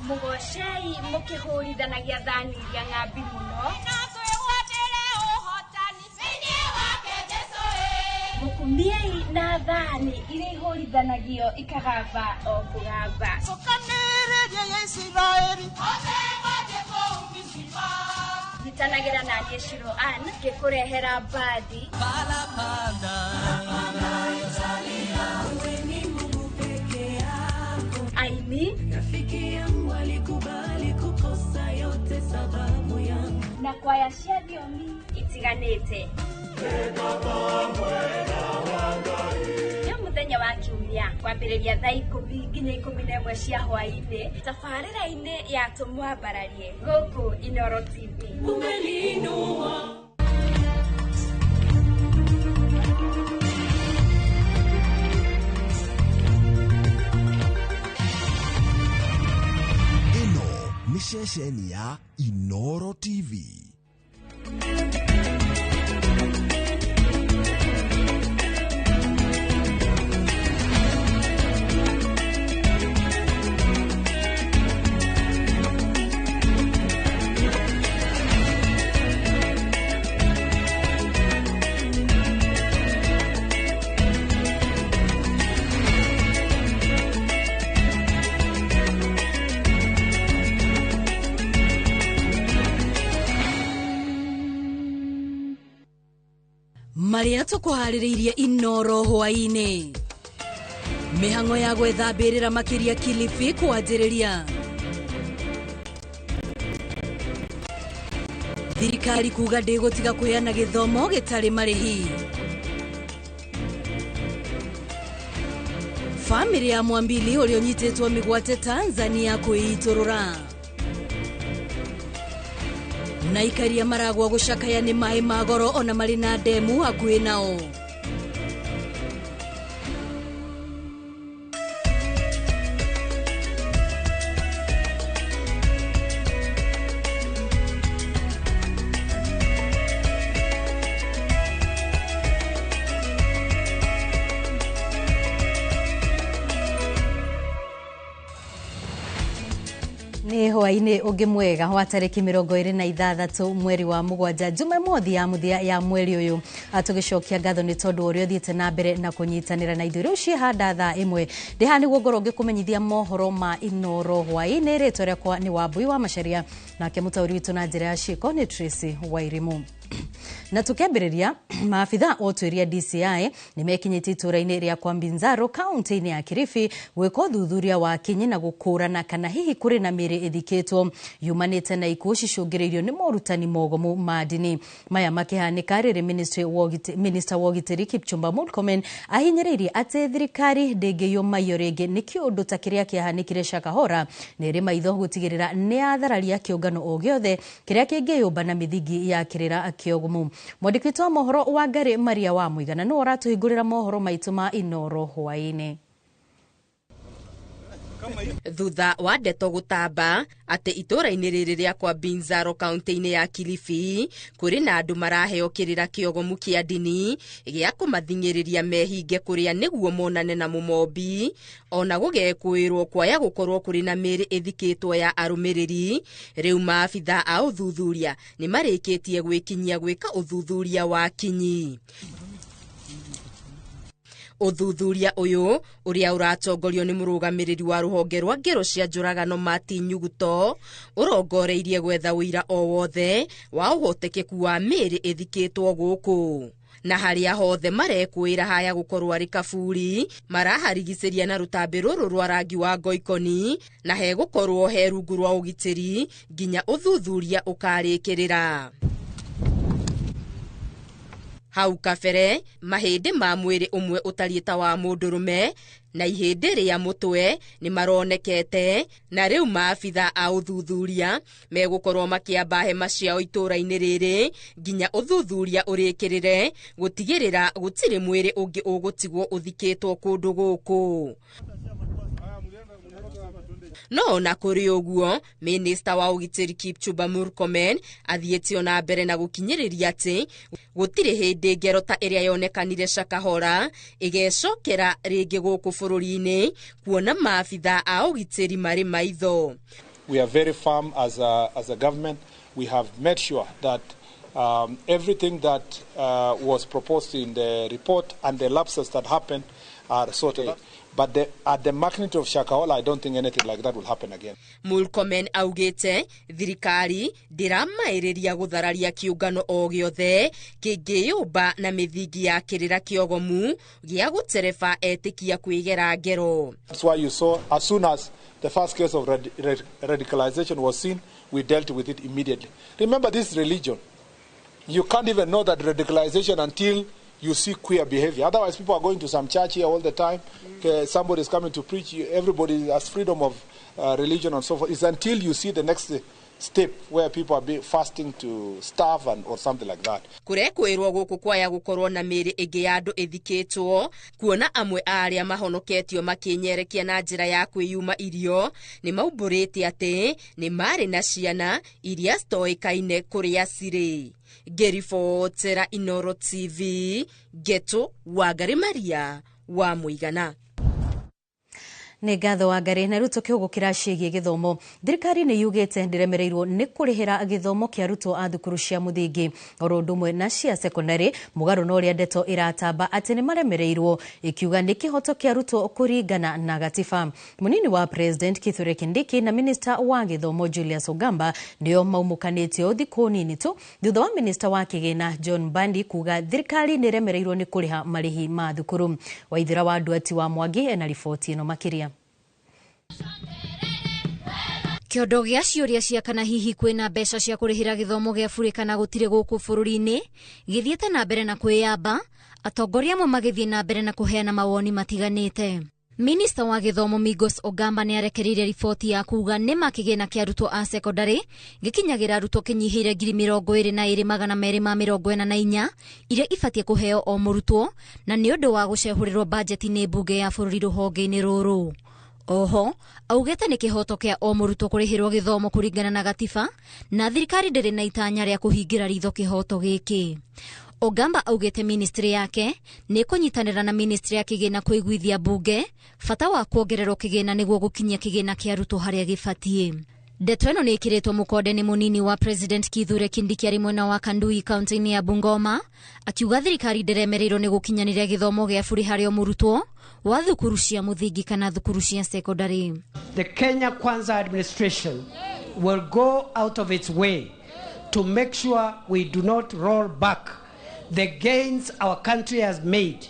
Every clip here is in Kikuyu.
Mugocei mukihurithanagia thani iria ng'ambi muno. Mukumiei na thani iria ihũrithanagio ikagamba o kũgamba. Cokanĩrĩria ya Isiraeli. Nyitanagĩra na niĩ Shiro Ann ngĩkũrehera mbandi. Aini Rafiki yangu alikubali kukosa yote sababu yangu. Na kwaya cia thiomi itiganĩte. Nĩ mũthenya wa kiumia kwambĩrĩria thaa 10 nginya 11 cia hwaĩ-inĩ tabarĩra-inĩ ya Tũmwambararie gũkũ Inooro TV. Umeniinua. Ĩno nĩ ceceni ya Inooro TV. Maria tũkũharĩrĩirie Inooro hwaĩ-inĩ. Mĩhang'o ya gwetha mbĩrĩra makĩria Kilifi kwanjĩrĩria. Thirikari kuga ndĩgũtiga kũheana gĩthomo gĩtarĩ marĩhi. Bamĩrĩ ya Mwambili ũrĩa ũnyitĩtwo mĩgwate Tanzania kwĩitũrũra. Na ikaria maragwa gũcakaya nĩ maĩ ma goro ona marĩ na ndemu hakuhĩ nao. Nĩ hwaĩ-inĩ ũngĩ mwega wa tarĩki 26 mweri wa 7 Jumamothi ya mũthia ya mweri ũyũ. Tũgĩcokia ngatho nĩ tondũ ũrĩa ũthiĩte na mbere na kũnyitanĩra na ithuĩ. Rĩu ciĩhanda thaa 1 ndĩ haha nĩguo ngorwo ngĩkũmenyithia mohoro ma Inooro hwaĩ-inĩ. Rĩtwa rĩakwa nĩ Wambui wa Macharia, nake mũtaũri witũ na njĩra ya ciĩko nĩ Tracy Wairimu. Na tukiambĩrĩria, maabitha a ũtuĩria DCI nĩ mekinyĩtie itũũra-inĩ rĩa Kwambinzaro kaunti-inĩ ya Kilifi gwĩka ũthuthuria wa kinyi na gũkũrana kana hihi kũrĩ na mĩĩrĩ ĩthikĩtwo yumanĩte na ikuũ cicũngĩrĩirio nĩ morutani mogomu ma ndini. Maya makĩhanĩka rĩrĩ Minister wa ũgitĩri Kipchumba Murkomen ahinyĩrĩirie atĩ thirikari ndĩngĩiywo maiyo rĩngĩ nĩ kĩũndũ ta kĩrĩa kĩahanĩkire Shakahola nĩ ĩrĩ maitho gũtigĩrĩra nĩ yathararia kĩũngano o gĩothe kĩrĩa kĩngĩyũmba na mĩthingi ya kĩrĩra kĩogomu. Mwandĩki witũ wa mohoro Wangari Maria wa Mũigana nĩwe ũratũhingũrĩra mohoro maitũ ma Inooro hwaĩ-inĩ. Thutha wa ndeto gũtamba atĩ itũũra-inĩ rĩrĩ rĩa Kwambinzaro kaunti-inĩ ya Kilifi kũrĩ na andũ maraheo kĩrĩra kĩogomu kĩa ndini gĩa kũmathing'ĩrĩria mehinge kũrĩa nĩguo monane na mũmombi, ona gũgekwĩrwo kwaya gũkorwo kũrĩ na mĩĩrĩ ĩthikĩtwo ya arũmĩrĩri. Rĩu maabitha a ũthuthuria nĩ marĩkĩtie gwĩkinyia gwĩka ũthuthuria wa kinyi. Ũthuthuria ũyũ ũrĩa ũratongorio nĩ mũrũgamĩrĩri wa rũhonge rwa ngero cia njũragano Martin Nyuguto ũrongoreirie gwetha ũira o wothe wa ũhotekeku wa mĩĩrĩ ĩthikĩtwo gũkũ. Na harĩa hothe marekwĩra haya gũkorwo arĩ kaburi maraharigicĩria na rũtambĩ rũrũ rwa rangi wa ngoikoni na hegũkorwo he rungu rwa ũgitĩri nginya ũthuthuria ũkarĩkĩrĩra. Hau kabere mahĩndĩ ma mwĩrĩ ũmwe ũtariĩ ta wa mũndũrũme na ihĩndĩ rĩa mũtwe nĩ maronekete, na rĩu maabitha a ũthuthuria megũkorwo makĩamba hema ciao itũũra-inĩ rĩrĩ nginya ũthuthuria ũrĩkĩrĩre gũtigĩrĩra gũtirĩ mwĩrĩ ũngĩ ũgũtigwo ũthikĩtwo kũndũ gũkũ. No ona kũrĩ ũguo, Minista wa ũgitĩri Kipchumba Murkomen athiĩte ona mbere na gũkinyĩrĩria atĩ gũtirĩ hĩndĩ ngero ta ĩrĩa yonekanire Shakahola ĩgecokera rĩngĩ gũkũ bũrũri-inĩ, kuona maabitha a ũgitĩri marĩ maitho. We are very firm as a government. We have made sure that everything that was proposed in the report and the lapses that happened are sorted. But at the magnitude of Shakahola, I don't think anything like that will happen again. Murkomen augite thirikari ndiramairiria guthararia kiungano o giothe kingiyumba na mithingi ya kirira kiogomu gia gutereba etikia kwigera ngero. That's why you saw as soon as the first case of radicalization was seen, we dealt with it immediately. Remember, this religion. You can't even know that radicalization until you see queer behavior. Otherwise, people are going to some church here all the time. Somebody is coming to preach. Everybody has freedom of religion and so forth. It's until you see the next step where people are fasting to starve and or something like that. Kurekwirwo guku kwaya gukorwo na miri ingi ya andu ithikitwo kuona amwe a aria mahonoketio makinyerekia na njira ya kwiyuma irio ni maumburite ati ni mari na ciana iria citoikaine kuria ciri. Ngiribotera Inoro TV, Geto Wangari Maria wa Muigana. Nĩ ngatho Wangari. Na rĩu tũkĩhũgũkĩra ciĩgiĩ gĩthomo, thirikari nĩ yugĩte ndĩremereirwo nĩ kũrĩhĩra gĩthomo kĩa arutwo a thukuru cia mũthingi oro ũndũ ũmwe na cia sekondarĩ, mũgarũ na ũrĩa ndeto ĩratamba atĩ nĩ maremereirwo, ĩkiuga nĩ kĩhoto kĩa arutwo kũringana na gatiba. Mũnini wa President Kithure Kindiki na minista wa gĩthomo Julius Ogamba nĩo maumũkanĩtio thikũ nini tu thutha wa minista wa kĩgĩna John Mbadi kuga thirikari nĩ ĩremereirwo nĩ kũrĩha marĩhi ma thukuru. Waithira wa Nduati wa Mwangi ena riboti ĩno makĩria. Kĩondo gĩa ciũria cia kana hihi kwĩna mbeca cia kũrĩhĩra gĩthomo gĩa bure kana gũtirĩ gũkũ bũrũri-inĩ gĩthiĩte na mbere na kwĩyamba, atongoria amwe magĩthiĩ na mbere na kũheana mawoni matiganĩte. Minista wa gĩthomo Migos Ogamba nĩ arekereirie riboti ya kuga nĩ kĩgĩna kĩa arutwo a sekondarĩ gĩkinyagĩra arutwo kĩnyihĩire 22,244 iria ibatiĩ kũheo o mũrutwo, na nĩ ũndũ wa gũcehũrĩrwo bajeti nĩ mbunge ya bũrũri rũhonge-inĩ rũrũ. Oho augĩte nĩ kĩhoto kĩa o mũrutwo kũrĩhĩrwo gĩthomo kũringana na gatiba, na thirikari ndĩrĩ na itanya rĩa kũhingĩra ritho kĩhoto gĩkĩ. Ogamba augĩte ministry yake nĩ kũnyitanĩra na ministry ya kĩgĩna kũiguithia mbunge bata wa kuongererwo kĩgĩna nĩguo gũkinyia kĩgĩna kĩa arutwo harĩa gĩbatiĩ. Ndeto ĩno nĩ ĩkĩrĩtwo mũkonde nĩ mũnini wa President Kithure Kindiki arĩ mwena wa Kandui kaunti-inĩ ya Bungoma, akiuga thirikari ndĩremereirwo nĩ gũkinyanĩria gĩthomo gĩa bure harĩ o mũrutwo wa thukuru cia mũthingi kana thukuru cia sekondarĩ. The Kenya Kwanza administration will go out of its way to make sure we do not roll back the gains our country has made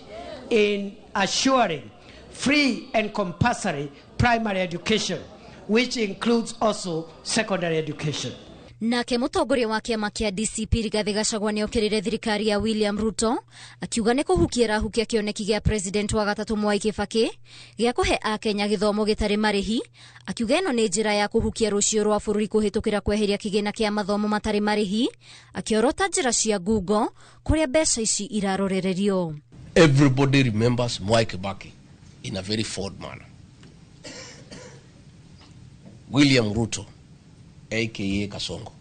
in assuring free and compulsory primary education, which includes also secondary education. Nake mũtongoria wa kĩama kĩa DCP Rigathĩ Gachagua nĩokĩrĩire thirikari ya William Ruto akiuga nĩ kũhukia ĩrahukia kĩoneki gĩa president wa gatatũ Mwai Kibaki gĩa kũhe akenya gĩthomo gĩtarĩ marĩhi, akiuga ĩno nĩ njĩra ya kũhukia rũciũ rwa bũrũri kũhĩtũkĩra kweheria kĩgĩna kĩa mathomo matarĩ marĩhi, akĩorota njĩra cia ngungo kũrĩa mbeca ici irarorererio. Everybody remembers Mwai Kibaki in a very forward manner. William Ruto, aka Kasongo,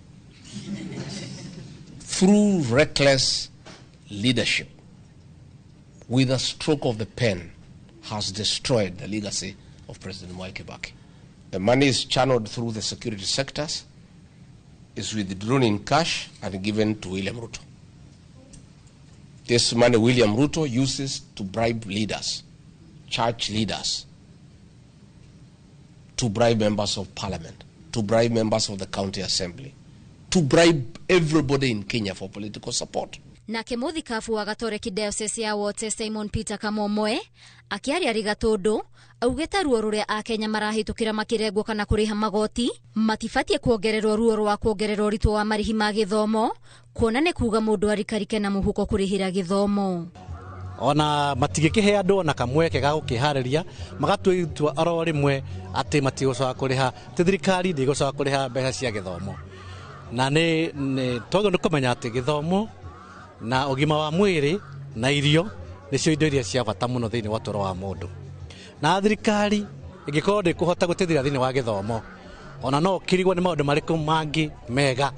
through reckless leadership, with a stroke of the pen, has destroyed the legacy of President Mwai Kibaki. The money is channeled through the security sectors, is withdrawn in cash and given to William Ruto. This money William Ruto uses to bribe leaders, church leaders, to bribe members of parliament, to bribe members of the county assembly, to bribe everybody in Kenya for political support. Nake mũthikabu wa Gatoreki Diocese ya Wote Simon Peter Kamomoe akĩaria Rigatundu augĩte ruo rũrĩa akenya marahĩtũkĩra makĩrengwo kana kũrĩha magoti matibatiĩ kuongererwo ruo rwa kuongererwo ũritũ wa marĩhi ma gĩthomo, kuona nĩ kuga mũndũ arikarike na mũhuko kũrĩhĩra gĩthomo. Ona matigĩkĩhe andũ ona kamweke ga gũkĩharĩria, magatua itua oro rĩmwe atĩ matigũcoka kũrĩha, atĩ thirikari ndĩgũcoka kũrĩha mbeca cia gĩthomo. Na nĩ tondũ nĩ kũmenya atĩ gĩthomo na ũgima wa mwĩrĩ na irio nĩcio indo iria cia bata mũno thĩinĩ wa ũtũũro wa mũndũ. Na thirikari ĩngĩkorwo ndĩkũhota gũteithĩrĩria thĩinĩ wa gĩthomo, ona no ũkĩrigwo nĩ maũndũ marĩkũ mangĩ mega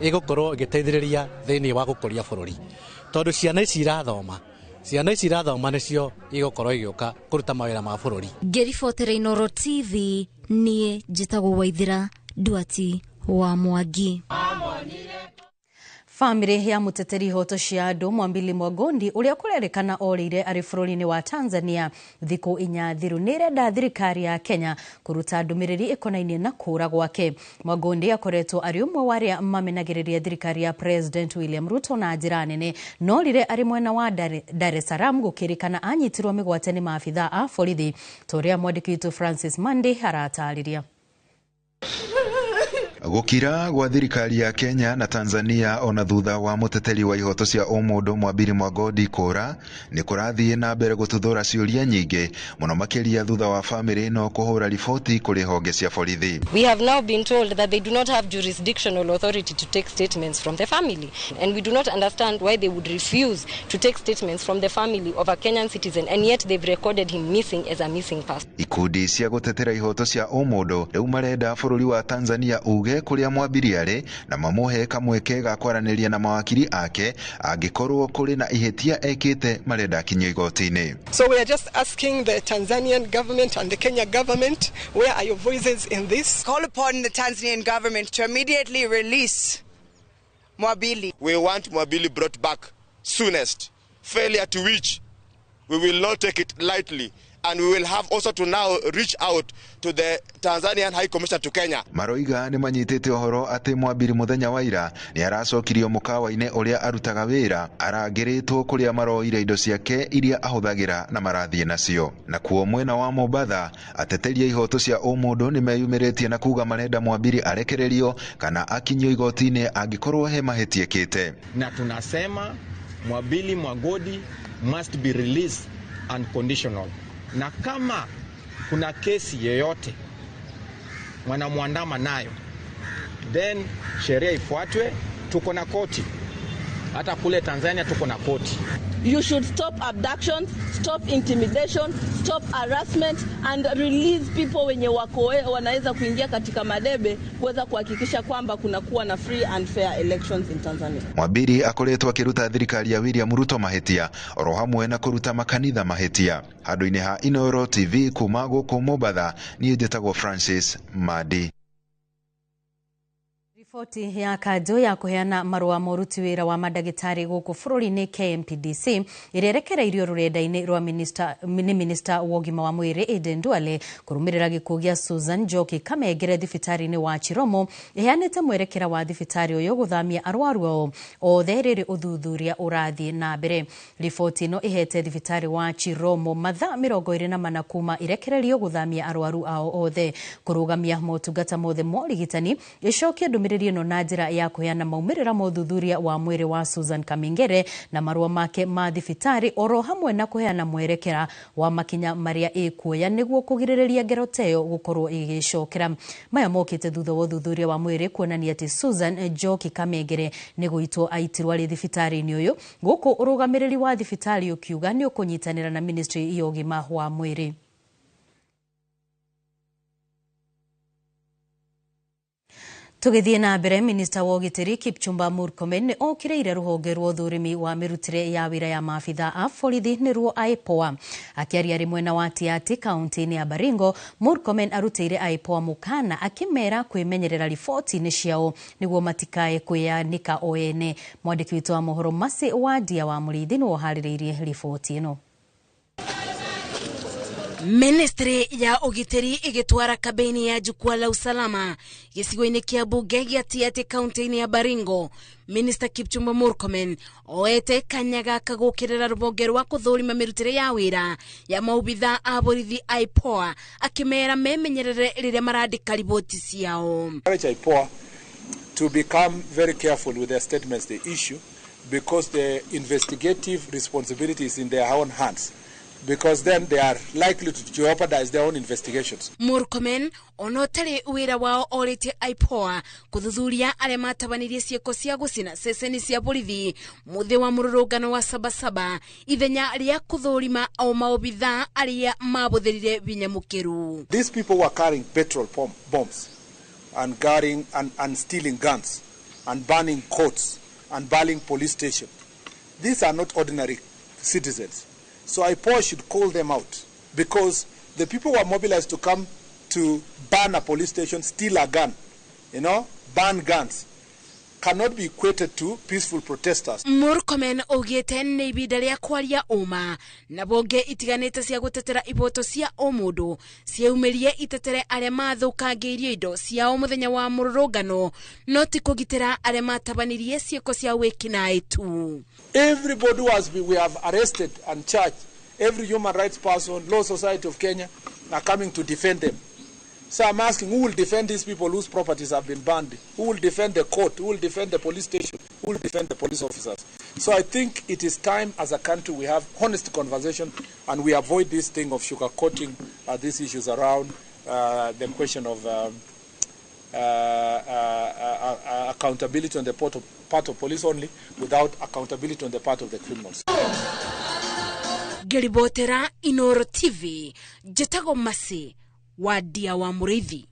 ĩgũkorwo ĩgĩteithĩrĩria thĩinĩ wa gũkũria bũrũri, tondũ ciana ici irathoma, ciana ici irathoma nĩcio igũkorwo igĩũka kũruta mawĩra ma bũrũri. Ngĩribotera Inoro TV, niĩ njĩtagwo Waithira Duati wa Mwangi. Famĩlĩ ya mũteteri ihoto cia andũ Mwambili Mwagondi ũrĩa kũrerĩkana orĩire arĩ bũrũri-inĩ wa Tanzania thikũ 4 thiru nĩ ĩrenda thirikari ya Kenya kũruta ndũmĩrĩri ĩkonainie na kũũra gwake. Mwagondi akoretwo arĩ ũmwe wa arĩa mamenagĩrĩria thirikari ya President William Ruto na njĩra nene, no rĩrĩa arĩ mwena wa Dar es Salaam gũkĩrĩkana anyitirwo mĩgwate nĩ maabithaa a borithi, ta ũrĩa mwandĩki witũ Francis Mandi aratarĩria. Gũkira gwa thirikari ya Kenya na Tanzania ona thutha wa mũteteri wa ihoto cia ũmũndũ Mwambiri Mwagondi kũra nĩ kũrathiĩ na mbere gũtuthũra ciũria nyingĩ mũno makĩria thutha wa famĩlĩ ĩno kũhũra riboti kũrĩ honge cia borithi. We have now been told that they do not have jurisdictional authority to take statements from the family, and we do not understand why they would refuse to take statements from the family of a Kenyan citizen, and yet they've recorded him missing as a missing person. Ikundi cia gũtetera ihoto cia ũmũndũ rĩu marenda bũrũri wa Tanzania uge kũrĩa Mwambiri arĩ na mamũhe kamweke ga kwaranĩria na mawakiri ake angĩkorwo kũrĩ na ihĩtia ekĩte marenda akinyio igoti-inĩ. So we are just asking the Tanzanian government and the Kenya government, where are your voices in this? Call upon the Tanzanian government to immediately release Mwabili. We want Mwabili brought back soonest, failure to which we will not take it lightly. And we will have also to now reach out to the Tanzanian High Commissioner to Kenya. Maroiga nĩ manyitĩte ũhoro atĩ Mwambiri mũthenya wa ira nĩ aracokirio mũkawa-inĩ ũrĩa arutaga wĩra arangĩrĩtwo kũrĩa maroire indo ciake iria ahũthagĩra na marathiĩ nacio. Nakuo mwena wa Mombatha ateteri a ihoto cia ũmũndũ nĩ meyumĩrĩtie na kuga marenda Mwambiri arekererio kana akinyio igoti-inĩ angĩkorwo he mahĩtia ekĩte. Na tunasema Mwabili Mwagodi must be released unconditional. Na kama kuna kesi yeyote wanamwandama nayo, then sheria ifuatwe. Tuko na koti, hata kule Tanzania tuko na koti. You should stop abductions, stop intimidation, stop harassment and release people wenye wako wanaweza kuingia katika madebe kuweza kuhakikisha kwamba kuna kuwa na free and fair elections in Tanzania. Mwambiri akoretwo akiruta thirikari ya William Ruto mahĩtia oro hamwe na kũruta makanitha mahĩtia. Handũ-inĩ ha Inooro TV kuma gũkũ Mombatha, niĩ njĩtagwo Francis Madi. Riboti ya kanjũ ya kũheana marũa ma ũruti wĩra wa mandagĩtarĩ gũkũ bũrũri-inĩ KMPDC ĩrĩa ĩrekereirio rũrenda-inĩ rwa nĩ minista wa ũgima wa mwĩrĩ Aden Duale kũrũmĩrĩra gĩkuũ gĩa Susan Njoki Kamengere thibitarĩ-inĩ wa Chiromo ĩheanĩte mwerekera wa thibitarĩ ũyũ gũthamia arwaru ao othe rĩrĩ ũthuthuria ũrathiĩ na mbere. Riboti ĩno ĩhete thibitarĩ wa Chiromo mathaa 24 kuma ĩrekererio gũthamia arwaru ao othe kũrũgamia motungata mothe ma ũrigitani ĩcokie ndũmĩrĩri ĩno na njĩra ya kũheana maumĩrĩra ma ũthuthuria wa mwĩrĩ wa Susan Kamengere na marũa make ma thibitarĩ oro hamwe na kũheana mwerekera wa makinya marĩa ĩkuoya nĩguo kũgirĩrĩria ngero ta ĩyo gũkorwo ĩgĩcokera. Maya mokĩte thutha wa ũthuthuria wa mwĩrĩ kuonania atĩ Susan Njoki Kamengere nĩ gũitwo aitirwo arĩ thibitarĩ-inĩ ũyũ, gũkũ ũrũgamĩrĩri wa thibitarĩ ũkiuga nĩ ũkũnyitanĩra na ministry ya ũgima wa mwĩrĩ. Tũgĩthiĩ na mbere, minista wa ũgitĩri Kipchumba Murkomen nĩ okĩrĩire rũhonge rwa ũthũrimi wa mĩrutĩre ya wĩra ya maabitha a borithi nĩruo IPOA. Akĩaria arĩ mwena wa Tiaty kaunti-inĩ ya Baringo, Murkomen arutĩire IPOA mũkana akĩmera kwĩmenyerera riboti-inĩ ciao nĩguo matikae kwĩyanĩka o ene. Mwandĩki witũ wa mohoro Mercy Wandia wa Mũrĩithi nĩwe ũharĩrĩirie riboti ĩno. Ministry ya ũgitĩri ĩgĩtwara kambeini ya jukwaa la usalama gĩcigo-inĩ kĩa mbunge gĩa Tiaty kaunti-inĩ ya Baringo. Minister Kipchumba Murkomen oete kanya gaka gũkĩrĩra rũhonge rwa kũthũrima mĩrutĩre ya wĩra ya maobitha a borithi IPOA akĩmera memenyerere rĩrĩa marandĩka riboti ciao. Encourage IPOA to become very careful with their statements they issue because the investigative responsibility is in their own hands. Because then they are likely to jeopardize their own investigations. Murkomen ona ũtarĩ wĩra wao orĩtie IPOA kũthuthuria arĩa matabanirie ciĩko cia gũcina ceceni cia borithi mũthĩ wa mũrũrũngano wa Sabasaba ithenya rĩa kũthũrima o maobitha arĩa mabũthĩrire binya mũkĩru. These people were carrying petrol bombs and carrying and stealing guns and burning courts and burning police stations. These are not ordinary citizens. So IPOA should call them out because the people who are mobilized to come to burn a police station, steal a gun, Burn guns, cannot be equated to peaceful protesters. Murkomen augĩte nĩ ibinda rĩa kwaria ũma na bonge itiganĩte cia gũtetera iboto cia ũmũndũ ciaumirie itetere arĩa mathũkangĩirio indo ciao mũthenya wa mũrũrũngano no ti kũgitĩra arĩa matabanirie ciĩko cia wĩkinaĩ tu. Everybody we have arrested and charged, every human rights person, Law Society of Kenya are coming to defend them. So I'm asking, who will defend these people whose properties have been burned? Who will defend the court? Who will defend the police station? Who will defend the police officers? So I think it is time as a country we have honest conversation and we avoid this thing of sugarcoating these issues around the question of accountability on the part of police only, without accountability on the part of the criminals. Ngĩribotera Inoro TV, njĩtagwo Masi Wadia wa Mũrĩithi.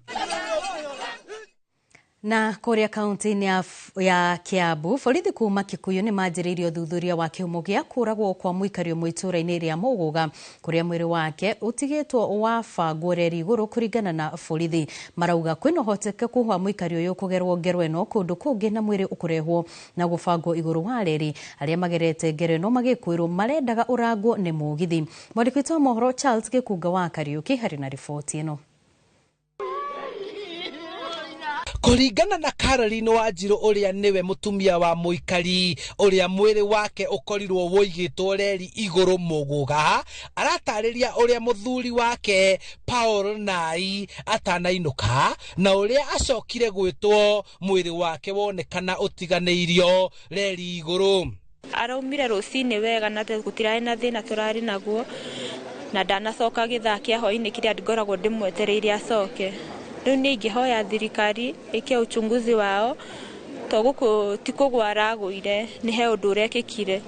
Na kũrĩa kaunti-inĩ ya Kiambu, borithi kuma Kikuyu nĩ manjĩrĩirie ũthuthuria wa kĩhumo gĩa kũragwo kwa mũikari ũmwe itũũra-inĩ rĩa Mũgũga kũrĩa mwĩrĩ wake ũtigĩtwo wabangwo reri igũrũ. Kũringana na borithi, marauga kwĩna ũhotekeku wa mũikari ũyũ kũgerwo ngero ĩno kũndũ kũngĩ na mwĩrĩ ũkũrehwo na gũbangwo igũrũ wa reri. Arĩa magerete ngero ĩno magĩkwĩrwo marendaga ũrangwo nĩ mũgithi. Mwandĩki witũ wa mohoro Charles Gĩkunga wa Kariũki harĩ na riboti ĩno. Kũringana na Caroline Wanjiru ũrĩa nĩwe mũtumia wa mũikari ũrĩa mwĩrĩ wake ũkorirwo wũigĩtwo reri igũrũ Mũgũga, aratarĩria ũrĩa mũthuri wake Paul Nai atanainũka na ũrĩa acokire gwĩtwo mwĩrĩ wake wonekana ũtiganĩirio reri igũrũ. Araumire rũcinĩ wega na gũtirarĩ na thĩna tũrarĩ naguo na ndanacoka gĩthaa kĩa hwaĩ-inĩ kĩrĩa ngoragwo ndĩmwetereire acoke. Rĩu niĩ ingĩhoya thirikari ĩke uchunguzi wao to gũkũ ti kũgwa aragũire, nĩ he ũndũ ũrekĩkire.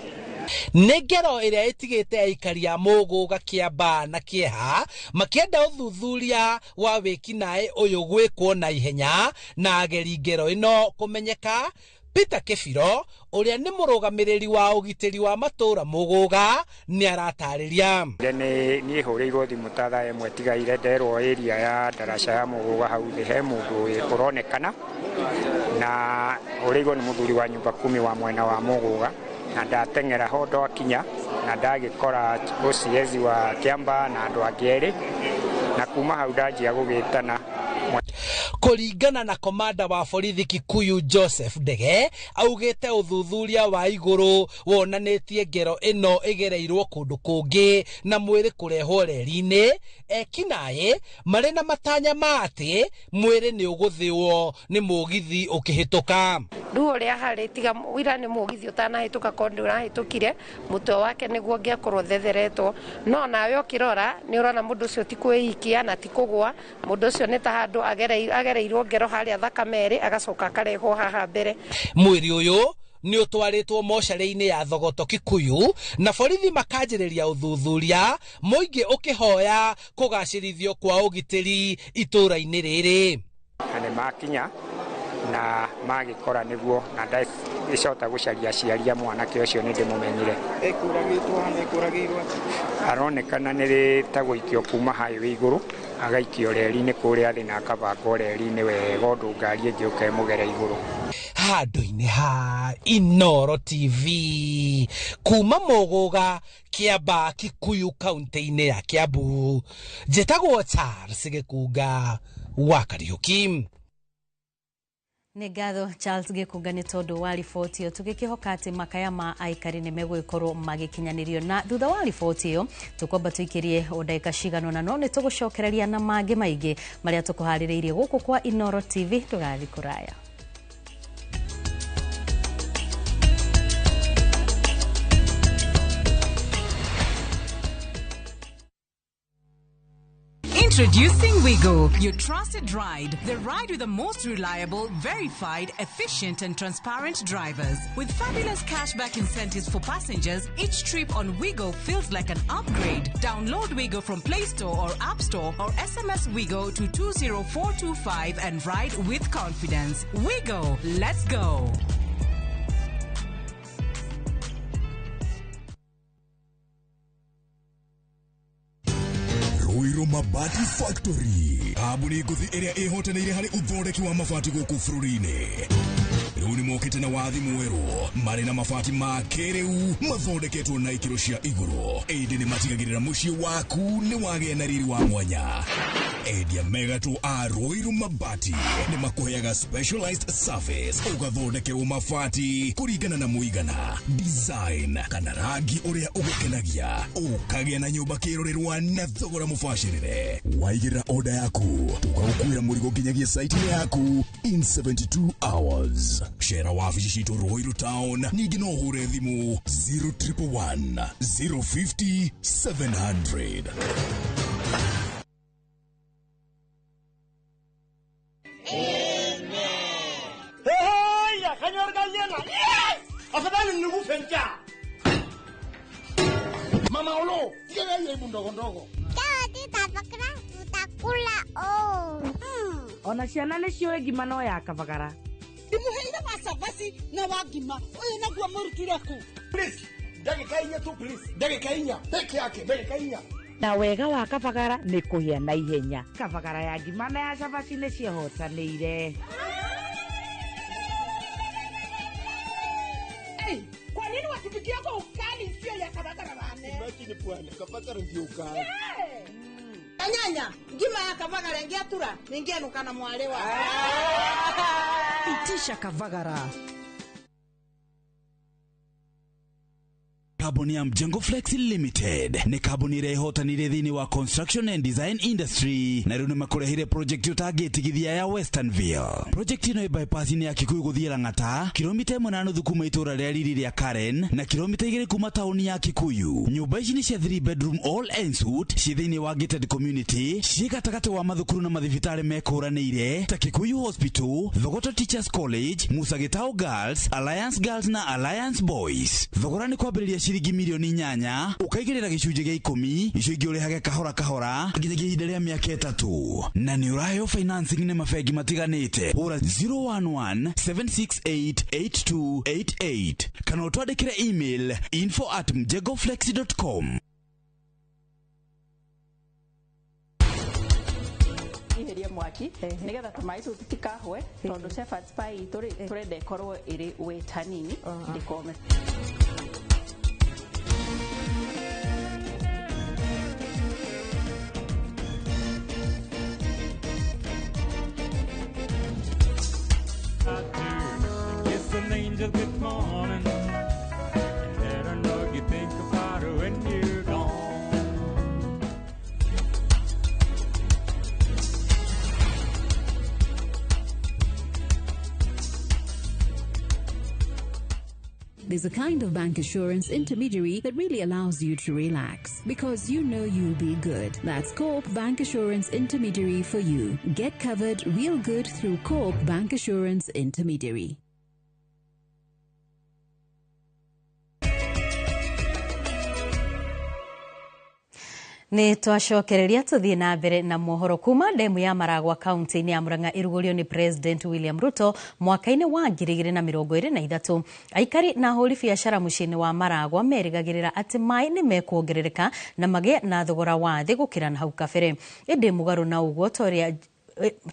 Nĩ ngero ĩrĩa ĩtigĩte aikari a Mũgũga kĩamba na kĩeha makĩenda ũthuthuria wa wĩkinaĩ ũyũ gwĩkwo na ihenya na ageri ngero ĩno kũmenyeka. Peter Kĩbiro ũrĩa nĩ mũrũgamĩrĩri wa ũgitĩri wa matũũra Mũgũga nĩ aratarĩria. Niĩ hũrĩirwo thimũ ta thaa ĩmwe tigaire nderwo area ya ndaraca ya Mũgũga hau thĩ he mũndũ ũronekana na hũrĩirwo nĩ mũthuri wa nyumba kumi wa mwena wa Mũgũga na ndateng'era ho ndakinya na ndagĩkora OCS wa Kĩamba na andũ angĩ erĩ na kuma hau ndanjia gũgĩtana. Kũringana na komanda wa borithi Kikuyu Joseph Ndege augĩte ũthuthuria wa igũrũ wonanĩtie ngero ĩno ĩgereirwo kũndũ kũngĩ na mwĩrĩ kũrehwo reri-inĩ. Ekinaĩ marĩ na matanya ma atĩ mwĩrĩ nĩ ũgũthĩwo nĩ mũgithi ũkĩhĩtũka. Rĩu ũrĩa harĩ tiga wĩra nĩ mũgithi ũtanahĩtũka korwo ndũrahĩtũkire mũtwe wake nĩguo ũngĩakorwo thetheretwo, no nawe ũkĩrora nĩ ũrona mũndũ ũcio ti kwĩikia na ti kũgwa, mũndũ ũcio nĩ ta handũ agereirwo ngero harĩa thakame ĩrĩ agacoka akarehwo haha mbere. Mwĩrĩ ũyũ nĩ ũtwarĩtwo mocarĩ-inĩ ya Thogoto Kikuyu na borithi makanjĩrĩria ũthuthuria mũingĩ ũkĩhoya kũgacĩrithio kwa ũgitĩri itũũra-inĩ rĩrĩ. Na nĩ makinya na magĩkora nĩguo na ndacota gũcaria aciari a mwanake ũcio nĩ ndĩmũmenyire. Ekũragĩtwo hana ekũragĩirwo atĩa? Aronekana nĩ ta gũikio kuma highway igũrũ agaikio reri-inĩ kũrĩa thĩ na akabangwo reri-inĩ wega ũndũ ngari ĩngĩũka ĩmũgere igũrũ. Handũ-inĩ ha Inoro TV kuma Mũgũga Kĩamba Kikuyu kaunti-inĩ ya Kiambu, njĩtagwo Charles Gĩkunga wa Kariũki. Nĩ ngatho Charles Gĩkunga nĩ tondũ wa riboti ĩyo, tũgĩkĩhoka atĩ makaya ma aikari nĩ megũgĩkorwo magĩkinyanĩrio. Na thutha wa riboti ĩyo tũkwamba tũikĩrie o ndagĩka cigana ũna, no nĩ tũgũcokereria na mangĩ maingĩ marĩa tũkũharĩrĩirie gũkũ kwa Inoro TV. Ndũgathiĩ kũraya. Introducing Wigo, your trusted ride. The ride with the most reliable, verified, efficient and transparent drivers. With fabulous cashback incentives for passengers, each trip on Wigo feels like an upgrade. Download Wigo from Play Store or App Store or SMS Wigo to 20425 and ride with confidence. Wigo, let's go. Ruiru Mabati Factory, kambuni ngũthi ĩrĩa ĩhotanĩire harĩ ũthondeki wa mabati gũkũ bũrũri-inĩ. Rĩu nĩ mokĩte na wathi mwerũ, marĩ na mabati ma kĩrĩu mathondeketwo na ikĩro cia igũrũ, ĩndĩ nĩ matigagĩrĩra mũciĩ waku nĩ wagĩa na riri wa mwanya. Endia megatũ a Ruiru Mabati nĩ makũheaga specialized service, ũgathondekerwo mabati kũringana na mũigana, design kana rangi ũrĩa ũgũkenagia, ũkagĩa na nyũmba kĩrorerwa na thogora mũbacĩrĩre. Waigĩrĩra oda yaku, tũgagũkuĩra mũrigo nginyagia site-inĩ yaku in 72 hours. Cera wabici citũ Ruiru Town, ningĩ no ũhũre thimũ 0111 050 700. Afadhali nikufe njaa. Mama Olo, tiga hiyo aibu ndogo ndogo. Tutakula oh. Ona ciana nĩ ciũĩ ngima no ya kabagara. Ndimuheire wa cabaci na wa ngima. Ũyũ naguo mũrutire kũ? Please, ndagĩka inya tu please. Ndagĩka inya peke yake, ndagĩka inya. Na wega wa kabagara nĩ kũhĩa na ihenya. Kabagara ya ngima na ya cabaci nĩ ciĩhotanĩire. Kwa nini watupikia kwa ukali sio ya kabagara bane? Imagine bwana, kabagara ndio ukali. Anyanya, ngima ya kabagara ingiatura, ningenuka na mwalewa. Itisha kabagara. Kambuni ya Mjengo Flex Limited nĩ kambuni ĩrĩa ĩhotanĩire thĩinĩ wa construction and design industry, na rĩu nĩ makũrehire project ũtangĩtigithia ya Westernville. Project ĩno ĩ bypass-inĩ ya Kikuyu gũthiĩ Lang'ata, kilomita 1.5 kuma itũũra rĩa riri rĩa Karen na kilomita 2 kuma taũni ya Kikuyu. Nyũmba ici nĩ cia 3 bedroom all en suite, ciĩ thĩinĩ wa gated community, ciĩ gatagatĩ wa mathukuru na mathibitarĩ mekũranĩire ta Kikuyu Hospital, Thogoto Teachers College, Musa Gitau Girls, Alliance Girls na Alliance Boys. Thogora nĩ kwambĩrĩria ciringi milioni 8, ũkaigĩrĩra gĩcunjĩ gĩa 10, icio ingĩ ũrĩhage kahora kahora nginyagia ihinda rĩa mĩaka 3, na nĩ ũraheo financing nĩ mabengi matiganĩte. Hũra 011 768 8288 kana ũtwandĩkĩre email info@mjengoflex.com. Iherie mwaki nigetha tũmaĩ tũu tũtikahwe, tondũ shepherd's pie itũ rĩ tũrenda ĩkorwo ĩrĩ wet hanini ndĩkome. Kiss an angel good morning and let her know you think about her when you're gone. There's a kind of bank assurance intermediary that really allows you to relax because you know you'll be good. That's Co-op Bank Assurance Intermediary for you. Get covered real good through Co-op Bank Assurance Intermediary. Nĩ twacokereria tũthiĩ na mbere na mohoro kuma ndemu ya Maragwa kaunti-inĩ ya Murang'a ĩrugũrio nĩ President William Ruto mwaka-inĩ wa 2023. Aikari na ahũri biacara mũciĩ-inĩ wa Maragwa merĩgagĩrĩra atĩ maĩ nĩ mekuongerereka na magĩe na thogora wa thĩ gũkĩra na hau kabere. Ĩndĩ mũgarũ na ũguo,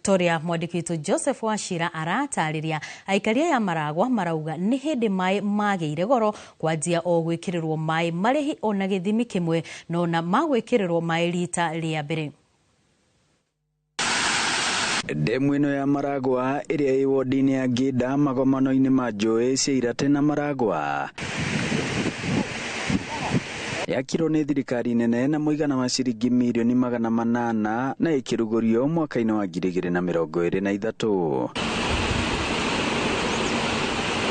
toria mwandĩki witũ Joseph Wachira aratarĩria, aikari aya Maragwa marauga nĩ hĩndĩ maĩ magĩire goro kwanjia o gwĩkĩrĩrwo maĩ marĩhi ona gĩthimi kĩmwe no na magwĩkĩrĩrwo maĩ rita rĩa mbere. Ndemu ĩno ya Maragwa ĩrĩa ĩ wodi-inĩ ya Ngĩnda magomano-inĩ ma njũĩ cia Irate na Maragwa yakirwo nĩ thirikari nene na mũigana wa ciringi mirioni 800 na ĩkĩrugũrio mwaka-inĩ wa 2023.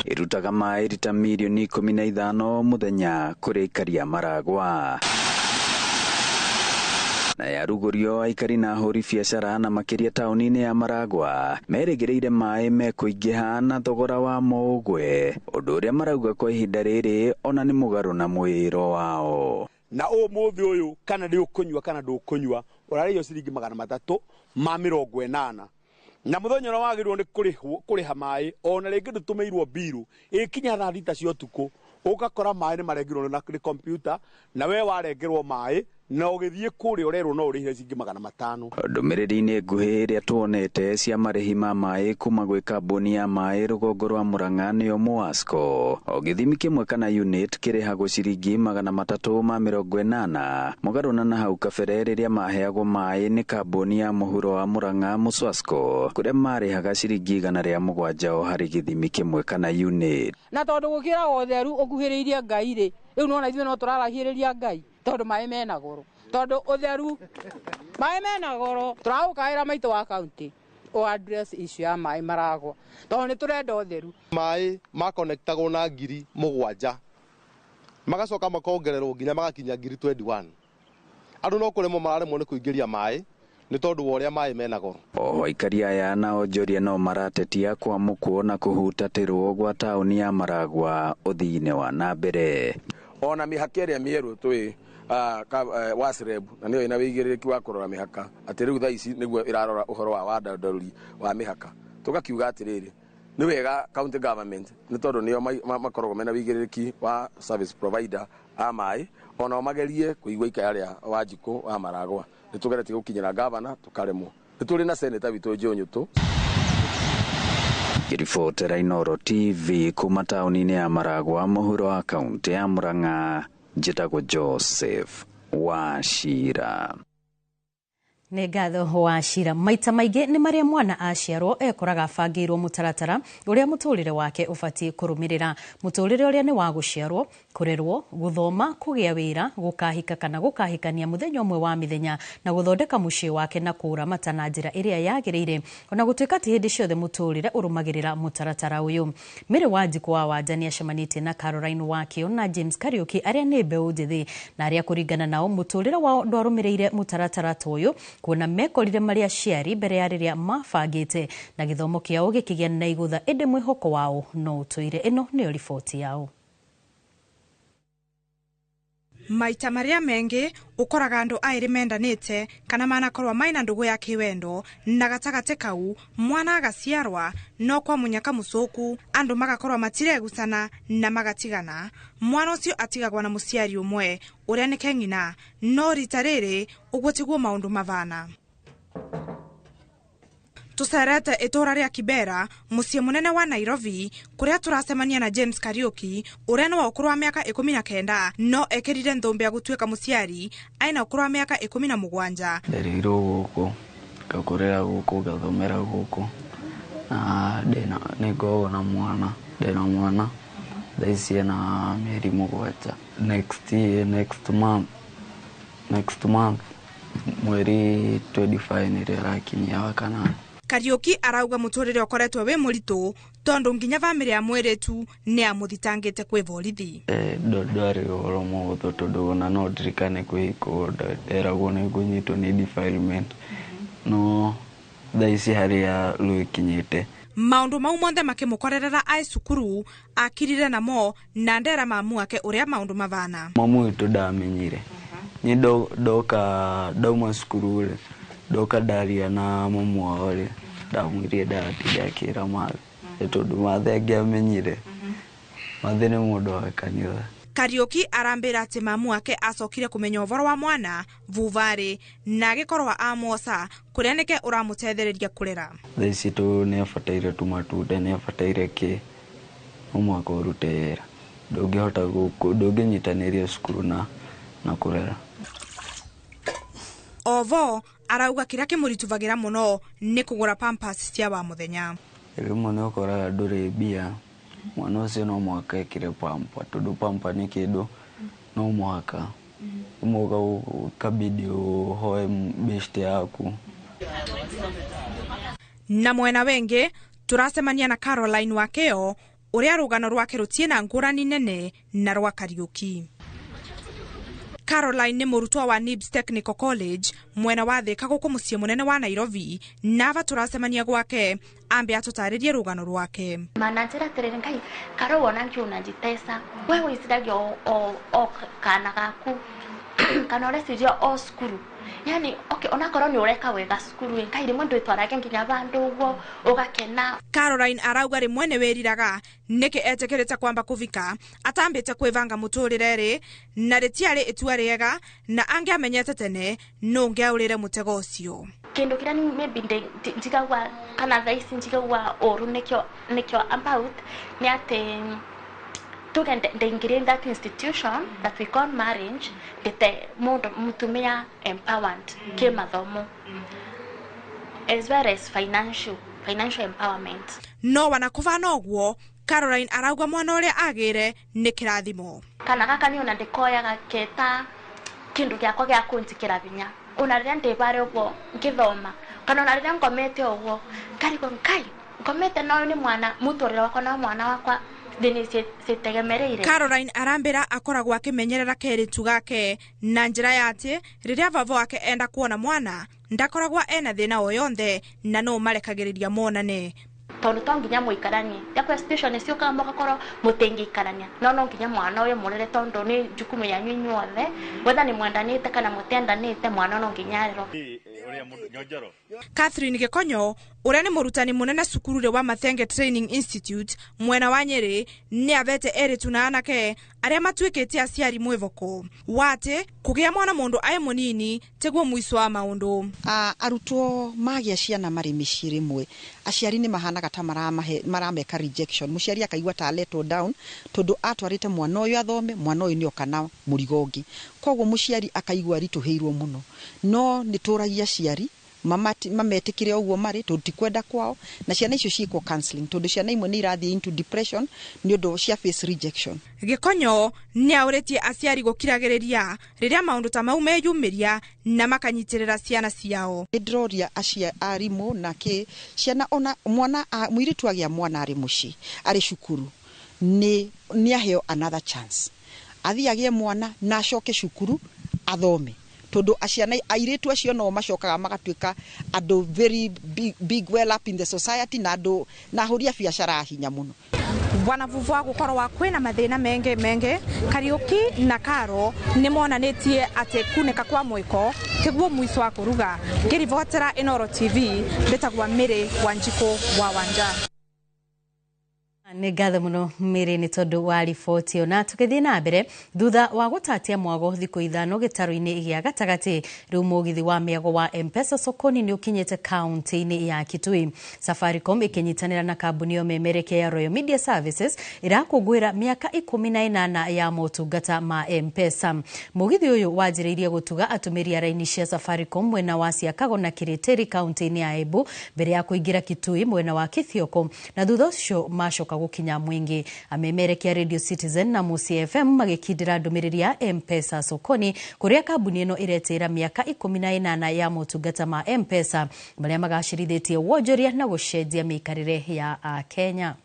Ĩrutaga maĩ rita mirioni 15 mũthenya kũrĩ aikari a Maragwa. Na yarugũrio aikari na ahũri biacara na makĩria taũni-inĩ ya Maragwa merĩgĩrĩire maĩ mekũingĩha na thogora wamo ũgwe, ũndũ ũrĩa marauga kwa ihinda rĩrĩ ona nĩ mũgarũ na mwĩro wao. Na ũmũthĩ ũyũ kana nĩ ũkũnyua kana ndũkũnyua ũrarĩhio ciringi 380 na mũthenya ũrĩa wagĩrĩirwo nĩ kũrĩha maĩ ona rĩngĩ ndũtũmĩirwo mbiru ĩkinya thaa 6 cia ũtukũ ũgakora maĩ nĩ marengirwo nĩ kompyuta na we warengerwo maĩ Na ũgĩthiĩ kũrĩa ũrerwo no ũrĩhire ciringi 500. Ndũmĩrĩri-inĩ nguhĩ ĩrĩa tuonete cia marĩhi ma maĩ kuma gwĩ kambuni ya maĩ rũgongo rwa Murang'a nĩyo Muwasco, o gĩthimi kĩmwe kana unit kĩrĩhagwo ciringi 380 mũgarũna na hau kabere rĩrĩa maheagwo maĩ nĩ kambuni ya mũhuro wa Murang'a Muswasco, kũrĩa marĩhaga ciringi 107 o harĩ gĩthimi kĩmwe kana unit. Na tondũ gũkĩragwo ũtheru ũkuhĩrĩirie Ngai rĩ, rĩu nĩwona ithuĩ no tũrarahĩrĩria Ngai tondũ maĩ mena goro, tondũ ũtheru maĩ mena goro. Tũragũkaĩra maitũ wa kaunti o address issue ya maĩ maragwa tondũ nĩ tũrenda ũtheru. Maĩ makonektagwo na 7,000 magacoka makongererwo nginya magakinya 21,000. Andũ no kũremwo mararemwo nĩ kũingĩria maĩ nĩ tondũ wa ũrĩa maĩ mena goro. Oho aikari aya na onjoria no maratetia kwamũkwo na kũhutatĩrwo gwa taũni ya Maragwa ũthii-inĩ wa na mbere. Ona mĩhaka ĩrĩa mĩerũ twĩ WASREB na nĩyo ĩna wĩigĩrĩrĩki wa kũrora mĩhaka atĩ rĩu thaa ici nĩguo ĩrarora ũhoro wa wandandũri wa mĩhaka. Tũgakiuga atĩrĩrĩ, nĩ wega county government nĩ tondũ nĩo makoragwo mena wĩigĩrĩrĩki wa service provider a maĩ, onao magerie kũigua ikaya rĩa Wanjikũ wa Maragwa. Nĩ tũgeretie gũkinyĩra gavana tũkaremwo. Nĩ tũrĩ na senator witũ Joe Nyutu. Ngĩribotera Inooro TV kuma taũni-inĩ ya Maragwa mũhuro wa kaũntĩ ya Murang'a, njĩtagwo Joseph Wachira. Nĩ ngatho Wachira. Maita maingĩ nĩ marĩa mwana aciarwo ekoraga abangĩirwo mũtaratara ũrĩa mũtũrĩre wake ũbatiĩ kũrũmĩrĩra. Mũtũrĩre ũrĩa nĩ wa gũciarwo, kũrerwo, gũthoma, kũgĩa wĩra, gũkahika kana gũkahikania mũthenya ũmwe wa mĩthenya, na gũthondeka mũciĩ wake na kũũramata na njĩra ĩrĩa yagĩrĩire, ona gũtuĩka ti hĩndĩ ciothe mũtũrĩre ũrũmagĩrĩra mũtaratara ũyũ. Mary Wanjikũ wa Wanja nĩ acemanĩtie na Caroline Wakio na James Kariuki arĩa nĩ mbeũ njĩthĩ, na arĩa kũringana nao mũtũrĩre wao ndwarũmĩrĩire mũtaratara ta ũyũ, kuona mekorire marĩ aciari mbere ya rĩrĩa mabangĩte na gĩthomo kĩao gĩkĩgĩa na igũtha, ĩndĩ mwĩhoko wao no ũtũire. Ĩno nĩyo riboti yao. Maita maria mengi ukoraga andu airi mendanite kana manakorwa maina ndugu ya kiwendo na gatagate kau mwana agaciarwa no kwa munyaka mucuku andu magakorwa matiregusana na magatigana. Mwana ucio atigagwa na muciari umwe uria ni keng'ina, no rita riri uguo tiguo maundu mavana. Tucerete itura ria Kibera mucii munene wa Nairobi kuria turacemania na James Kariuki uria ni wa ukuru wa miaka 19 no ekirire nthumbi ya gutuika muciari aina ukuru wa miaka 17. Ndereirwo guku ngakurira guku ngathomera guku na ndina ningoragwo na mwana, ndina mwana thaa ici ena mĩeri 7. Next year, next month mweri 25 nĩrĩo arakinyia wa kanana. Kariuki arauga muturire ukoretwo wi muritu tondu nginya family ya mwiritu ni amuthitangite kwi borithi. Ndwarĩ ũhoro mũhũthũ tondu ona no ndirikane kwĩhikwo nderagwo nĩ ngũnyitwo nĩ defilement, no thaa ici harĩa rwĩkinyĩte. Maundu mau monthe makimukorerera ai cukuru akirire namo na ndera mamu wake uria maundu mavana. Mamu witũ ndamenyire ni ndoka ndauma cukuru rĩ, ndoka ndaria na mamu wao rĩ, ndamwĩrire ndatinda akĩra mathe tondu mathe angĩamenyire, mathe nĩ mũndũ wa kanitha. Kariuki arambira ati mamu wake acokire kumenya ũhoro wa mwana vuvari na agikorwo amuoca kuria nike uramutethereria kurera. Thaa ici tu nĩ abataire tũmatunda, nĩ abataire kĩ, no mũhaka ũrute wĩra, ndũngĩhota ndũngĩnyitanĩria cukuru na kũrera. Ovo arauga kiria kimurituvagira muno ni kugura pampers cia wa muthenya. Rĩmwe nĩ ũkoraga ndũrĩ mbia, mwana ũcio no mũhaka ekĩre pampa tondu pampa nĩ kĩndũ no mũhaka rĩmwe ũkabidi ũhoe beshte yaku. Na mwena wengi turacemania na Caroline Wakeo uria rugano rwake rutie na ngurani nene na rwa Kariuki. Caroline ni murutwa wa Nibs Technical College mwena wa Thika guku mucii munene wa Nairobi, nava turacemania gwake ambe atutaririe rugano rwake. Mananjira atiriri ngai karo wona ngiunajitesa we wiciragia o kana gaku Kana ũreciria o cukuru. Yani okay onakorwo nĩ ũreka wega cukuru ngai rĩmwe ndwĩtwarage nginya vandũ ũguo ũgakena. Caroline arauga rĩmwe nĩ wĩriraga nĩkĩ etĩkĩrĩte kwamba kũvika atambĩte kwĩbanga mũtũrĩre rĩ na rĩtiarĩ itua rĩega na angĩamenyete tene no ũngĩaũrĩre mũtego ũcio. Kindu kiria ni maybe njigagua kana thaa ici njigagua ũru nikio about ni ati tuge ndaingĩrie in that institution that we call marriage ndite mundu mutumia empowered kimathomo as well as financial empowerment. No wanakuvana ũguo Caroline arauga mwana ũrĩa agĩre nĩ kĩrathimo. Kana gaka ni ona ndikoyaga keta kindu gĩakwa gĩa kũnjĩkĩra vinya ona rĩrĩa ndĩ bare ũguo ngĩthoma kana ona rĩrĩa ngomete ũguo ngarigwo ngai ngomete no nĩ mwana mũtũrĩre wakwa na mwana wakwa thĩ citegemereire. Caroline arambĩra akoragwo akĩmenyerera keritu gake na njĩra ya atĩ rĩrĩa baba wake enda kuona mwana ndakoragwo ena thĩna o yonthe na no marekagĩrĩria monane. Tondu to nginya muikaranie yakwa situation ciukaga mugakorwo mutingĩikarania no nginya mwana ũyũ mũrere tondu nĩ jukumu yanyu inyuothe whether nĩ mwendanĩte kana mũtiendanĩte mwana no nginya arerwo. Catherine Gĩkonyo ũrĩa nĩ mũrutani mũnene cukuru wa Mathenge Training Institute mwena wa Nyeri nĩ avete erĩtu na anake arĩa matuĩkĩte aciari mwĩvoko wa atĩ kũgĩa mwana mũndũ aĩ mũnini tiguo mũico wa maũndũ. Arutwo magĩa ciana marĩ mĩciĩ rĩmwe aciari nĩ mahanaga ta marameka rejection mũciari akaigua ta letwo down tondũ atwarĩte mwana ũyũ athome mwana ũyũ nĩoka na mũrigo ũngĩ koguo mũciari akaigua aritũhĩirwo mũno no nĩ tũragia aciari mametĩkĩre ũguo marĩ tondũ ti kwenda kwao na ciana icio ciĩkwo counseling tondũ ciana imwe nĩ irathiĩ into depression nĩ ũndũ cia face rejection. Gĩkonyo nĩ aũrĩtie aciari gũkiragĩrĩria rĩrĩa maũndũ ta mau meyumĩria na makanyitĩrĩra ciana ciao. Nĩ ndĩroria arimũ na kĩ ciana ona mwana mũirĩtu agĩa mwana arĩ mũciĩ arĩ cukuru nĩ aheo another chance athiĩ agĩe mwana na acoke cukuru athome tondu aciana airitu acio no macokaga magatuika andu very big well up in the society na andu na ahuria biacara hinya muno. Bwana Vuvwa gukorwo kwina mathina menge menge Kariuki na Karo ni monanitie ati kuneka kwa mwiko tiguo mwico wa kuruga. Ngiribotera Inooro TV mbitagwa Mary Wanjiku wa Wanja. Nĩ ngatho mũno Mary nĩ tondũ wa riboti ĩyo. Na tũgĩthiĩ na mbere thutha wa gũtatia mwago thikũ 5 gĩtarũ-inĩ gĩa gatagatĩ rĩu mũgithi wa mĩago wa M-Pesa sokoni nĩ ũkinyĩte kaunti-inĩ ya Kitui. Safaricom ĩkĩnyitanĩra na kambuni ya ũmemerekia ya Royal Media Services ĩrakũngũĩra mĩaka 18 ya motungata ma M-Pesa. Mũgithi ũyũ wanjĩrĩirie gũtuga atũmĩri a raini cia Safaricom mwena wa Siakago na Kiritiri kaunti-inĩ ya Embu mbere ya kũingĩra Kitui mwena wa Kithioko na thutha ũcio macoka gũkinya Mwingi. Amemerekia Radio Citizen na Musi FM magĩkindĩra ndũmĩrĩri ya M-Pesa sokoni kũrĩa kambuni ĩno ĩretĩra mĩaka 18 ya motungata ma M-Pesa marĩa magacĩrithĩtie wonjoria na gũcenjia mĩikarĩre ya Akenya.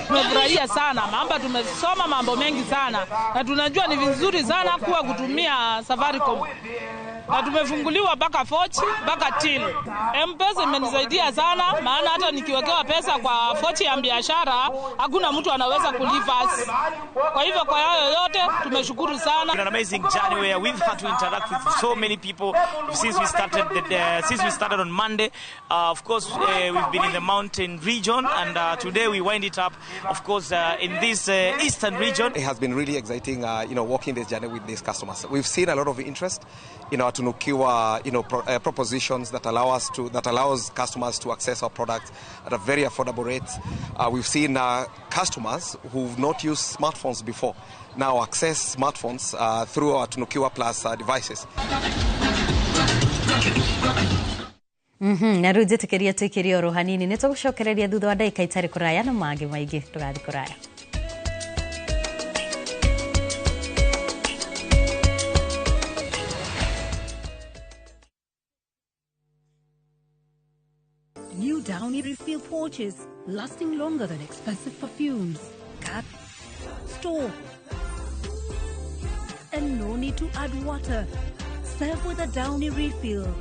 Tumefurahia sana mamba, tumesoma mambo mengi sana na tunajua ni vizuri sana kuwa kutumia Safaricom na tumefunguliwa mpaka 40 mpaka till. M-Pesa imenisaidia sana, maana hata nikiwekewa pesa kwa 40 ya biashara hakuna mtu anaweza kulivas. Kwa hivyo kwa hayo yote tumeshukuru sana. An amazing journey where we've had to interact with so many people since we started on Monday. Of course we've been in the mountain region and today we wind it up of course in this eastern region. It has been really exciting walking this journey with these customers. We've seen a lot of interest in our Tunukiwa propositions that allows customers to access our products at a very affordable rate. We've seen customers who've not used smartphones before now access smartphones through our Tunukiwa Plus devices. Na rĩu njĩtĩkĩria tũikĩrie oro hanini nĩ tũgũcokereria thutha wa ndagĩka itarĩ kũraya na mangĩ maingĩ ndũgathiĩ kũraya. New Downy refill pouches, lasting longer than expensive perfumes. Cut, store, and no need to add water. Serve with a Downy refill.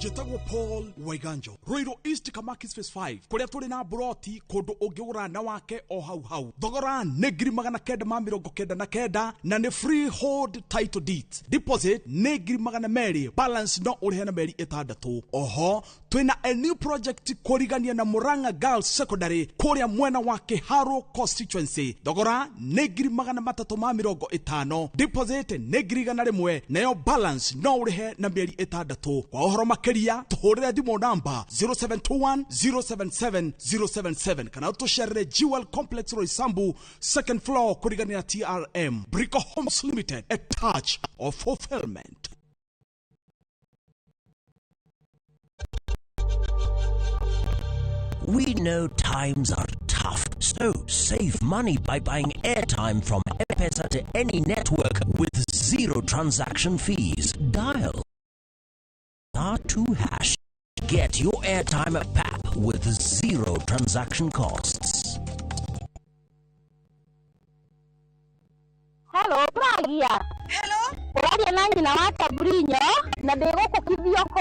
Njĩtagwo Paul Waiganjo, Ruiru East Kamakis Phase 5, kũrĩa tũrĩ na buroti kũndũ ũngĩgũra na wake o hau hau. Thogora nĩ 999 na nĩ freehold title deed. Deposit nĩ 200,000, balance no ũrĩhe na mĩeri 6. Oho twĩna a new project kũrigania na Murang'a Girls Secondary kũrĩa mwena wa Kiharu constituency. Thogora nĩ 350,000, deposit nĩ 100,000, nayo balance no ũrĩhe na mĩeri 6. Kwa ũhoro makĩria tũhũrĩre thimũ namba 0721 077 077 kana ũtũcerere Jewel Complex Roysambu, second floor, kũrigania na TRM. Brico Homes Limited, a touch of fulfillment. We know times are tough, so save money by buying airtime from M-Pesa to any network with zero transaction fees. Dial *2#. Get your airtime pack with zero transaction costs. Hello, Pragia. Hello. Ũraria na nyina wa Kabrinyo na ndĩ gũkũ Kithioko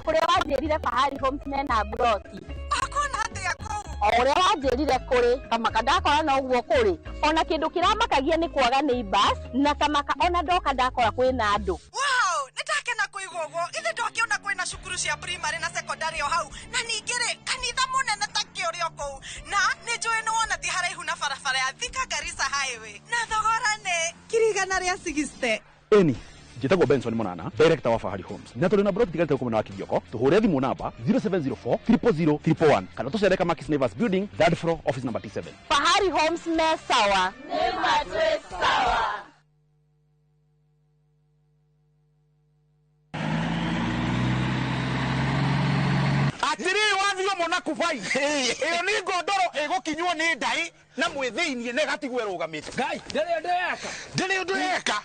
kũrĩa wanjĩrire Fahari Homes mena broti. Akona atĩa kũu? O ũrĩa wanjĩrire kũrĩ kamaka ndakora noguo kũrĩ. Ona kĩndũ kĩramakagia nĩ kwaga neighbors na kamaka ona ndoka ndakora kwĩna andũ. Wow, nĩndakena kũigua ũguo. Ithe ndokĩona kwĩna cukuru cia primary na secondary o hau na ningĩ rĩ kanitha mũnene ta kĩũrĩ o kũu na nĩ njũĩ nĩ wona ti haraihu na barabara ya Thika Garissa Highway na thogora nĩ 160,000. Eni njĩtagwo Benson Monana, director wa Fahari Homes, na tũrĩ na broti tigarĩte gũkũ mwena wa Kithioko. Tũhũre thimũ namba 0704 000 111 kana tũcere Kamakis Neighbors Building, third floor, office number T7. Fahari Homes me sawa. Nĩ matwĩ sawa. Atiriri wathio mona kubai iyo ni ngondoro igukinywo ni ndai na mwithiinie na ĩgatigwo ĩrũgamĩte. Ngai ndĩrĩ ũndũ eka, ndĩrĩ ũndũ eka,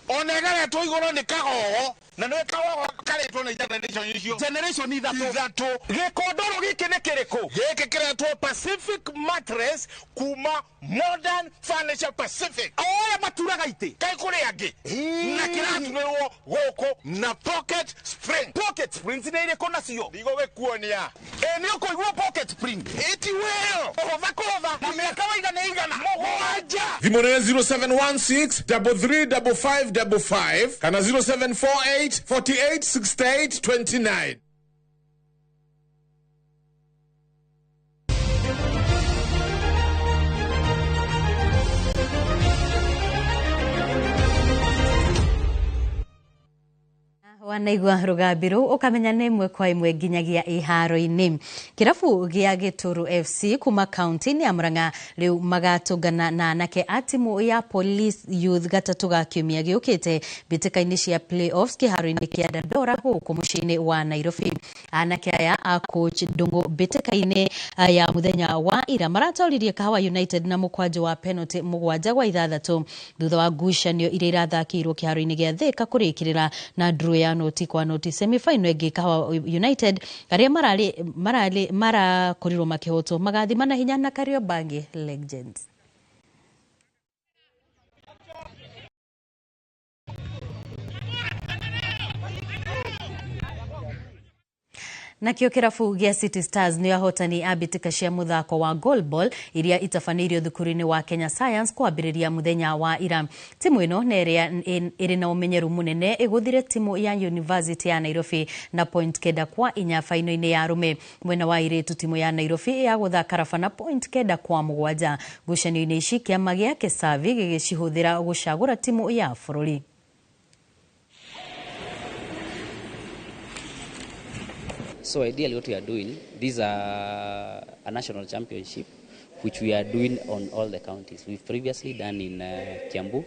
ona ĩgaretwo igũrũ nĩ kagogo na nĩ kagogo karetwo nĩ generation icio, generation ithatũ. Gĩkondoro gĩkĩ nĩ kĩrĩkũ? Gĩkĩ kĩretwo Pacific Mattress kuma Modern Furniture Pacific. Oya maturaga itĩ kaĩ kũrĩ angĩ na kĩraturĩrwo gũkũ na pocket spring. Pocket springs nĩ irĩkũ nacio? Ndigũgĩkuonia. Ĩ nĩ ũkũigua pocket spring ĩti wĩyo kũhũtha kũhũtha na mĩaka waiga nĩ igana mũgwanja. Thimũ nĩ 0716 335555 kana 0748 48 68 29. Wanaigua rũgambi rũu ũkamenya nĩ ĩmwe kwa ĩmwe nginyagia iharo-inĩ. Kĩrabu gĩa Gĩtũrũ FC kuma kaunti-inĩ ya Murang'a rĩu magatũngana na anake a timu ya Police Youth gatatũ ga kiumia gĩũkĩte mbĩtĩka-inĩ cia playoffs kĩharo-inĩ kĩa Dandora gũkũ mũciĩ-inĩ wa Nairobi. Anake aya a coach Ndung'u mbĩtĩka-inĩ ya mũthenya wa ira maratoririe Kahawa United na mũkwanjũ wa penalty 7-6 thutha wa ngucanio iria irathakĩirwo kĩharo-inĩ gĩa Thika kũrĩkĩrĩra na draw ya noti kwa noti. Semi-final ĩngĩ Kahawa United arĩa marakorirwo makĩhotwo magathima na hinya na Kariobangi Legends. Nakĩo kĩrabu gĩa City Stars nĩ ahotani a mbĩtĩka cia mũthako wa goalball iria itabanĩirio thukuru-inĩ wa Kenya Science kwambĩrĩria mũthenya wa ira. Timu ĩno nĩ ĩrĩa ĩrĩ na ũmenyeru mũnene ĩgũthire timu ya University ya Nairobi na point 9-4 faino-inĩ ya arũme. Mwena wa airĩtu timu ya Nairobi yagũtha Karaba na point 9-7. Ngucanio-inĩ ici kĩama gĩa Kesavi gĩgĩcihũthĩra gũcagũra timu ya bũrũri. So ideally what we are doing, these are a national championship which we are doing on all the counties. We've previously done in Kiambu,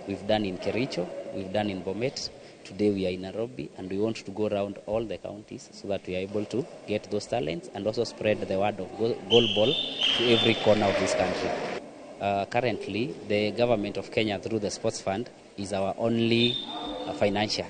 we've done in Kericho, we've done in Bomet. Today we are in Nairobi and we want to go around all the counties so that we are able to get those talents and also spread the word of goalball to every corner of this country. Currently, the government of Kenya through the Sports Fund is our only financier.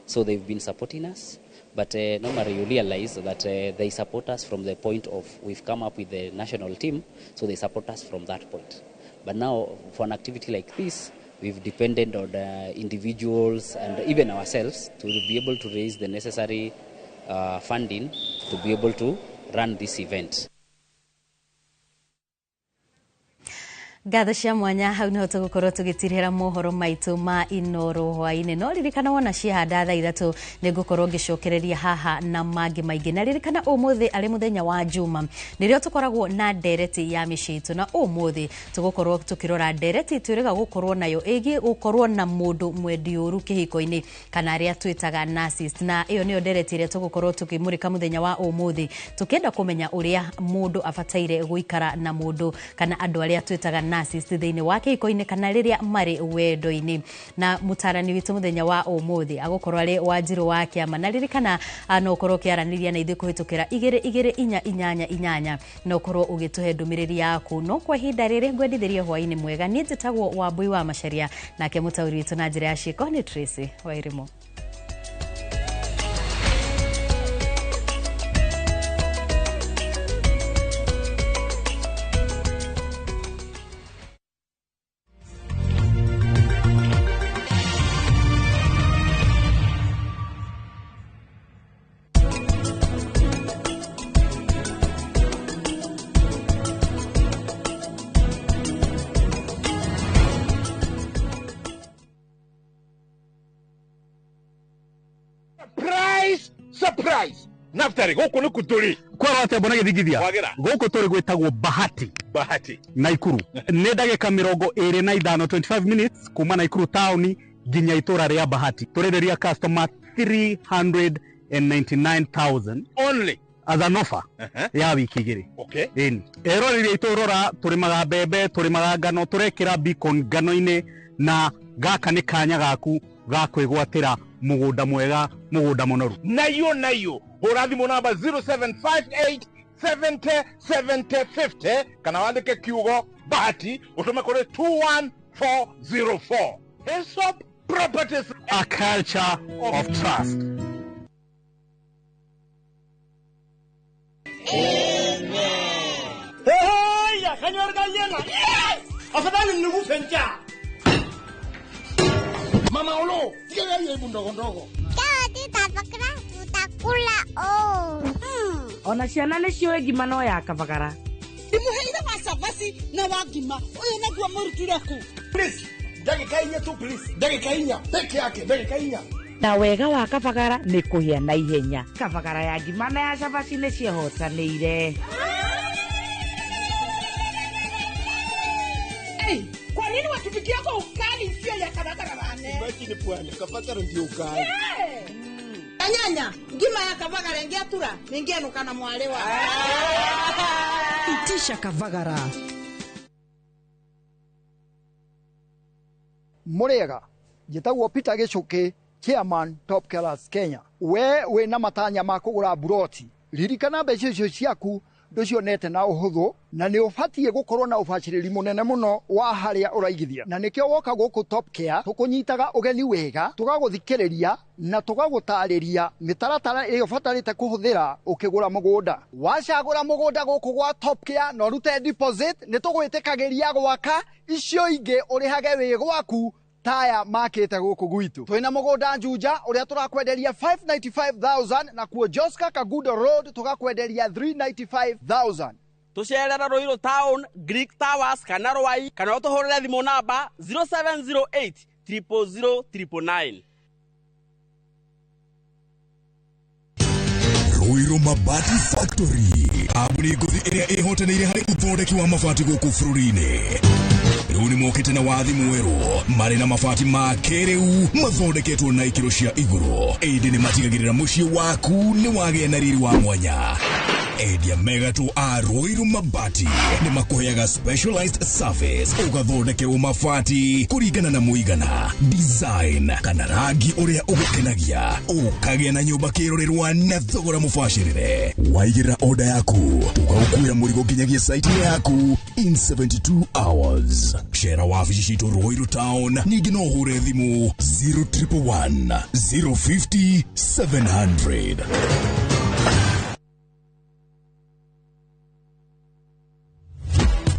So they've been supporting us. But normally you realize that they support us from the point of we've come up with the national team, so they support us from that point. But now for an activity like this, we've depended on individuals and even ourselves to be able to raise the necessary funding to be able to run this event. Ngatho cia mwanya hau niho tugukorwo tugitirira mohoro maitu ma Inoro hwaini. No ririkana wona ciahanda thaa 3 nigukorwo ngicokereria haha na mangi maingi. Na ririkana umuthi ari muthenya wa Juma nirio tukoragwo na ndereti ya miciĩ itu, na umuthi tugukorwo tukirora ndereti twiriga gukorwo nayo igi gukorwo na mundu mwendi uru kihiko-ini kana aria twitaga narcissist. Na iyo niyo ndereti iria tugukorwo tukimurika muthenya wa umuthi, tukienda kumenya uria mundu abataire guikara na mundu kana andu aria twitaga narcissist thiini wa kihiko-ini kana riria mari wendo-ini. Na mutarani witu muthenya wa umuthi agukorwo ari Wanjiru wa Kiama. Na ririkana no ukorwo ukiaraniria na ithuĩ kuhitukira 2 2 4 8 8 na ukorwo ugituhe ndumiriri yaku. No kwa ihinda riri ngwendithirie hwaini mwega. Niĩ njĩtagwo Wambui wa Macharia, nake mutauri witu na njĩra ya ciĩko nĩ Tracy Wairimu. Surprise! Naftari, gũkũ nĩ kũtũrĩ. Kwĩrwo atĩa mbona gĩthingithia? Gũkũ tũrĩ gwĩtagwo Bahati. Bahati. Naikuru. Nĩ ndagĩka 25, 25 minutes kuma Naikuru town nginya itũra rĩa Bahati. Tũrenderia customer 399,000 only as an offer ya wiki 2. Okay. Ĩni. Eroreri aitũ rora, tũrĩmaga mbembe, tũrĩmaga ngano, tũrekĩra beacon ngano-inĩ, na gaka nĩ kanya gaku ga kwĩgwatĩra mugunda mwega, mugunda munoru. Nayo nayo hũra thimũ namba 0758 70 70 50 kana wandĩke kiugo Bahati ũtũme kũrĩ 21404. Hillsop Properties, a culture of trust. Amen. Hey, ya kanyor gayena. Afadhali nikufe njaa. Mama Olo, tiga hebu ndogo ndogo. Tutakula oh. Ona ciana nĩ ciũĩ ngima no ya kabagara. Ndimuheire wa cabaci na wa ngima. Ũyũ naguo mũrutire kũ? Please, ndagĩka 4 tu please. Ndagĩka 4 peke yake, ndagĩka 4. Na wega wa kabagara nĩ kũhĩa na ihenya. Kabagara ya ngima na ya cabaci nĩ ciĩhotanĩire. Hey, kwa nini watupikia kwa ukali sio ya kabagara bane? Imagine bwana, kabagara ndio ukali. Yeah. Anyanya, ngima ya kabagara ingiatura, ningenuka na mwalewa. Itisha kabagara. Murega, njĩtagwo Peter Gichuki, chairman Top Killers Kenya. We wĩna matanya ma kũgũra buroti, ririkana mbeca icio ciaku ndũcionete na ũhũthũ, na nĩ ũbatiĩ gũkorwo na ũbacĩrĩri mũnene mũno wa harĩa ũraigithia. Na nĩkĩo woka gũkũ Top Care tũkũnyitaga ũgeni wega, tũgagũthikĩrĩria na tũgagũtarĩria mĩtaratara ĩrĩa ũbatarĩte kũhũthĩra ũkĩgũra mũgũnda. Wacagũra mũgũnda gũkũ gwa Top Care na ũrute deposit, nĩ tũgwĩtĩkagĩria gwaka icio ingĩ ũrĩhage wĩ gwaku taya makĩte gũkũ gwitũ. Twĩna mũgũnda Juja ũrĩa tũrakwenderia 595,000 na kuo Joska Kagudo Road tũgakwenderia 395,000. Tũcerera Ruiru Town, Greek Towers kana Rwai, kana ũtũhũrĩre thimũ namba 0708 000 999. Ruiru Mabati Factory, kambuni ngũthi ĩrĩa ĩhotanĩire harĩ ũthondeki wa mabati gũkũ bũrũri-inĩ. Rĩu nĩ mokĩte na wathi mwerũ, marĩ na mabati ma kĩrĩu mathondeketwo na ikĩro cia igũrũ. Ĩndĩ nĩ matigagĩrĩra mũciĩ waku nĩ wagĩa na riri wa mwanya. Endia megatũ a Ruiru Mabati nĩ makũheaga specialized service, ũgathondekerwo mabati kũringana na mũigana, design kana rangi ũrĩa ũgũkenagia, ũkagĩa na nyũmba kĩrorerwa na thogora mũbacĩrĩre. Waigĩrĩra order yaku, tũgagũkuĩra mũrigo nginyagia site yaku in 72 hours. Cera wabici citũ Ruiru Town, ningĩ no ũhũre thimũ 0111 050 700.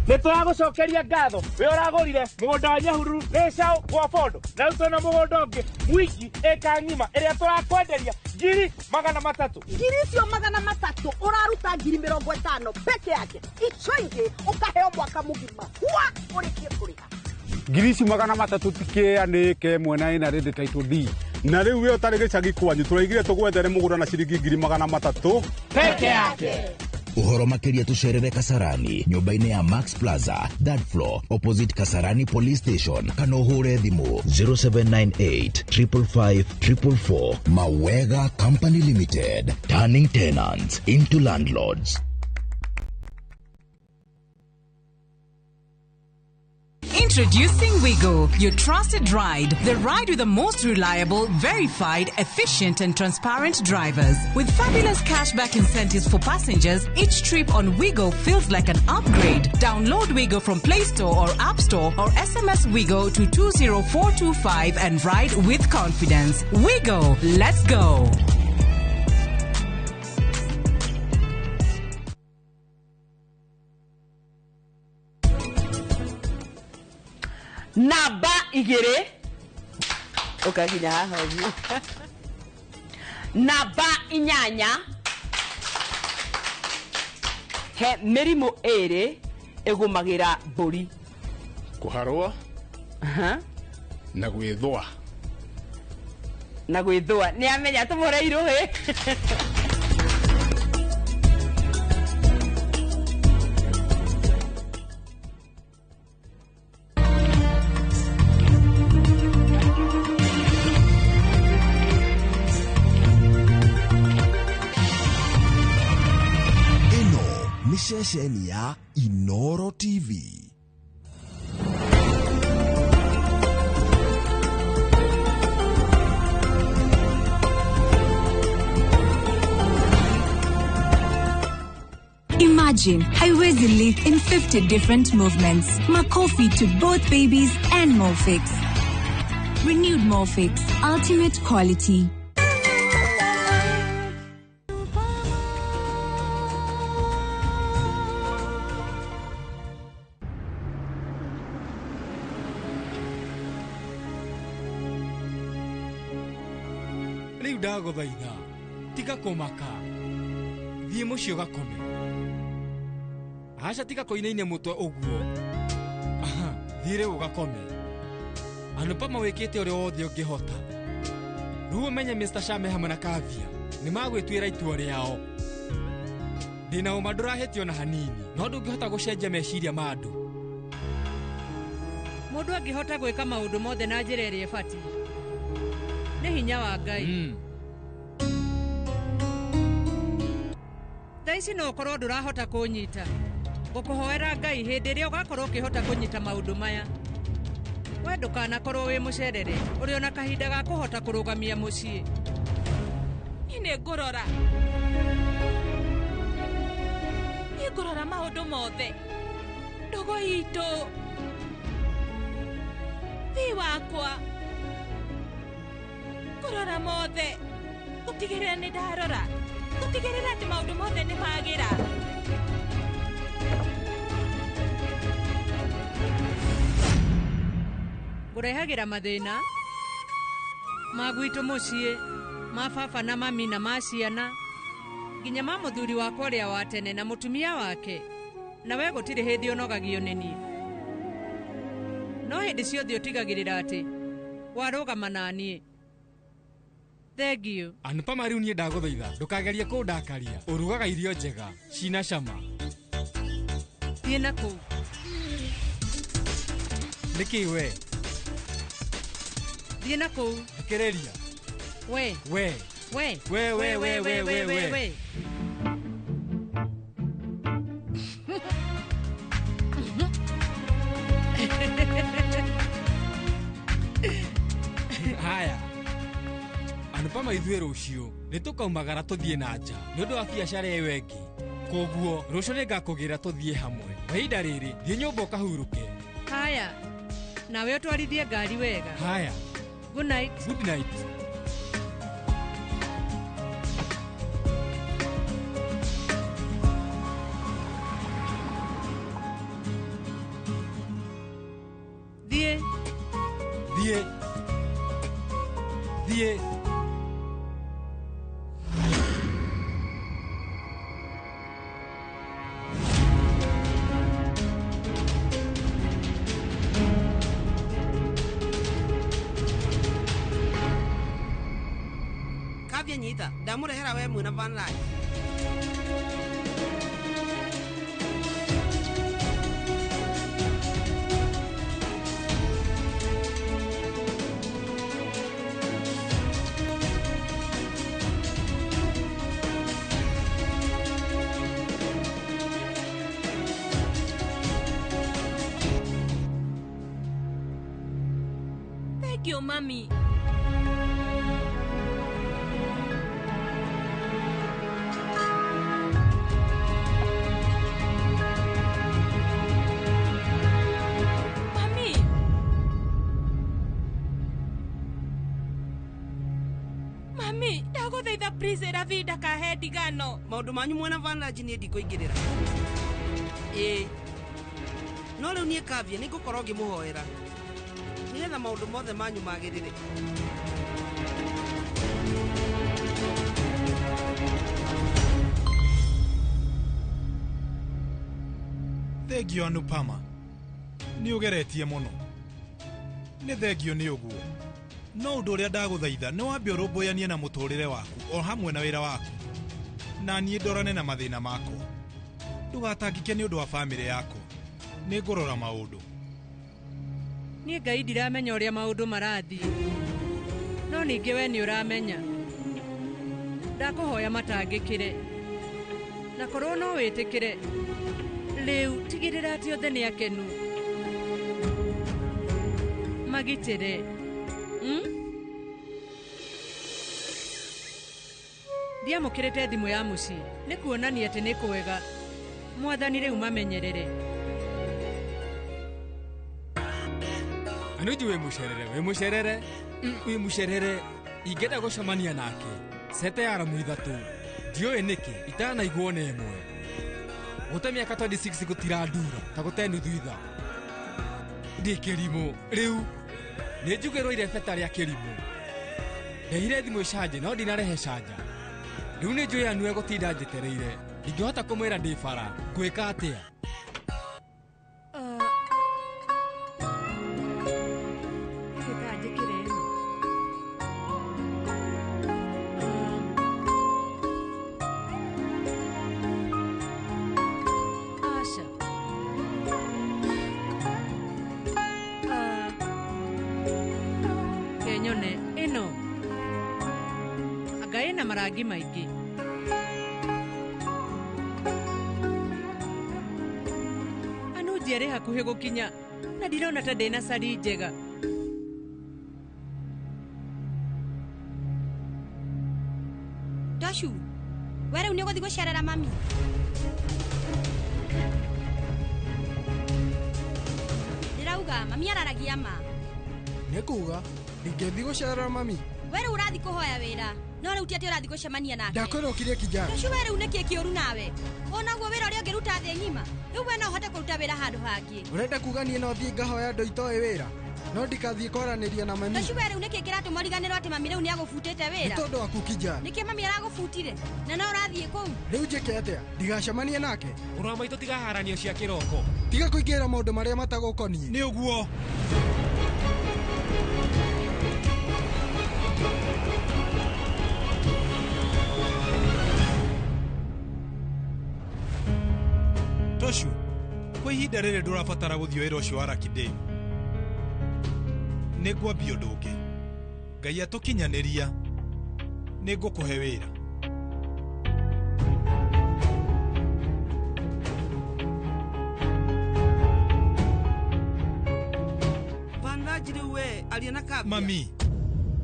Nĩ Nĩ tũragũcokeria ngatho we ũragũrire mũgũnda wa Nyahururu Gĩcaũ gwa Bondo na rĩu twĩna mũgũnda ũngĩ mwingi ĩka ng'ima ĩrĩa tũrakwenderia 300,000. 300,000 ũraruta 50,000 peke yake, icio ingĩ ũkaheo mwaka mũgima hwa ũrĩkie kũrĩha. 300,000 tikĩa nĩ ĩka ĩmwe na ĩna rĩndĩ title deed. Na rĩu we ũtarĩ gĩcagi kwanyu tũraigire tũgwethere mũgũnda na ciringi 300,000 peke yake. Uhoro makiria tucerere Kasarani nyumba-inĩ ya Max Plaza third floor opposite Kasarani Police Station kana ũhũre thimũ 0798 555 444. Mawega Company Limited, turning tenants into landlords. Introducing Wigo, your trusted ride. The ride with the most reliable, verified, efficient and transparent drivers. With fabulous cashback incentives for passengers, each trip on Wigo feels like an upgrade. Download Wigo from Play Store or App Store or SMS Wigo to 20425 and ride with confidence. Wigo, let's go. Namba 2 ukakinya haha ũguo. Namba 8 he mĩrimũ ĩrĩ ĩgũmagĩra mbũri. Kũharwo na gwĩthũa. Na gwĩthũa nĩ amenya tũmũre irũhĩ. Ceceni ya Inoro TV. Imagine haiwezi leak in 50 different movements. Makofi to both babies and Molfix. Renewed Molfix, ultimate quality. Rĩu ndagũthaitha tiga kũmaka, thiĩ mũciĩ ũgakome. Aca tiga kũinaine mũtwe ũguo. Aha, thiĩ rĩu ũgakome. Anupama wĩkĩte ũrĩa wothe ũngĩhota. Rĩu ũmenye Mr. Shame hamwe na Kavia nĩ magwĩtuĩra itua rĩao. Ndĩna ũma ndũrahĩtio na hanini, no ndũngĩhota gũcenjia meciria ma andũ. Mũndũ angĩhota gwĩka maũndũ mothe na njĩra ĩrĩa ĩbatiĩ nĩ hinya wa Ngai. Thaa ici no ũkorwo ndũrahota kũnyita. Ngũkũhoera Ngai hĩndĩ ĩrĩa ũgakorwo ũkĩhota kũnyita maũndũ maya. We ndũkanakorwo wĩ mũcerere, ũrĩ ona kahinda ga kũhota kũrũgamia mũciĩ. Niĩ nĩ ngũrora. Niĩ ngũrora maũndũ mothe. Ndũgũ itũ. Thĩ wakwa. Ngũrora mothe. Gũtigĩrĩra nĩ ndarora. Gũtigĩrĩra atĩ maũndũ mothe nĩ magĩra. Ngũrehagĩra mathĩna ma gwitũ mũciĩ, ma baba na mami na ma ciana, nginya ma mũthuri wakwa ũrĩa wa tene na mũtumia wake. Na we gũtirĩ hĩndĩ ũnogagio nĩ niĩ. No hĩndĩ ciothe ũtigagĩrĩra atĩ warũgama na niĩ. Thank you. Anupama rĩu niĩ ndagũthaitha ndũkagerie kũndakaria. Ũrugaga irio njega cina cama. Thiĩ na kũu. Nĩkĩ we? Thiĩ na kũu. Thikĩrĩria. We. We. We. We we we we we we we. Haya. Anupama ithuĩ rũciũ nĩ tũkaumagara tũthiĩ na nja nĩ ũndũ wa biacara ĩyo ĩngĩ. Koguo rũciũ nĩ ngakũgĩra tũthiĩ hamwe. Kwa ihinda rĩrĩ thiĩ nyũmba ũkahurũke. Haya. Nawe ũtwarithie ngari wega. Haya. Good night. Good night. Thiĩ. Thiĩ. Kavya nyita ndamurehera we mwina Vanraj. Thank you, mami. Mami. Mami, ndagũthaitha please Ravi ndakahe ndigano. Maũndũ manyu mwena Vanraj niĩ ndikũingĩrĩra. Ĩĩ. No rĩu niĩ Kavya nĩngũkorwo ngĩmũhoera nĩgetha maũndũ mothe manyu magĩrĩre. Thengio Anupama, nĩ ũgeretie mũno. Nĩ thengio nĩ ũguo. No ũndũ ũrĩa ndagũthaitha nĩ wambe ũrũmbũyanie na mũtũrĩre waku o hamwe na wĩra waku. Na niĩ ndorane na mathĩna makwa. Ndũgatangĩke nĩ ũndũ wa bamĩrĩ yakwa. Nĩ ngũrora maũndũ. Niĩ Ngai ndiramenya ũrĩa maũndũ marathiĩ. No ningĩ we nĩ ũramenya. Ndakũhoya matangĩkĩre. Na korwo no wĩtĩkĩre. Rĩu tigĩrĩra atĩ othe nĩ akenu. Magitĩre. Ndiamũkĩrĩte thimũ ya mũciĩ. Nĩ kuonania atĩ nĩ kwega. Mwathani rĩu mamenyerere. Anuji wĩ mũcerere, wĩ mũcerere, wĩ mũcerere. Ingĩenda gũcemania nake. Sete ya ramu ithatũ. Ndiũĩ nĩkĩ itanaiguo nĩ ĩmwe. Gũte mĩaka 26 gũtirandura ta gũte nuthu ithaa. Ndĩ kĩrimũ rĩu nĩ njugĩrwo irebeta rĩa kĩrimũ. Ndehire thimũ canje no ndinarehe canja. Rĩu nĩ njũĩ Anu egũtinda njetereire. Ndingĩhota kũmwĩra ndĩ bara. Ngwĩka atĩa? Asha. Kenyone ĩno. Anga ĩna marangi maingĩ. Anuji arĩ hakuhĩ gũkinya na ndirona ta ndĩna cari njega. Toshu, we rĩu nĩ ũgũthiĩ gũcerera mami? Ndĩrauga mami araragia ma. Nĩ kuga ndingĩthiĩ gũcerera mami. We rĩu ũrathiĩ kũhoya wĩra no rĩu ti atĩ ũrathiĩ gũcemania nake. Ndakwĩra ũkirie kijana. Toshu, we rĩu nĩkĩ kĩũru nawe? Onaguo wĩra ũrĩa ũngĩruta thĩ ng'ima rĩu we no ũhote kũruta wĩra handũ hangĩ. Ũrenda kuga niĩ no thiĩ ngahoya andũ itoĩ wĩra no ndikathiĩ kwaranĩria na mami? Toshu, we rĩu nĩkĩ kĩratũma ũriganĩrwo atĩ mami rĩu nĩagũbutĩte wĩra? Nĩ tondũ waku kijana. Nĩkĩ mami aragũbutire na no ũrathiĩ kũu? Rĩu njĩke atĩa? Ndigacemanie nake? Mũrũ wa maitũ tiga haranio cia kĩroko. Tiga kũingĩra maũndũ marĩa matagũkoniĩ. Nĩ ũguo. Toshu, kwa ihinda rĩrĩ ndũrabatara gũthiĩ wĩra ũcio wa Lucky Day. Nĩ ngwambia ũndũ ũngĩ. Ngai atũkinyanĩria, nĩ ngũkũhe wĩra. Vanraj rĩu we aria na Kavya. Mami,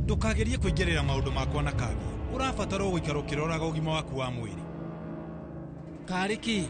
ndũkagerie kũingĩrĩra maũndũ makwa na Kavya. Ũrabatara gũikara ũkĩroraga ũgima waku wa mwĩrĩ. Karĩ kĩ?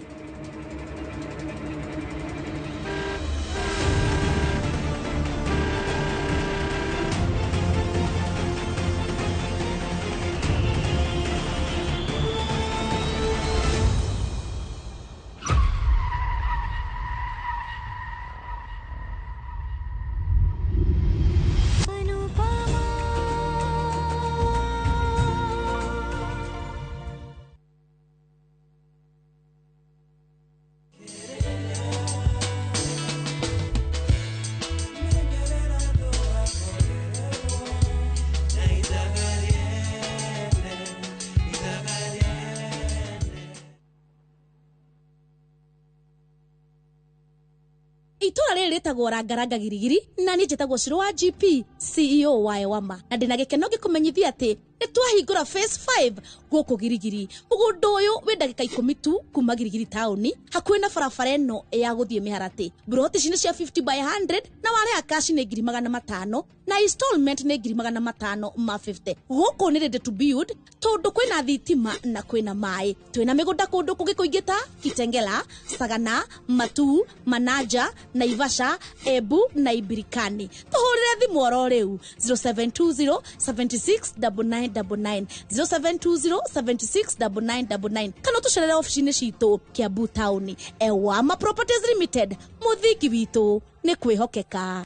Itũra rĩrĩ rĩtagwo Rangaranga Girigiri na niĩ njĩtagwo Shiro wa GP CEO wa Ewama na ndĩna gĩkeno ngĩkũmenyithia atĩ nĩ twahingũra phase 5 gũkũ Girigiri. Mũgũnda ũyũ wĩ ndagĩka 10 tu kuma Girigiri taũni, hakuhĩ na barabara ĩno ya gũthiĩ Mĩharatĩ. Mburoti ici nĩ cia 50 by 100 na warĩha cash nĩ 500,000 na installment nĩ 550,000. Gũkũ nĩ ready to build tondũ kwĩna thitima na kwĩna maĩ. Twĩna mĩgũnda kũndũ kũngĩ kũingĩ ta Kitengela, Sagana, Matu, Manaja, Naivasha, Embu na Ibirikani. Tũhũrĩre thimũ oro rĩu 0720 76 9999 0720 76 9999 kana tũcerere ofici-inĩ citũ Kiambu taũni. Ewama Properties Limited, mũthingi witũ nĩ kwĩhokeka.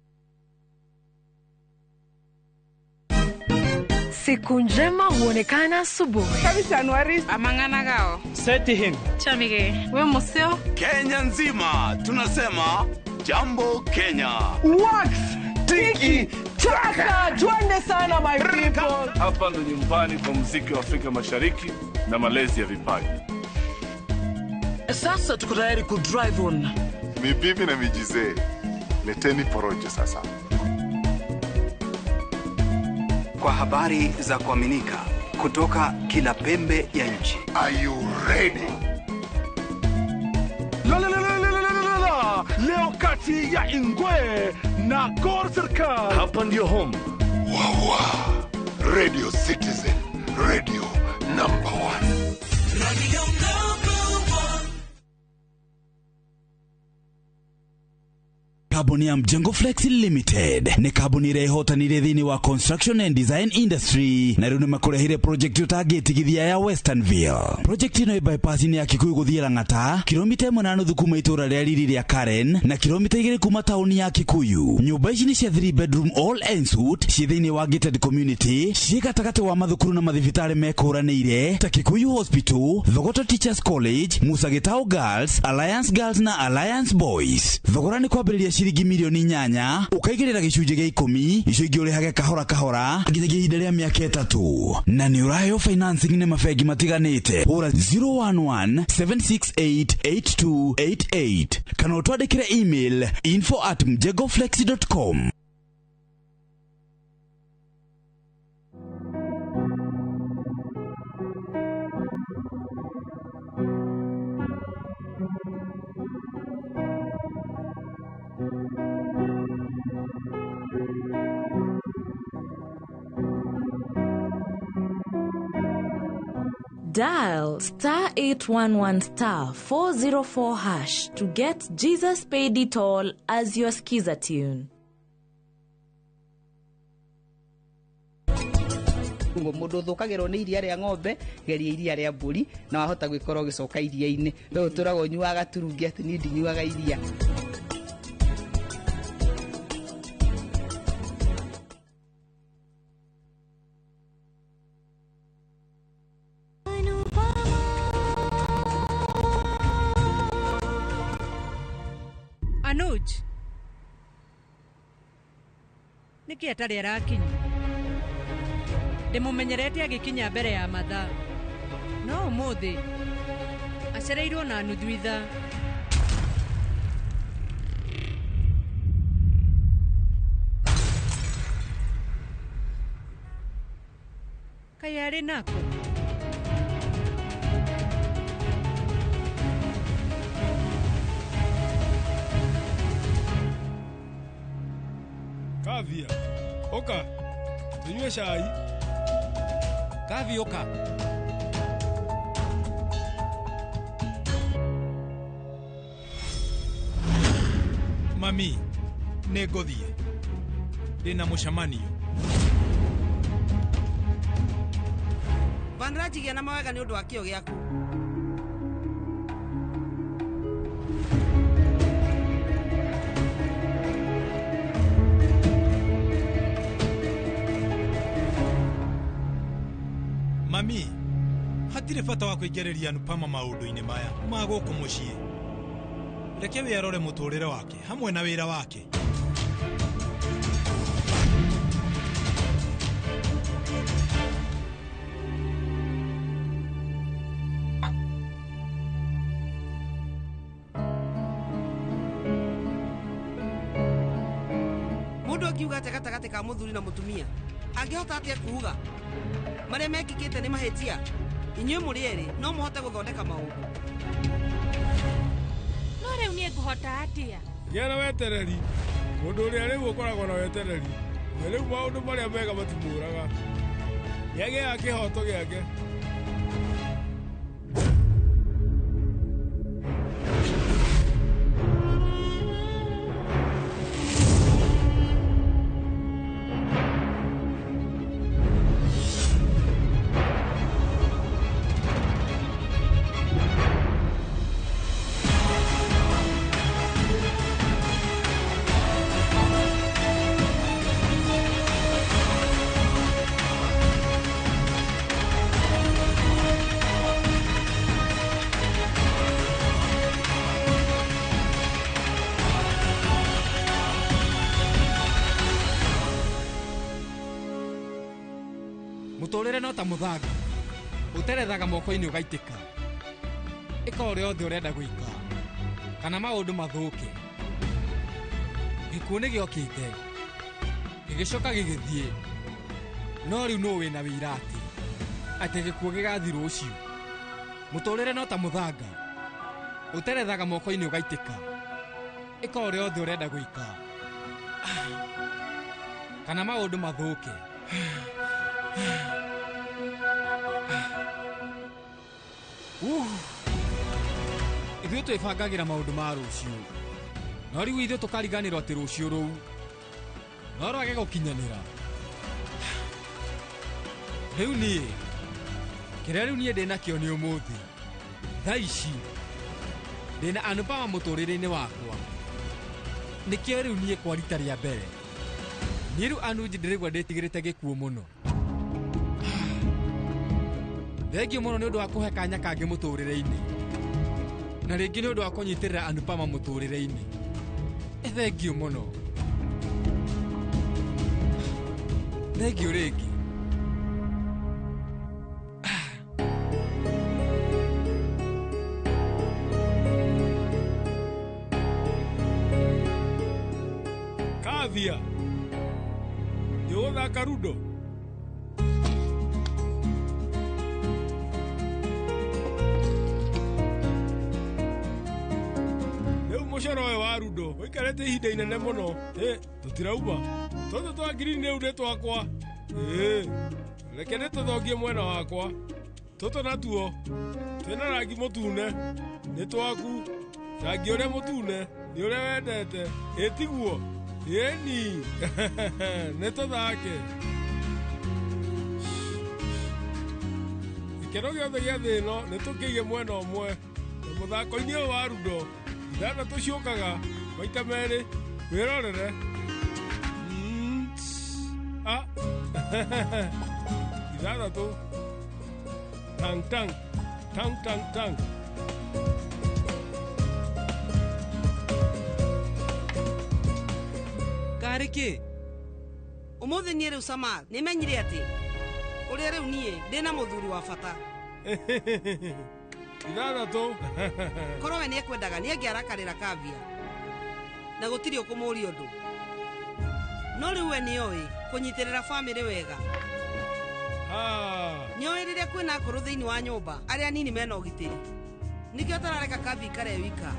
Siku njema huonekana asubuhi. Amang'ana Seti Chamige. We museo. Kenya nzima tunasema jambo Kenya. Wax tiki taka, twende sana my people. Hapa ndo nyumbani kwa muziki wa Afrika Mashariki na malezi ya vipaji. Sasa tuko tayari ku drive on. Ni bibi na mijizee. Leteni porojo sasa. Kwa habari za kuaminika kutoka kila pembe ya nchi. Are you ready? La la la la la la la. Leo kati ya Ingwe na Gor Serikal. Hapa ndio home. Wawa. Radio Citizen, radio number 1. Radio number 1. Kambuni ya Mjengo Flex Limited nĩ kambuni ĩrĩa ĩhotanire thĩinĩ wa construction and design industry na rĩu nĩmakũrehire project ũtangĩtigithia ya Westernville. Project ĩno ĩ bypass-inĩ ya Kikuyu gũthiĩ Lang'ata, kilomita 1.5 kuma itũũra rĩa riri rĩa Karen na kilomita 2 kuma taũni ya Kikuyu. Nyũmba ici nĩ cia 3 bedroom all en suite ciĩ thĩinĩ wa gated community, ciĩ gatagatĩ wa mathukuru na mathibitarĩ mekũranĩire ta Kikuyu Hospital, Thogoto Teachers College, Musa Gitau Girls, Alliance Girls na Alliance Boys. Thogora nĩ kwambĩrĩria ciringi milioni 8 ukaigĩrĩra gĩcunjĩ gĩa 10 icio ingĩ ũrĩhage kahora kahora nginyagia ihinda rĩa mĩaka 3 na nĩ ũraheo financing nĩ mabengi matiganĩte. Hũra 011 768 8288 kana ũtwandĩkĩre email info@mjengoflex.com. Dial star 811 star 404 hash to get Jesus Paid It All as your skiza tune. Mundu uthukagirwo ni iria ria ng'ombe geria iria ria mburi na wahota gwikorwo ugicoka iria-ini. We uturaga unyuaga turungi ati ni ndinyuaga iria. Anuj, nĩkĩ atarĩ arakinya? Ndĩmũmenyerete agĩkinya mbere ya mathaa, no ũmũthĩ acereirwo na nuthu ithaa. Kaĩ arĩ nakũ? Kavia, oka, tunywe chai. Kavi, oka. Mami, nĩngũthiĩ. Ndĩna mũcemanio. Vanraj, gĩa na mawega nĩ ũndũ wa kĩo gĩaku. Mami, hatirĩ bata wa kũingĩrĩria Anupama maũndũ-inĩ maya ma gũkũ mũciĩ. Reke we arore mũtũrĩre wake hamwe na wĩra wake. Angiuga atĩa gatagatĩ ka mũthuri na mũtumia? Angĩhota atĩa kuuga marĩa mekĩkĩte nĩ mahĩtia? Inyuĩ mũrĩ erĩ no mũhote gũthondeka maũndũ. No rĩu niĩ ngũhota atĩa? Gĩa na wetereri. Mũndũ ũrĩa rĩu ũkoragwo na wetereri, we rĩu maũndũ marĩa mega matimũraga. Nĩagĩaga kĩhoto gĩake. Muturire no ta muthanga uterethaga moko-inĩ ũgaitĩka ĩka ũrĩa othe ũrenda gwĩka kana maũndũ mathũke. Gĩkuũ nĩ gĩokĩte gĩgĩcoka gĩgĩthiĩ, no rĩu nũ wĩna wĩira atĩ gĩkuũ gĩgathiĩ rũciũ. Mũtũrĩre no ta mũthanga ũterethaga moko-inĩ ũgaitĩka ĩka ũrĩa othe ũrenda gwĩka kana maũndũ mathũke. Ithuĩ twĩbangagĩra maũndũ ma rũciũ, no rĩu ithuĩ tũkariganĩrwo atĩ rũciũ rũu no rwage gũkinyanĩra. Rĩu niĩ kĩrĩa rĩu niĩ ndĩnakĩo nĩ ũmũthĩ. Thaa ici ndĩna Anupama mũtũrĩre-inĩ wakwa, nĩkĩo rĩu niĩ kwa rita rĩa mbere niĩ rĩu Anuji ndĩraigua ndĩtigĩrĩte gĩkuũ mũno. Thengio mũno nĩ ũndũ wa kũhe kanya kangĩ mũtũrĩre-inĩ, na rĩngĩ nĩ ũndũ wa kũnyitĩrĩra Anupama mũtũrĩre-inĩ. Thengio mũno, thengio rĩngĩ. Kavia, nĩ ũgũthaka rundo? Mũcoro ũyũ wa rundo ũikarĩte ihinda inene mũno. Tũtirauma tũtũ twa ngirini rĩu nĩ twakwa. Reke nĩtũthongie mwena wakwa. Tũtũ natuo twĩna rangi mũtune nĩ twaku. Rangi ũrĩa mũtune nĩ ũrĩa wendete. Ĩtiguo? Ĩni. Nĩ tũthake. Gĩkeno gĩothe gĩa thĩ ĩno nĩ tũkĩige mwena ũmwe. Na mũthako-inĩ ũyũ wa rundo ithathatũ ciũkaga maita merĩ. Wĩrorere. Ithathatũ. Tang tang tang tang tang. Karĩ kĩ? Ũmũthĩ niĩ rĩu Samar nĩmenyire atĩ ũrĩa rĩu niĩ ndĩna mũthuri wa bata. Ithathatũ. Korwo we nĩekwendaga nĩangĩarakarĩra Kavia na gũtirĩ ũkũmũũria ũndũ. No rĩu we nĩoĩ kũnyitĩrĩra bamĩrĩ wega. Nĩoĩ rĩrĩa kwĩna akũrũ thĩinĩ wa nyũmba arĩa anini mena ũgitĩri. Nĩkĩo atarareka Kavia ikare e wika.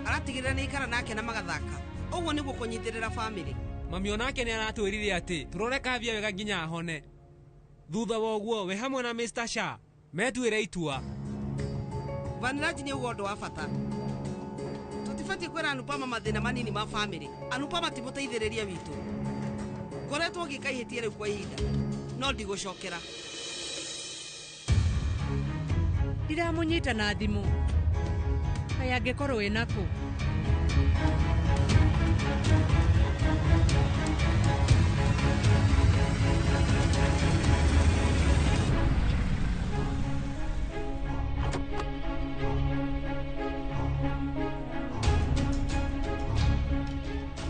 Aratigĩrĩra nĩaikara nake na magathaka. Ũguo nĩguo kũnyitĩrĩra bamĩrĩ. Mami onake nĩaratwĩrire atĩ tũrore Kavia wega nginya ahone. Thutha wa ũguo we hamwe na Mr. Shah metuĩre itua. Vaniraji nĩ ũguo ũndũ wa bata. Tũtibatiĩ kwĩra Anupama mathĩna manini ma bamĩrĩ. Anupama ti mũteithĩrĩria witũ. Ngoretwo ngĩka ihĩtia rĩu kwa ihinda, no ndigũcokera. Ndiramũnyita na thimũ. Kaĩ angĩkorwo ĩ nakũ?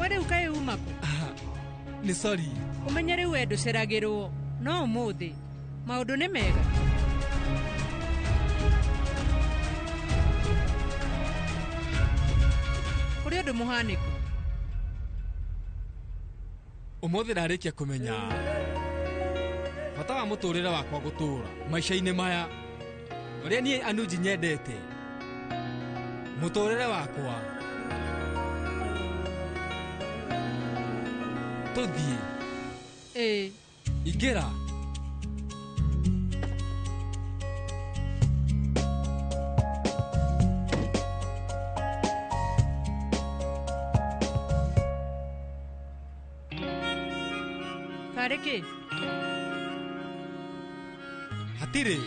We rĩu kaĩ uma kũ? Nĩ sorry. Ũmenye rĩu we ndũceragĩrwo, no ũmũthĩ maũndũ nĩ mega. Kũrĩ ũndũ mũhanĩku. Ũmũthĩ ndarĩkia kũmenya bata wa mũtũrĩre wakwa gũtũra maica-inĩ maya ũrĩa niĩ Anuji nyendete mũtũrĩre wakwa. Tũthiĩ. Ĩĩ. Ingĩra. Karĩ kĩ? Hatirĩ.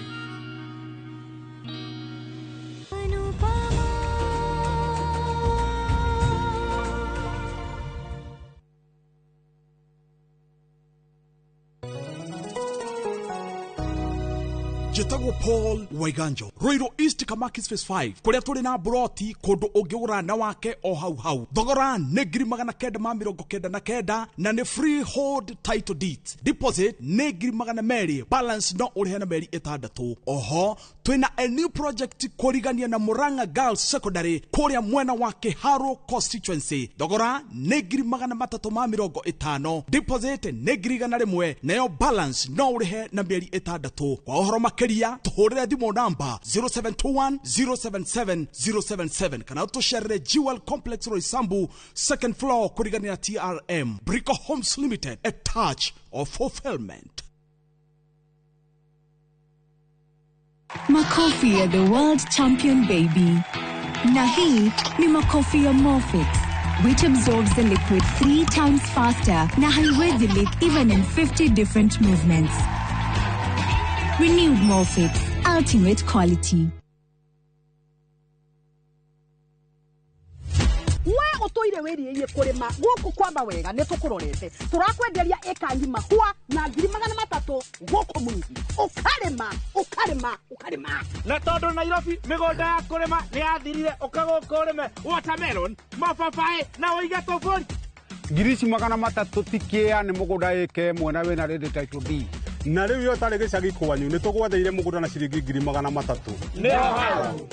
Njĩtagwo Paul Waiganjo, Ruiru East, Kamakis Phase 5, kũrĩa tũrĩ na mburoti kũndũ ũngĩgũra na wake o hau hau. Thogora nĩ 999,000 na nĩ freehold title deeds. Deposit nĩ 200,000, balance no ũrĩhe na mĩeri 6. Oho twĩna a new project kũrigania na Murang'a Girls Secondary kũrĩa mwena wa Kiharu constituency. Thogora nĩ 350,000, deposit nĩ 100,000, nayo balance no ũrĩhe na mĩeri 6. Kwa ũhoro makĩria tũhũrĩre thimũ namba 0721 077 077 kana tũcerere Jewel Complex Roysambu, second floor, kũrigania na TRM. Brico Homes Limited, a touch of fulfillment. Makofi ya the world champion baby. Na hii ni makofi ya Morfix, which absorbs the liquid 3 times faster na haiwezi leak even in 50 different movements. Renewed Morfix, ultimate quality. We ũtũire wĩrirĩirie kũrĩma gũkũ kwa mawega nĩ tũkũrorete tũrakwenderia ĩka ng'ima hwa na 300,000 gũkũ Mwingi. Ũkarĩma ũkarĩma ũkarĩma. Na tondũ Nairobi mĩgũnda ya kũrĩma nĩ yathirire, ũka gũkũ ũrĩme watermelon, mababaĩ na ũige tũbũri. 300,000 ti kĩa nĩ mũgũnda ĩka ĩmwe na wĩna ready title deed. Na rĩu iyo ũtarĩ gĩcagi kwanyu nĩ tũgwetheire mũgũnda na ciringi 300,000.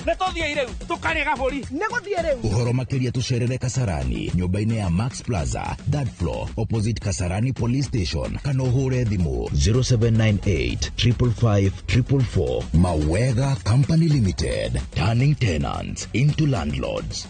Nĩ tũthiĩ rĩu tũkarĩe gabũri. Nĩ gũthiĩ rĩu. Ũhoro makĩria tũcerere Kasarani nyũmba-inĩ ya Max Plaza, third floor, opposite Kasarani Police Station, kana ũhũre thimũ 0798 555 444. Mawega Company Limited, turning tenants into landlords.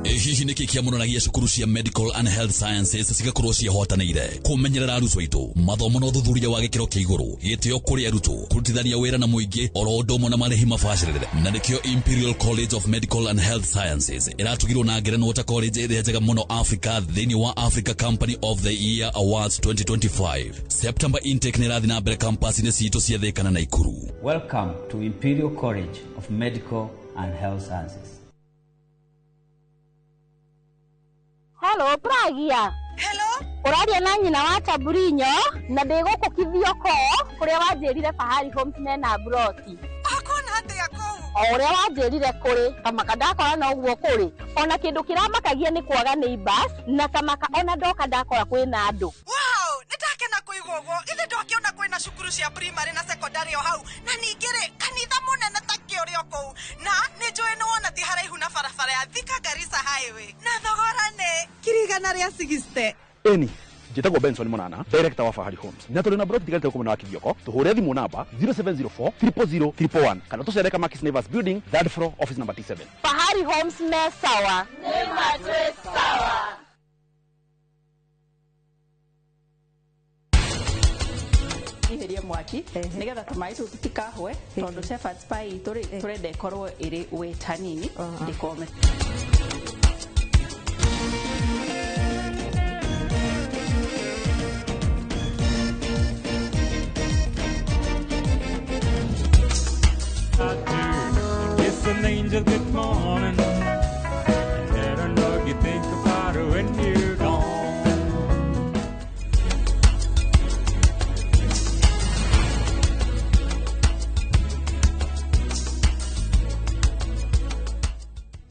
Hihi nĩkĩ kĩamũranagia cukuru cia Medical and Health Sciences cigakorwo ciĩhotanĩire kũmenyerera arutwo aitũ, mathomo na ũthuthuria wa gĩkĩro kĩa igũrũ, gĩtĩo kũrĩ arutwo, kũrutithania wĩra na mũingĩ, oro ũndũ ũmwe na marĩhi mabacĩrĩre. Na nĩkĩo Imperial College of Medical and Health Sciences ĩratugirwo na ngerenwa ta college ĩrĩa njega mũno Africa thĩinĩ wa Africa Company of the Year Awards 2025. September intake nĩ ĩrathiĩ na mbere campus-inĩ citũ cia Thĩka na Naikuru. Welcome to Imperial College of Medical and Health Sciences. Hello, Pragia. Hello. Ũraria na nyina wa Taburinyo na ndĩ gũkũ Kithioko kũrĩa wanjĩrire Fahari Homes mena broti. Ũkuona atĩa kũu? O ũrĩa wanjĩrire kũrĩ, kamaka ndakora no ũguo kũrĩ. Ona kĩndũ kĩramakagia nĩ kwaga neighbors na kamaka ona ndoka ndakora kwĩna andũ. Wow, nĩndakena kũigua ũguo. Ithe ndwakĩona kwĩna cukuru cia primary na secondary o hau na ningĩ rĩ kanitha mũnene ta kĩ ũrĩ o kũu na nĩ njũĩ nĩ wona ti haraihu na barabara ya Thika Garissa Highway na thogora nĩ 160,000. Eni njĩtagwo Benson Munana, director wa Fahari Homes, na tũrĩ na broti tigarĩte gũkũ mwena wa Kithioko. Tũhũre thimũ namba 0704 000 111 kana tũcere Kamakis Neighbors Building, third floor, office number T7. Fahari Homes me sawa. Nĩ matwĩ sawa. Ihĩrie mwaki nĩgetha tũmaĩ tũu tũtikahwe tondũ shepherd's pie itũ rĩ tũrenda ĩkorwo ĩrĩ wet hanini ndĩkome. Kiss an angel good morning and let her know you think about her when you're gone.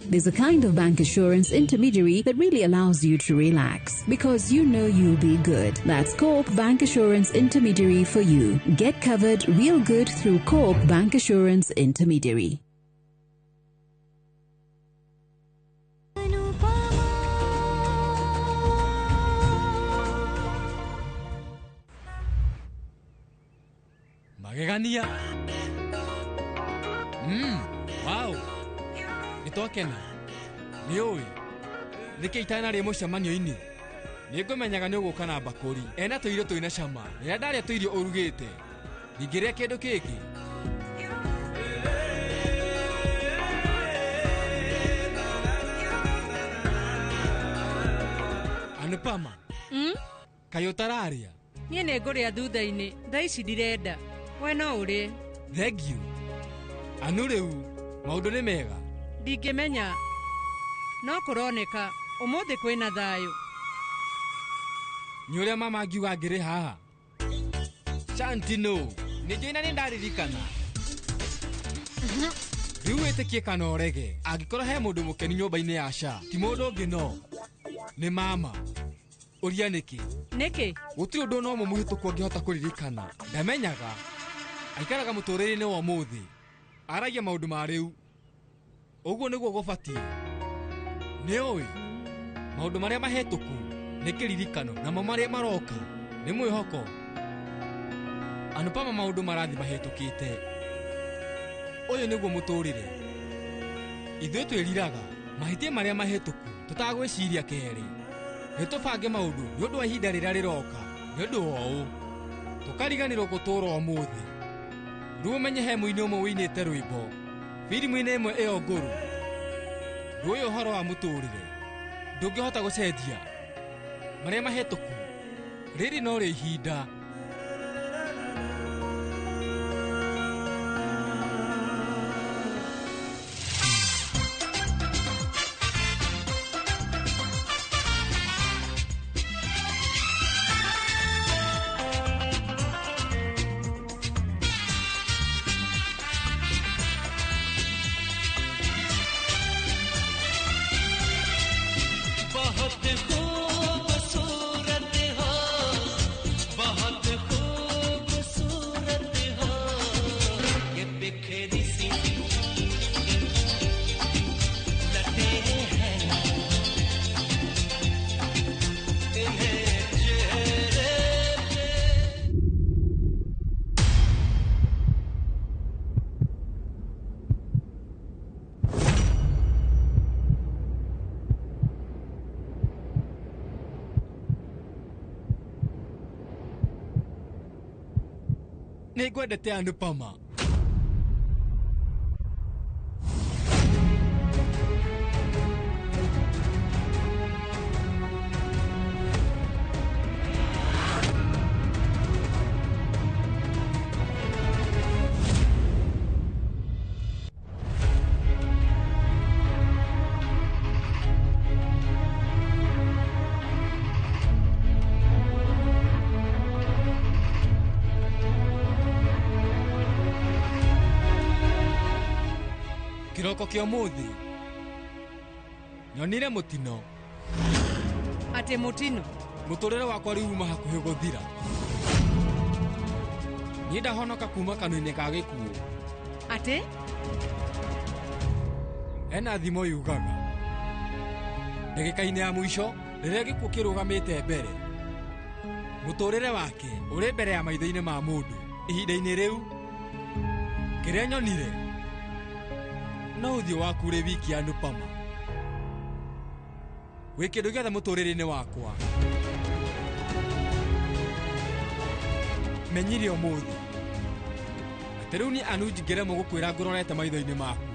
There's a kind of bank assurance intermediary that really allows you to relax because you know you'll be good. That's Co-op Bank Assurance Intermediary for you. Get covered real good through Co-op Bank Assurance Intermediary. Thekania. Wow. Nĩ twakena. Nĩ ũĩ. Nĩkĩ itanarĩ mũcemanio-inĩ? Nĩ ngũmenyaga nĩ ũgũka na mbakũri. Ena tũirio twĩna cama. Rĩrĩa ndarĩa tũirio ũrugĩte, ndingĩrĩa kĩndũ kĩngĩ. Anupama. Kaĩ ũtararĩa? Niĩ nĩ ngũrĩa thutha-inĩ, thaa ici ndirenda. We no ũrĩe. Thank you. Anu rĩu, maũndũ nĩ mega? Ndingĩmenya. No kũroneka ũmũthĩ kwĩna thayũ. Nĩ ũrĩa mama angiuga ngĩrĩ haha. Shanti no, nĩ njũĩ na nĩ ndaririkana. Rĩu wĩtĩkie kana ũrege, angĩkorwo he mũndũ mũkenu nyũmba-inĩ ya Sha, ti mũndũ ũngĩ no, nĩ mama. Ũria nĩkĩ? Nĩkĩ? Gũtirĩ ũndũ no mũmũhĩtũku angĩhota kũririkana. Ndamenyaga. Aikaraga mũtũrĩre-inĩ wa ũmũthĩ. Aragia maũndũ ma rĩu. Ũguo nĩguo gũbatiĩ. Nĩ ũĩ, maũndũ marĩa mahĩtũku nĩ kĩririkano, namo marĩa maroka nĩ mwĩhoko. Anupama maũndũ marathiĩ mahĩtũkĩte. Ũyũ nĩguo mũtũrĩre. Ithuĩ twĩriraga mahĩtia marĩa mahĩtũku tũtagwĩciria kerĩ. Nĩ tũbange maũndũ nĩ ũndũ wa ihinda rĩrĩa rĩroka, nĩ ũndũ wa ũũ tũkariganĩrwo gũtũũra ũmũthĩ. Rĩu ũmenye he mũini ũmwe wĩinĩte rwĩmbo birimu-inĩ ĩmwe ĩyo ngũrũ. Ndũĩ ũhoro wa mũtũrĩre, ndũngĩhota gũcenjia marĩa mahĩtũku. Rĩrĩ no rĩ ihinda. बहुत खूबसूरत हो, बहुत खूबसूरत हो, ये बिखरी सी लटें हैं इन्हें चेहरे पे। Nĩ ngwendete Anupama. Kĩroko kĩa ũmũthĩ nyonire mũtino. Atĩ mũtino? Mũtũrĩre wakwa rĩu uma hakuhĩ gũthira. Niĩ ndahonoka kuma kanua-inĩ ka gĩkuũ. Atĩ? Hena thimo yugaga ndagĩka-inĩ ya mũico rĩrĩa gĩkuũ kĩrũgamĩte mbere, mũtũrĩre wake ũrĩ mbere ya maitho-inĩ ma mũndũ. Ihinda-inĩ rĩu kĩrĩa nyonire no ũthiũ waku ũrĩ wiki Anupama. Wĩ kĩndũ gĩothe mũtũrĩre-inĩ wakwa. Menyire ũmũthĩ atĩ rĩu niĩ Anuj ngĩremwo gũkwĩra ngũrorete maitho-inĩ maku.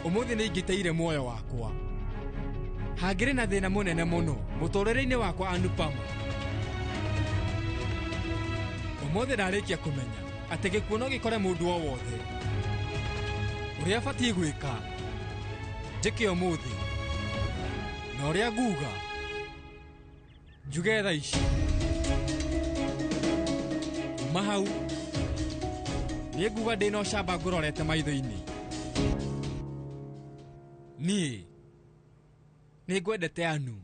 Ũmũthĩ nĩ ingĩteire muoyo wakwa. Hangĩrĩ na thĩna mũnene mũno mũtũrĩre-inĩ wakwa Anupama. Ũmũthĩ ndarĩkia kũmenya atĩ gĩkuũ no gĩkore mũndũ o wothe. Ũrĩa batiĩ gwĩka njĩke ũmũthĩ, na ũrĩa nguga njuge thaa ici. Kuma hau niĩ nguga ndĩna ũcamba ngũrorete maitho-inĩ. Niĩ nĩ ngwendete Anu.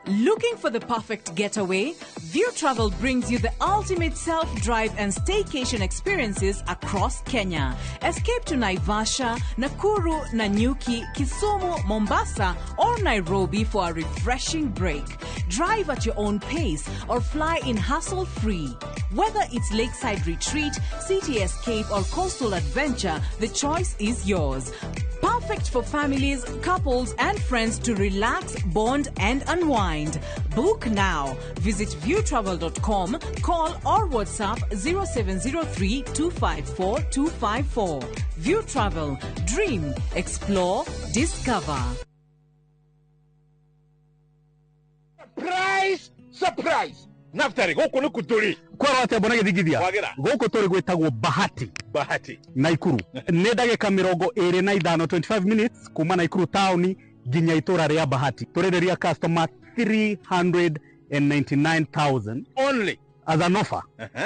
Looking for the perfect getaway? View Travel brings you the ultimate self-drive and staycation experiences across Kenya. Escape to Naivasha, Nakuru, Nanyuki, Kisumu, Mombasa, or Nairobi for a refreshing break. Drive at your own pace or fly in hassle-free. Whether it's lakeside retreat, city escape, or coastal adventure, the choice is yours. Perfect for families, couples, and friends to relax, bond, and unwind. Book now. Visit viewtravel.com, call or WhatsApp 0703 254 254. View Travel. Dream, explore, discover. Surprise! Surprise! Naftari, gũkũ nĩ kũ tũrĩ? Kwerwo atĩa mbona gĩthingithia? Wagĩra. Gũkũ tũrĩ gwĩtagwo Bahati. Bahati. Naikuru nĩ ndagĩka 25, 25 minutes kuma Naikuru taũni nginya itũra rĩa Bahati. Tũrenderia customer 399,000 only as an offer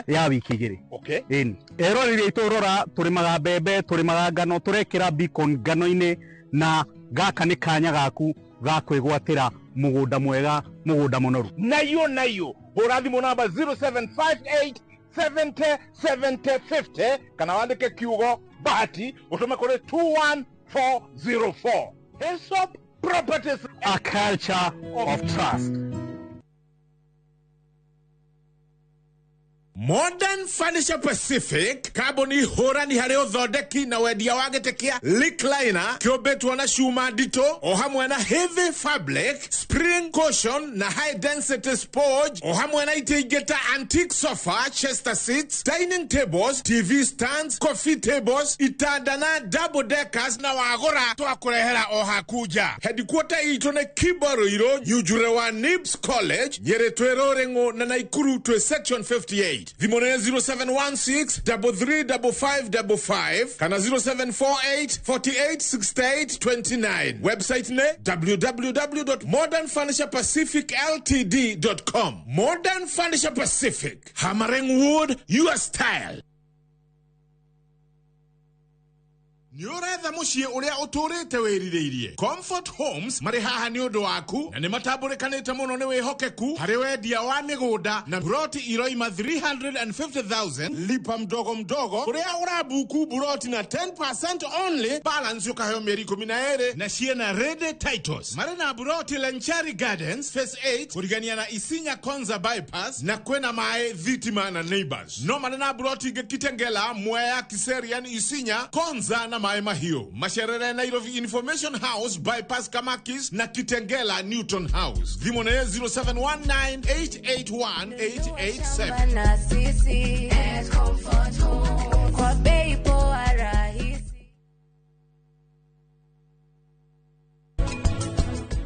ya wiki 2. Ĩni eroreri aitũ, rora, tũrĩmaga mbembe, tũrĩmaga ngano, tũrekĩra beacon ngano-inĩ, na gaka nĩ kanya gaku ga kwĩgwatĩra mũgũnda mwega, mũgũnda mũnoru. Nayo nayo hũra thimũ namba 0758 70 70 50 kana wandĩke kiugo Bahati ũtũme kũrĩ 21404. Hesop Properties, a culture of trust. Modern Furniture Pacific, kambuni hũrani harĩ ũthondeki na wendia wa gĩtĩ kĩa recliner kĩũmbĩtwo na cuma nditũ o hamwe na heavy fabric, spring cushion na high density sponge, o hamwe na itĩ ingĩ ta antique sofa, chester seats, dining tables, TV stands, coffee tables, itanda na double deckers, na wagũra twakũrehera o haku nja. Headquarter itũ nĩ Kibo Nyunjure wa Nibs College, Nyĩrĩ twĩ Rũrĩng'ũ na Naikuru twĩ section 58. Thimũ nĩ 0716 335555 kana 0748 48 68 29. Website nĩ www.modernfurniturepacificltd.com. Modern Furniture Pacific, hammering wood your style. Nĩ ũretha mũciĩ ũrĩa ũtũrĩte wĩrirĩirie? Comfort Homes marĩ haha nĩ ũndũ waku na nĩ matambũrĩkanĩte mũno nĩ wĩhokeku harĩ wendia wa mĩgũnda na buroti iroima 350,000 lipa mdogo mdogo, kũrĩa ũrabuku buroti na 10% only, balance ũkaheo mĩeri 12 na ciĩna ready titles. Marĩ na buroti Lenchari Gardens Phase 8 kũrigania na Isinya Konza bypass, na kwĩna maĩ, thitima na neighbors. No marĩ na buroti ingĩ Kitengela, Mwea, Kiserian, Isinya, Konza na Maĩ Mahiũ. Macerere Nairobi Information House bypass Kamakis na Kitengela Newton House. Thimũ nĩ 0719881887. Na sisi at Comfort Home kwa bei poa rahisi.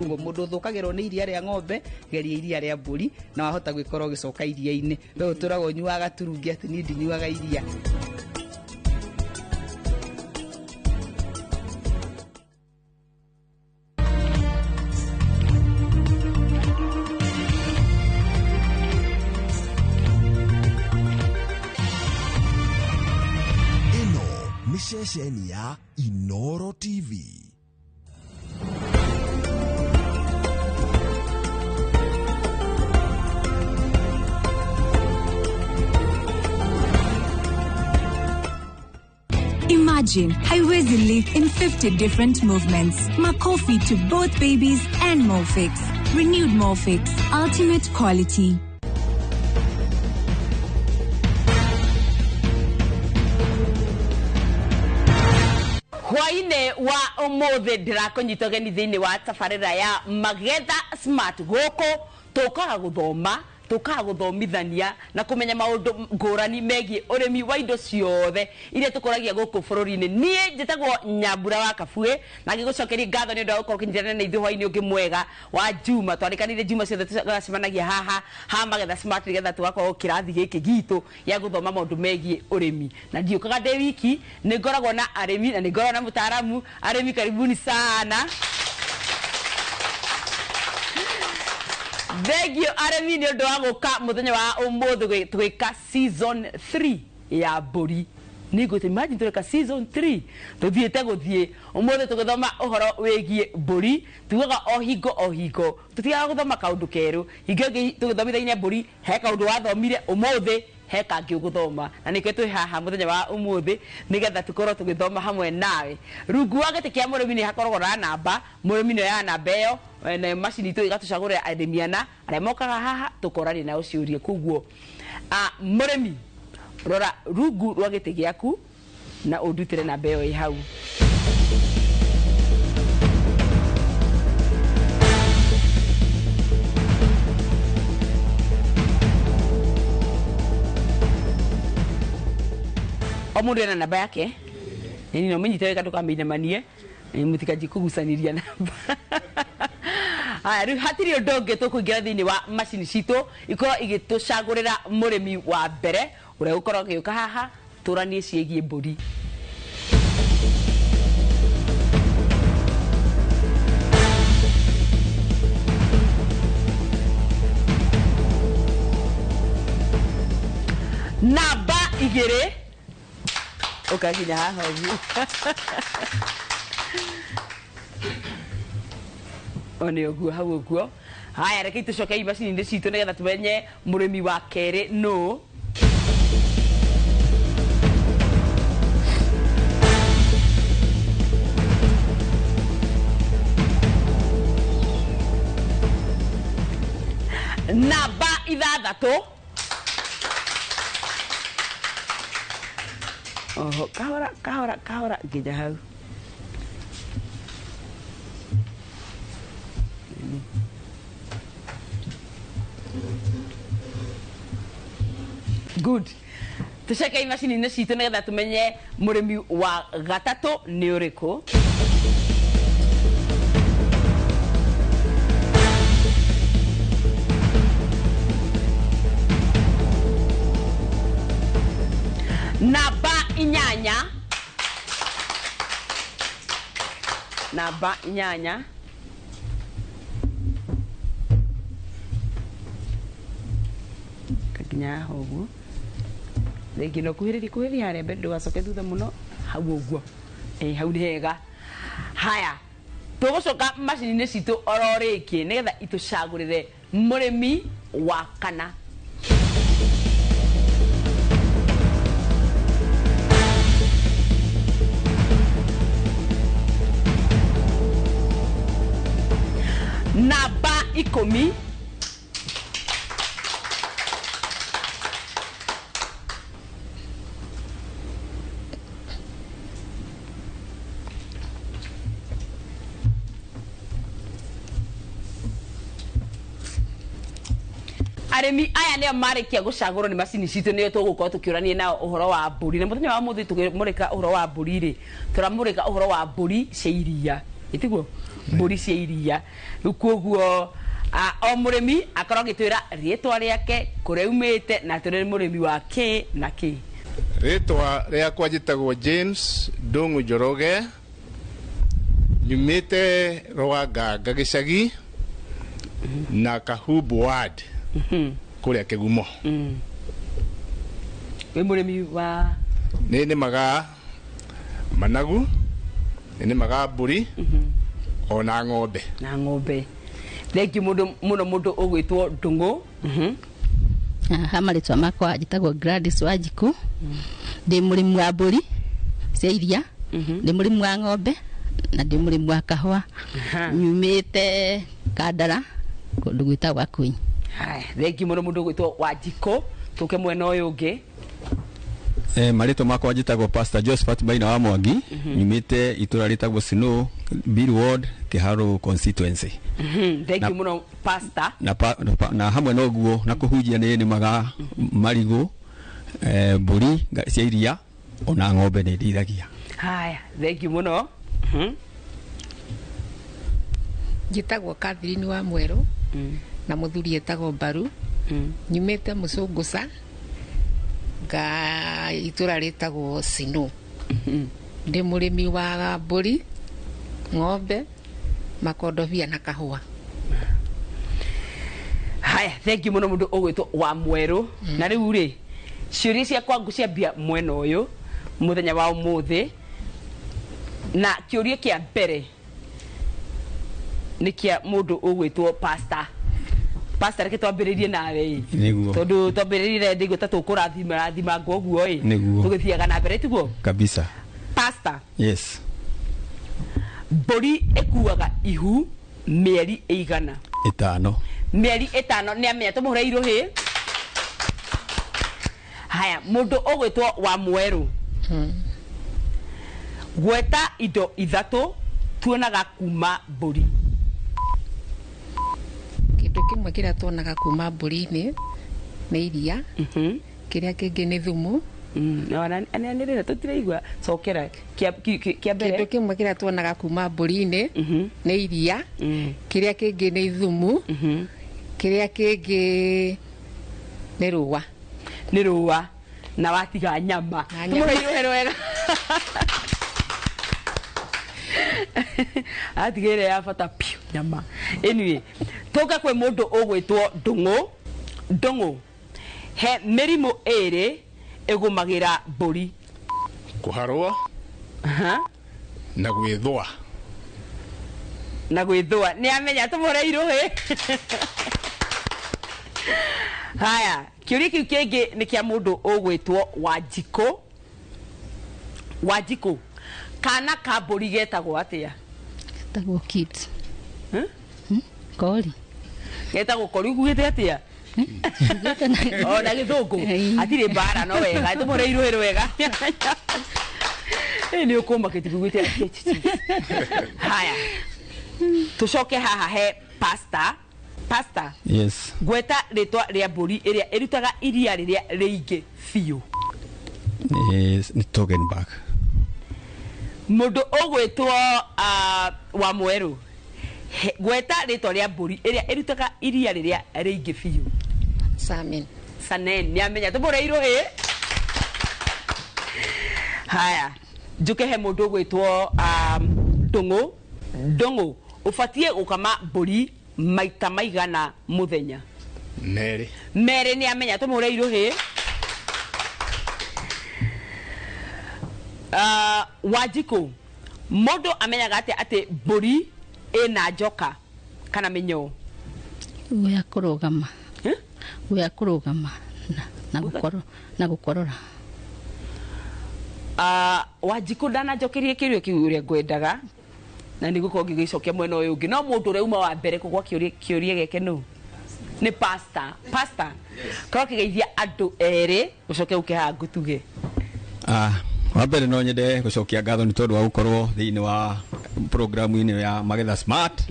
Mũndũ ũthũkagĩrwo nĩ iria rĩa ng'ombe, geria iria rĩa mbũri na wahota gwĩkorwo ũgĩcoka iria-inĩ. We ũtũraga ũnyuaga turungi atĩ niĩ ndinyuaga iria. Ĩno nĩ ceceni ya Inoro TV. Imagine haiwezi leak in 50 different movements. Makofi to both babies and Molfix. Renewed Molfix. Ultimate quality. Hwaine wa ũmũthĩ ndĩrakũnyita ũgeni thĩinĩ wa tabarĩra ya Magetha Smart. Gũkũ tũkaga gũthoma, tũkaga gũthomithania na kũmenya maũndũ ngũrani megiĩ ũrĩmi wa indo ciothe iria tũkũragia gũkũ bũrũri-inĩ. Niĩ njĩtagwo Nyambura wa Kabue na ngĩgũcokeria ngatho nĩ ũndũ wa gũkorwo ũkĩnyitanĩra na ithuĩ hwaĩ-inĩ ũngĩ mwega wa Juma. Twarĩkanĩire Juma ciothe tũgacemanagia haha ha Magetha Smart nĩgetha tũgakorwo kĩrathi gĩkĩ gitũ gĩa gũthoma maũndũ megiĩ ũrĩmi. Na ndiũkaga ndĩ wiki, nĩ ngoragwo na arĩmi na nĩ ngoragwo na mũtaaramu. Arĩmi, karibuni sana. Thengio arĩmi nĩ ũndũ wa gũka mũthenya wa ũmũthĩ tũgĩka season 3 ya mbũri. Nĩ ngũte imagine tũreka season 3 tũthiĩte gũthiĩ ũmũthĩ tũgĩthoma ũhoro wĩgiĩ mbũri. Tugaga o hingo o hingo tũtigaga gũthoma kaũndũ kerũ. Hingo ĩngĩ tũgĩthomithania mbũri he kaũndũ wathomire, ũmũthĩ he kangĩ ũgũthoma, na nĩkĩo twĩ haha mũthenya wa ũmũthĩ nĩgetha tũkorwo tũgĩthoma hamwe nawe. Rungu wa gĩtĩ kĩa mũrĩmi nĩ hakoragwo na namba, mũrĩmi nĩ oyaga namba ĩyo, nayo macini itũ ĩgatũcagũrĩra arĩmi ana arĩa mokaga haha tũkorania nao ciũria. Koguo mũrĩmi, rora rungu rwa gĩtĩ gĩaku na ũndutĩre namba ĩyo ĩ hau. O mũndũ ena namba yake, nĩ no mũnyite wega ndũkamĩinamanie, mũtikanjie kũgucanĩria namba. Haya, rĩu hatirĩ ũndũ ũngĩ, tũkũingĩra thĩinĩ wa macini citũ ikorwo igĩtũcagũrĩra mũrĩmi wa mbere ũrĩa ũgũkorwo agĩũka haha tũranie ciĩgiĩ mbũri. Namba 2 ũkakinya haha ũguo one ũguo hau ũguo. Haya, reke tũcoke macini-inĩ citũ nĩgetha tũmenye mũrĩmi wa kerĩ nũ. Namba 6. Oho, kahora kahora kahora nginya hau. Good. Tũceke macini-inĩ citũ nĩgetha tũmenye mũrĩmi wa gatatũ nĩ ũrĩkũ. Namba 8. Namba 8. Kakinya haha ũguo. Rĩngĩ no kuhĩrĩria kuhĩrĩria harĩa mbere ndũgacoke thutha mũno, hau ũguo. Hau nĩ hega. Haya, tũgũcoka macini-inĩ citũ oro rĩngĩ nĩgetha itũcagũrĩre mũrĩmi wa kana. Namba 10. Arĩmi aya nĩo marĩkia gũcagũrwo nĩ macini citũ, nĩo tũgũkorwo tũkĩũrania nao ũhoro wa mbũri. Na mũthenya wa ũmũthĩ tũkĩmũrĩka ũhoro wa mbũri rĩ, tũramũrĩka ũhoro wa mbũri cia iria, ĩtiguo mbũri cia iria. Rĩu koguo o mũrĩmi akorwo agĩtwĩra rĩtwa rĩake, kũrĩa aumĩte, na atwĩre nĩ mũrĩmi wa kĩ na kĩ. Rĩtwa rĩakwa njĩtagwo James Ndung'u Njoroge, nyumĩte Rwanganga gĩcagi na Kahubu ward kũrĩa Kĩgumo. Wĩ mũrĩmi wa? Nĩ nĩmaga managu, nĩ nĩmaga mbũri ona ng'ombe. Na ng'ombe. Thank you mũndũ mũno, mũndũ ũgwĩtwo Ndung'u. Ha marĩtwa makwa njĩtagwo Gladys Wanjikũ, ndĩ mũrĩmi wa mbũri cia iria, ndĩ mũrĩmi wa ng'ombe na ndĩ mũrĩmi wa kahũa. Nyumĩte Kandara kũndũ gwĩtagwo Gakunyi. Haya, thank you mũno mũndũ ũgwĩtwo Wanjikũ. Tũke mwena ũyũ ũngĩ. Marĩtwa makwa njĩtagwo Pastor Josephat Maina wa Mwangi, nyumĩte itũra rĩtagwo Snow, Bill Ward, Kiharu constituency. Thank you mũno Pastor. Na hamwe na ũguo na kũhunjia nĩ nĩmaga marigũ, mbũri cia iria ona ng'ombe nĩ ndĩithagia. Haya, thank you mũno. Njĩtagwo Catherine wa Mwerũ na mũthuri etagwo Mbaru, nyumĩte Mũcũngũca nga itũra rĩtagwo Sino. Ndĩ mũrĩmi wa mbũri, ng'ombe, makondobia na kahũa. Haya, thank you mũno mũndũ ũgwĩtwo wa Mwerũ. Na rĩu rĩ, ciũria ciakwa ngũciambia mwena ũyũ. Mũthenya wa ũmũthĩ na kĩũria kĩa mbere nĩ kĩa mũndũ ũgwĩtwo pastor. Pastor, reke twambĩrĩrie nawe ĩ. Nĩguo. Tondũ twambĩrĩrie ndĩguo ta tũkũrathima rathimangwo ũguo ĩ. Nĩguo. Tũgĩthiaga na mbere tiguo. Kabisa. Pastor, Yes. Mbũri ĩkuaga ihu mĩeri ĩigana? 5. Mĩeri 5. Nĩ amenya, tũmũhũre irũhĩ. Haya, mũndũ ũgwĩtwo wa mwerũ, gweta indo ithatũ tuonaga kuma mbũri. Kĩndũ kĩmwe kĩrĩa tuonaga kuma mbũri-inĩ nĩ iria, kĩrĩa kĩngĩ nĩ thumu. Anĩrĩra, tũtiraigua, cokera kĩa mbere. Kĩndũ kĩmwe kĩrĩa tuonaga kuma mbũri-inĩ nĩ iria, kĩrĩa kĩngĩ nĩ thumu, kĩrĩa kĩngĩ nĩ rũa. Nĩ rũa na watiga nyama. Na nyama. Tũmũhe irũhe rwega, atigä ĩrĩa ya bata piũ, nyama. Anyway, tũke kwĩ mũndũ ũgwĩtwo Ndũng'ũ. Ndũng'ũ, he mĩrimũ ĩrĩ ĩgũmagĩra mbũri. Kũharwo na gwĩthũa. Na gwĩthũa. Nĩ amenya, tũmũre irũhĩ. Haya, kĩũria kĩu kĩngĩ nĩ kĩa mũndũ ũgwĩtwo Wanjikũ. Wanjikũ, kana ka mbũri getagwo atĩa? Getagwo kid. Kori. Getagwo kori. Ugugĩte atĩa ona gĩthũngũ hatirĩ mbara, no wega, tũmũre irũhĩ rwega. Ĩ nĩ ũkũma kĩtiguĩte. Haya, tũcoke haha he pastor. Pastor, Yes. gweta rĩtwa rĩa mbũri ĩrĩa ĩrutaga iria rĩrĩa rĩingĩ biũ. Nĩ Toggenburg. Mũndũ ũgwĩtwo wa mwerũ, gweta rĩtwa rĩa mbũri ĩrĩa ĩrutaga iria rĩrĩa rĩingĩ biũ. Samen. Sanen. Nĩ amenya, tũmũre irũhĩ. Haya, njũke he mũndũ ũgwĩtwo Ndũng'ũ. Ndũng'ũ, ũbatiĩ gũkama mbũri maita maigana mũthenya? 2. 2. Nĩ amenya, tũmũre irũhĩ. Wanjikũ, mũndũ amenyaga atĩa atĩ mbũri ĩna njoka kana mĩnyoo? Guoya kũrũgama. Guoya kũrũgama na gũkorora na gũkorora. Wanjikũ ndananjokerie kĩũria kĩu ũrĩa ngwendaga na nĩ gũkorwo ngĩgĩcokia mwena ũyũ ũngĩ, no mũndũ ũrĩa uma wa mbere kũgwa kĩũria gĩake nũ? Nĩ pastor. Pastor, korwo kĩgeithia andũ erĩ ũcoke ũke haha ngũtuge. Ah, wa mbere no nyende gũcokia ngatho nĩ tondũ wa gũkorwo thĩinĩ wa programu-inĩ ya Magetha Smart,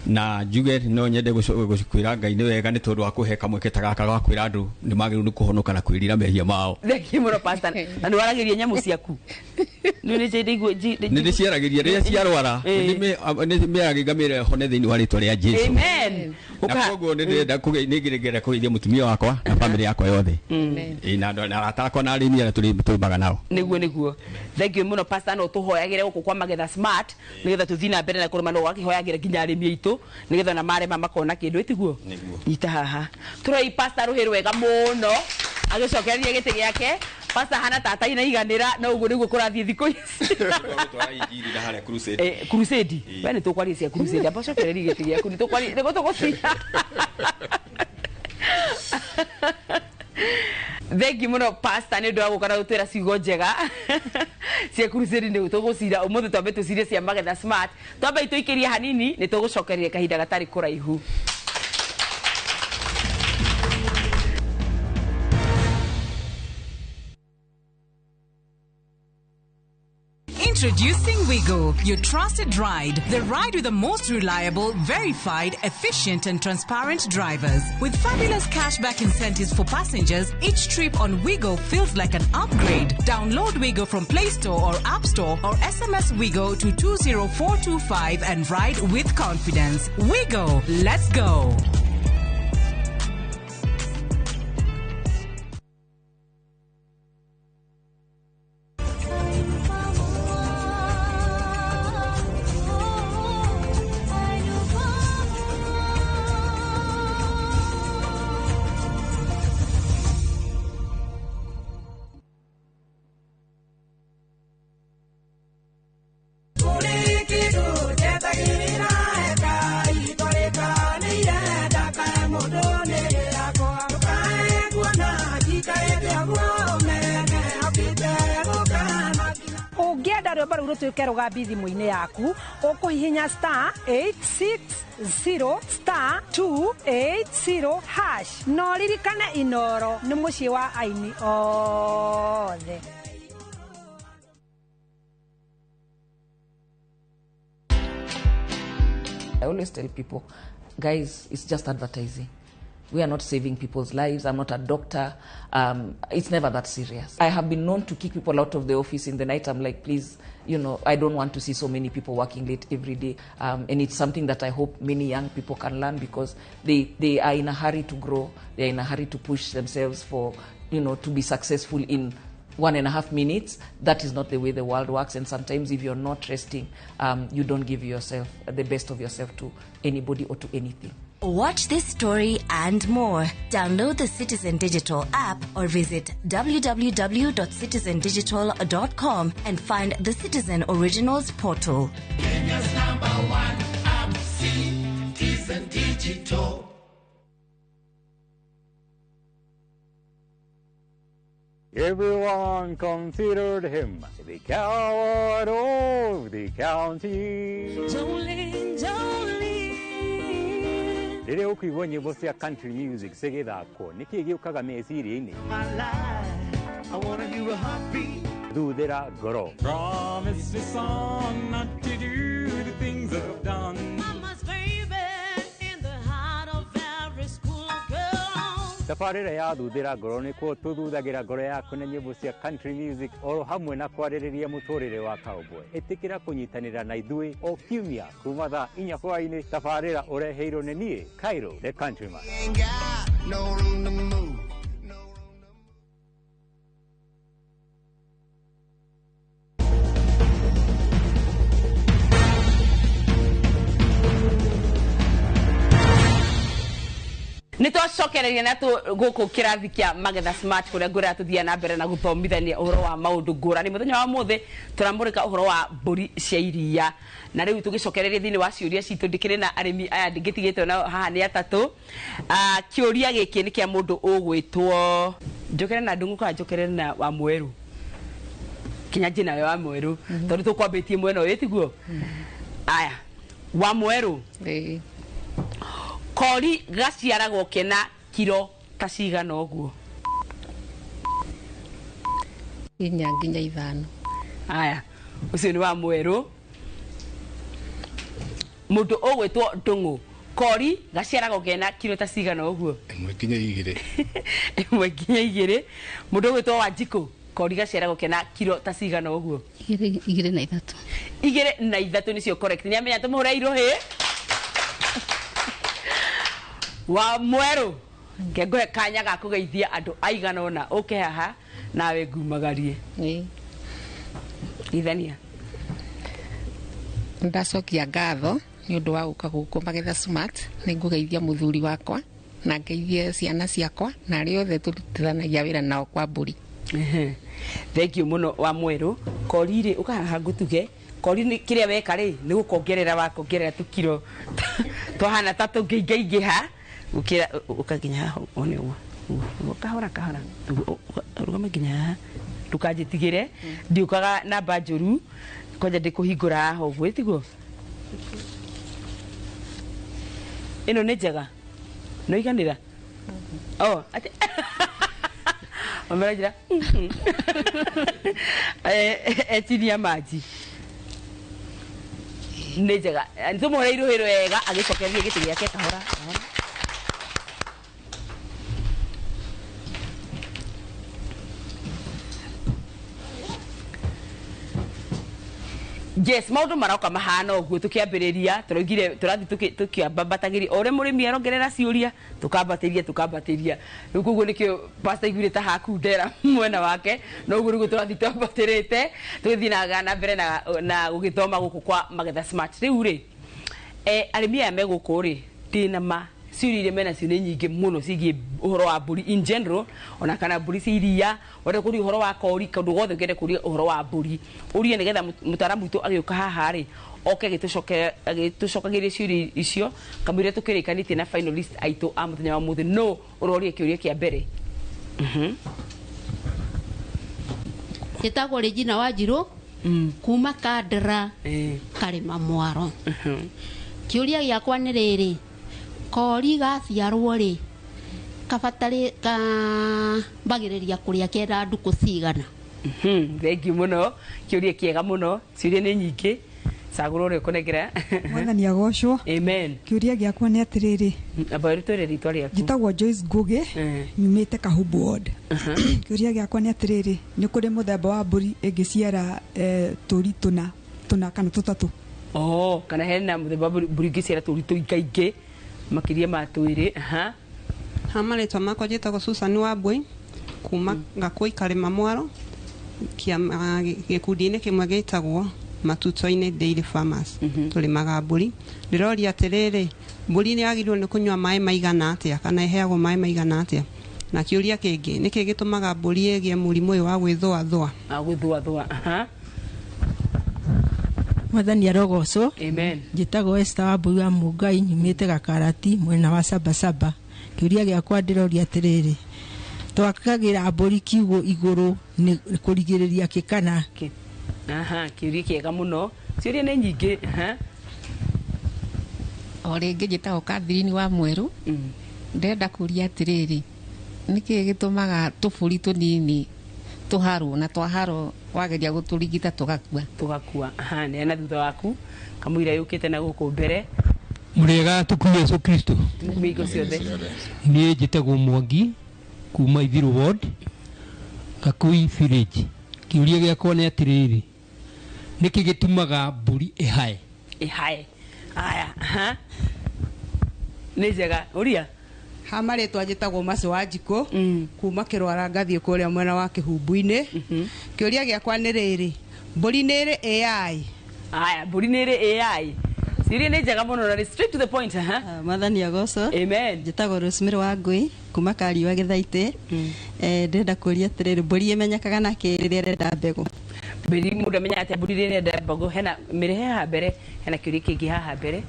na njuge no nyende kwĩra Ngai nĩ wega nĩ tondũ wa kũhe kamweke ta gaka ga kwĩra andũ nĩ magĩrĩirwo nĩ kũhonoka na kwĩrira mehia mao. Thengiũ mũno, pastor. Na nĩ waragĩria nyamũ ciaku nĩ Nĩ ndĩciaragĩria rĩrĩa ciarwara, nĩ mĩaragia ngamĩra hone thĩinĩ wa rĩtwa rĩa Jesu. Amen. Na koguo nĩ ndĩrenda nĩ ngĩrenda kũgeithia mũtumia wakwa na bamĩrĩ yakwa yothe. Ĩ, na andũ na arata akwa na arĩmi arĩa tũrĩmaga nao. Nĩguo, thengiũ mũno, pastor. No tũhoyagĩre gũkũ kwa Magetha Smart nĩgetha tũthiĩ na mbere na kũrĩma, no ũgakĩhoyagĩra nginya arĩmi aitũ nĩgetha ona marĩma makona kĩndũ, ĩtiguo? Nyita haha, tũroi pastor rũhĩ rwega mũno agĩcokereria gĩtĩ gĩake. Pastor hana tata inaiganĩra, no ũguo nĩguo kũrathiĩ thikũ ici. Gũtwara injiri na harĩa crusade. Eh, crusade, we nĩ tũkwaria cia crusade. Amba ũcokererie gĩtĩ gĩaku, nĩ tũkwaria nĩguo tũgũcira. Thengi mũno, pastor, nĩ ũndũ wa gũka na gũtwĩra ciugo njega cia crusade. Nĩ tũgũcira ũmũthĩ, twambe tũcire cia Magetha Smart, twambe itũikĩrie hanini, nĩ tũgũcokereria kahinda gatarĩ kũraihu. Introducing Wigo, your trusted ride. The ride with the most reliable, verified, efficient, and transparent drivers. With fabulous cashback incentives for passengers, each trip on Wigo feels like an upgrade. Download Wigo from Play Store or App Store or SMS Wigo to 20425 and ride with confidence. Wigo, let's go. Rwĩmbo rũu rũtuĩke rũgambi thimũ-inĩ yaku, ũkũhihinya star 860 star 280 hash. Na ũririkane Inoro nĩ mũciĩ wa aini othe. I always tell people, guys, it's just advertising. We are not saving people's lives. I'm not a doctor. It's never that serious. I have been known to kick people out of the office in the night. I'm like, please, I don't want to see so many people working late every day. And it's something that I hope many young people can learn, because they are in a hurry to grow. They are in a hurry to push themselves for, to be successful in 1.5 minutes. That is not the way the world works. And sometimes if you're not resting, you don't give yourself the best of yourself to anybody or to anything. Watch this story and more. Download the Citizen Digital app or visit www.citizendigital.com and find the Citizen Originals portal. Kenya's number one app, Citizen Digital. Everyone considered him the coward of the county. Jolene, Jolene. Rĩrĩa ũkũigua nyĩmbo cia country music cigĩthakwo, nĩkĩĩ gĩũkaga meciria-inĩ? Thuthĩra ngoro. Promise me son not to do the things I've done. Mama's baby in the heart of every school girl. Tabarĩra ya thuthĩra ngoro nĩkuo tũthuthagĩra ngoro yaku na nyĩmbo cia country music oro hamwe na kwarĩrĩria mũtũrĩre wa cowboy. Ĩtĩkĩra kũnyitanĩra na ithuĩ o kiumia kuma thaa 4 hwaĩ-inĩ. Tabarĩra ũreheirwo nĩ niĩ Cairo the Countryman. Nĩ twacokereria na gũkũ kĩrathi kĩa Magetha Smart kũrĩa ngũrĩa tũthiaga na mbere na gũthomithania ũhoro wa maũndũ ngũrani. Mũthenya wa mũthĩ tũramũrĩka ũhoro wa mbũri cia iria, na rĩu tũgĩcokereria thĩinĩ wa ciũria citũ ndĩkĩrĩ na arĩmi aya ndĩngĩtigĩtwo nao haha nĩ atatũ. Kĩũria gĩkĩ nĩ kĩa mũndũ ũgwĩtwo njokere na Ndung'u kana njokere na wa Mwerũ, kinya njĩ nawe wa Mwerũ tondũ tũkwambĩtie mwena ũyũ tiguo. Aya, wa Mwerũ, kori gaciaragwo kena kiro ta cigana ũguo? 4 nginya 5. Aya, ũcio nĩ wa Mwerũ. Mũndũ ũgwĩtwo Ndung'u, kori gaciaragwo kena kiro ta cigana ũguo? 1 nginya 2. 1 nginya 2. Mũndũ ũgwĩtwo Wanjikũ, kori gaciaragwo kena kiro ta cigana ũguo? 2 na 3. 2 na 3 nĩcio correct. Nĩamenya tũmũhũre irũhĩ. Wa Mwerũ, ngengũhe kanya ga kũgeithia andũ aigana ũna ũke haha nawe ngumagarie. Ithania. Ndacokia ngatho nĩ ũndũ wa gũka gũkũ Magetha Smart. Nĩ ngũgeithia mũthuri wakwa na ngeithie ciana ciakwa na arĩa othe tũrutithanagia wĩra nao kwa mbũri. Thank you mũno wa Mwerũ. Kori rĩ, ũka haha ngũtuge. Kori nĩ kĩrĩa weka rĩ, nĩ gũkongerera wakongerera tũkiro twahana ta tũngĩingaingĩha. Ukira ukaginya haha one ũguo kahora kahora rũgama nginya haha ndukanjĩtigĩre, ndiũkaga namba njũru kwanja ndĩkũhingũra haha ũguo tiguo. Ĩno nĩ njega, no iganĩra. Oh, atĩ Wamera njĩra etinia maji nĩ njega. Nĩtũmũhũre irũhĩ wega agĩcokereria gĩtĩ gĩake kahora kahora. Yes, maũndũ maroka mahana ũguo tũkĩambĩrĩria tũraugire tũrathiĩ tũkĩambatagĩria o ũrĩa mũrĩmi arongerera ciũria tũkambatĩria tũkambatĩria. Rĩu koguo nĩkĩo pastor aiguire ta hakundera mwena wake, no ũguo nĩguo tũrathiĩ twambatĩrĩte tũgĩthiĩ na mbere na gũgĩthoma gũkũ kwa Magetha Smart. Rĩu rĩ, arĩmi aya me gũkũ rĩ, ndĩna ma ciũria iria menacio nĩ nyingĩ mũno ciĩgiĩ ũhoro wa mbũri in general, ona kana mbũri cia iria, wenda kũria ũhoro wa kori, kaũndũ gothe ũngĩenda kũria ũhoro wa mbũri ũrie, nĩgetha mũtaaramu witũ agĩũka haha rĩ, oke agĩtũcokagĩria ciũria icio kamũira tũkĩrĩkanĩtie na finalist aitũ a mũthenya wa mũthĩ. No ũrorie kĩũria kĩa mbere. Njĩtagwo Regina Wanjirũ, Kuma Kandara Karĩma Mwaro. Kĩũria gĩakwa nĩ rĩrĩ, kori gaciarwo rĩ, kabatarĩ kambagĩrĩria kũrĩa kenda ndukũ cigana? Thank you mũno, kĩũria kĩega mũno. Ciũria nĩ nyingĩ, cagũra ũrĩa ũkũnengera. Mwathani agocwo. Amen. Kĩũria gĩakwa nĩ atĩrĩrĩ. Amba ũrĩtwĩre rĩtwa rĩaku. Njĩtagwo Joyce Ngugi, nyumĩte Kahubu ward. Kĩũria gĩakwa nĩ atĩrĩrĩ, nĩ kũrĩ mũthemba wa mbũri ĩngĩciara tũri tũna tũna kana tũtatũ? Oh, kana hena mũthemba wa mbũri ingĩciara tũri tũingaingĩ makĩria ma twĩrĩ. Aha. Ha marĩtwa makwa njĩtagwo Susan Wambui kuma Gakũi Karĩma Mwaro, kĩama gĩkundi-inĩ kĩmwe gĩtagwo Matuto-inĩ Dairy Farmers. Tũrĩmaga mbũri. Ndĩroria atĩrĩrĩ, mbũri nĩ yagĩrĩirwo nĩ kũnyua maĩ maigana atĩa kana ĩheagwo maĩ maigana atĩa? Na kĩũria kĩngĩ, nĩkĩ gĩtũmaga mbũri ĩgĩe mũrimũ ũyũ wa gwĩthũathũa? Gwĩthũathũa. Aha. Mwathani arogocwo. Amen. Njĩtagwo Esther Wambui wa Mũngai, nyumĩte Gakarati mwena wa Sabasaba. Kĩũria gĩakwa ndĩroria atĩrĩrĩ, twakagĩra mbũri kiugũ igũrũ nĩ kũrigĩrĩria kĩ kana? Aha, kĩũria kĩega mũno, ciũria nĩ nyingĩ. Aha. O rĩngĩ njĩtagwo Catherine wa Mwerũ. Ndĩrenda kũria atĩrĩrĩ, nĩkĩĩ gĩtũmaga tũbũri tũnini tũharwo, na twaharwo wageria gũtũrigita tũgakua? Tũgakua. Aha, neana thutha waku kamũira yũkĩte na gũkũ mbere. Mũrĩega, tukume Yesu Kristo. Tukumie hingo ciothe. Niĩ njĩtagwo Mwangi kuma Ithiru ward, Gakui village. Kĩũria gĩakwa nĩ atĩrĩrĩ, nĩkĩ gĩtũmaga mbũri ĩhae? Ĩhae. Aya. Aha, nĩ njega ũria. Ha marĩtwa njĩtagwo Maci wa Njikũ kuma Kĩrwara ngathiĩ kũrĩa mwena wa Kĩhumbu-inĩ. Kĩũria gĩakwa nĩ rĩrĩ, mbũri nĩ ĩrĩ AI? Aya, mbũri nĩ ĩrĩ AI. Ciũria nĩ njega mũno na nĩ straight to the point. Aha. Mwathani agocwo. Amen. Njĩtagwo Rosemary wa Ngui kuma Kariua Gĩthaitĩ. Ndĩrenda kũria atĩrĩrĩ, mbũri ĩmenyekaga na kĩ rĩrĩa ĩrenda mbegũ? Mbũri, mũndũ amenya atĩa mbũri rĩrĩa ĩrenda mbegũ? Hena mĩrĩhe haha mbere, hena kĩũria kĩngĩ haha mbere.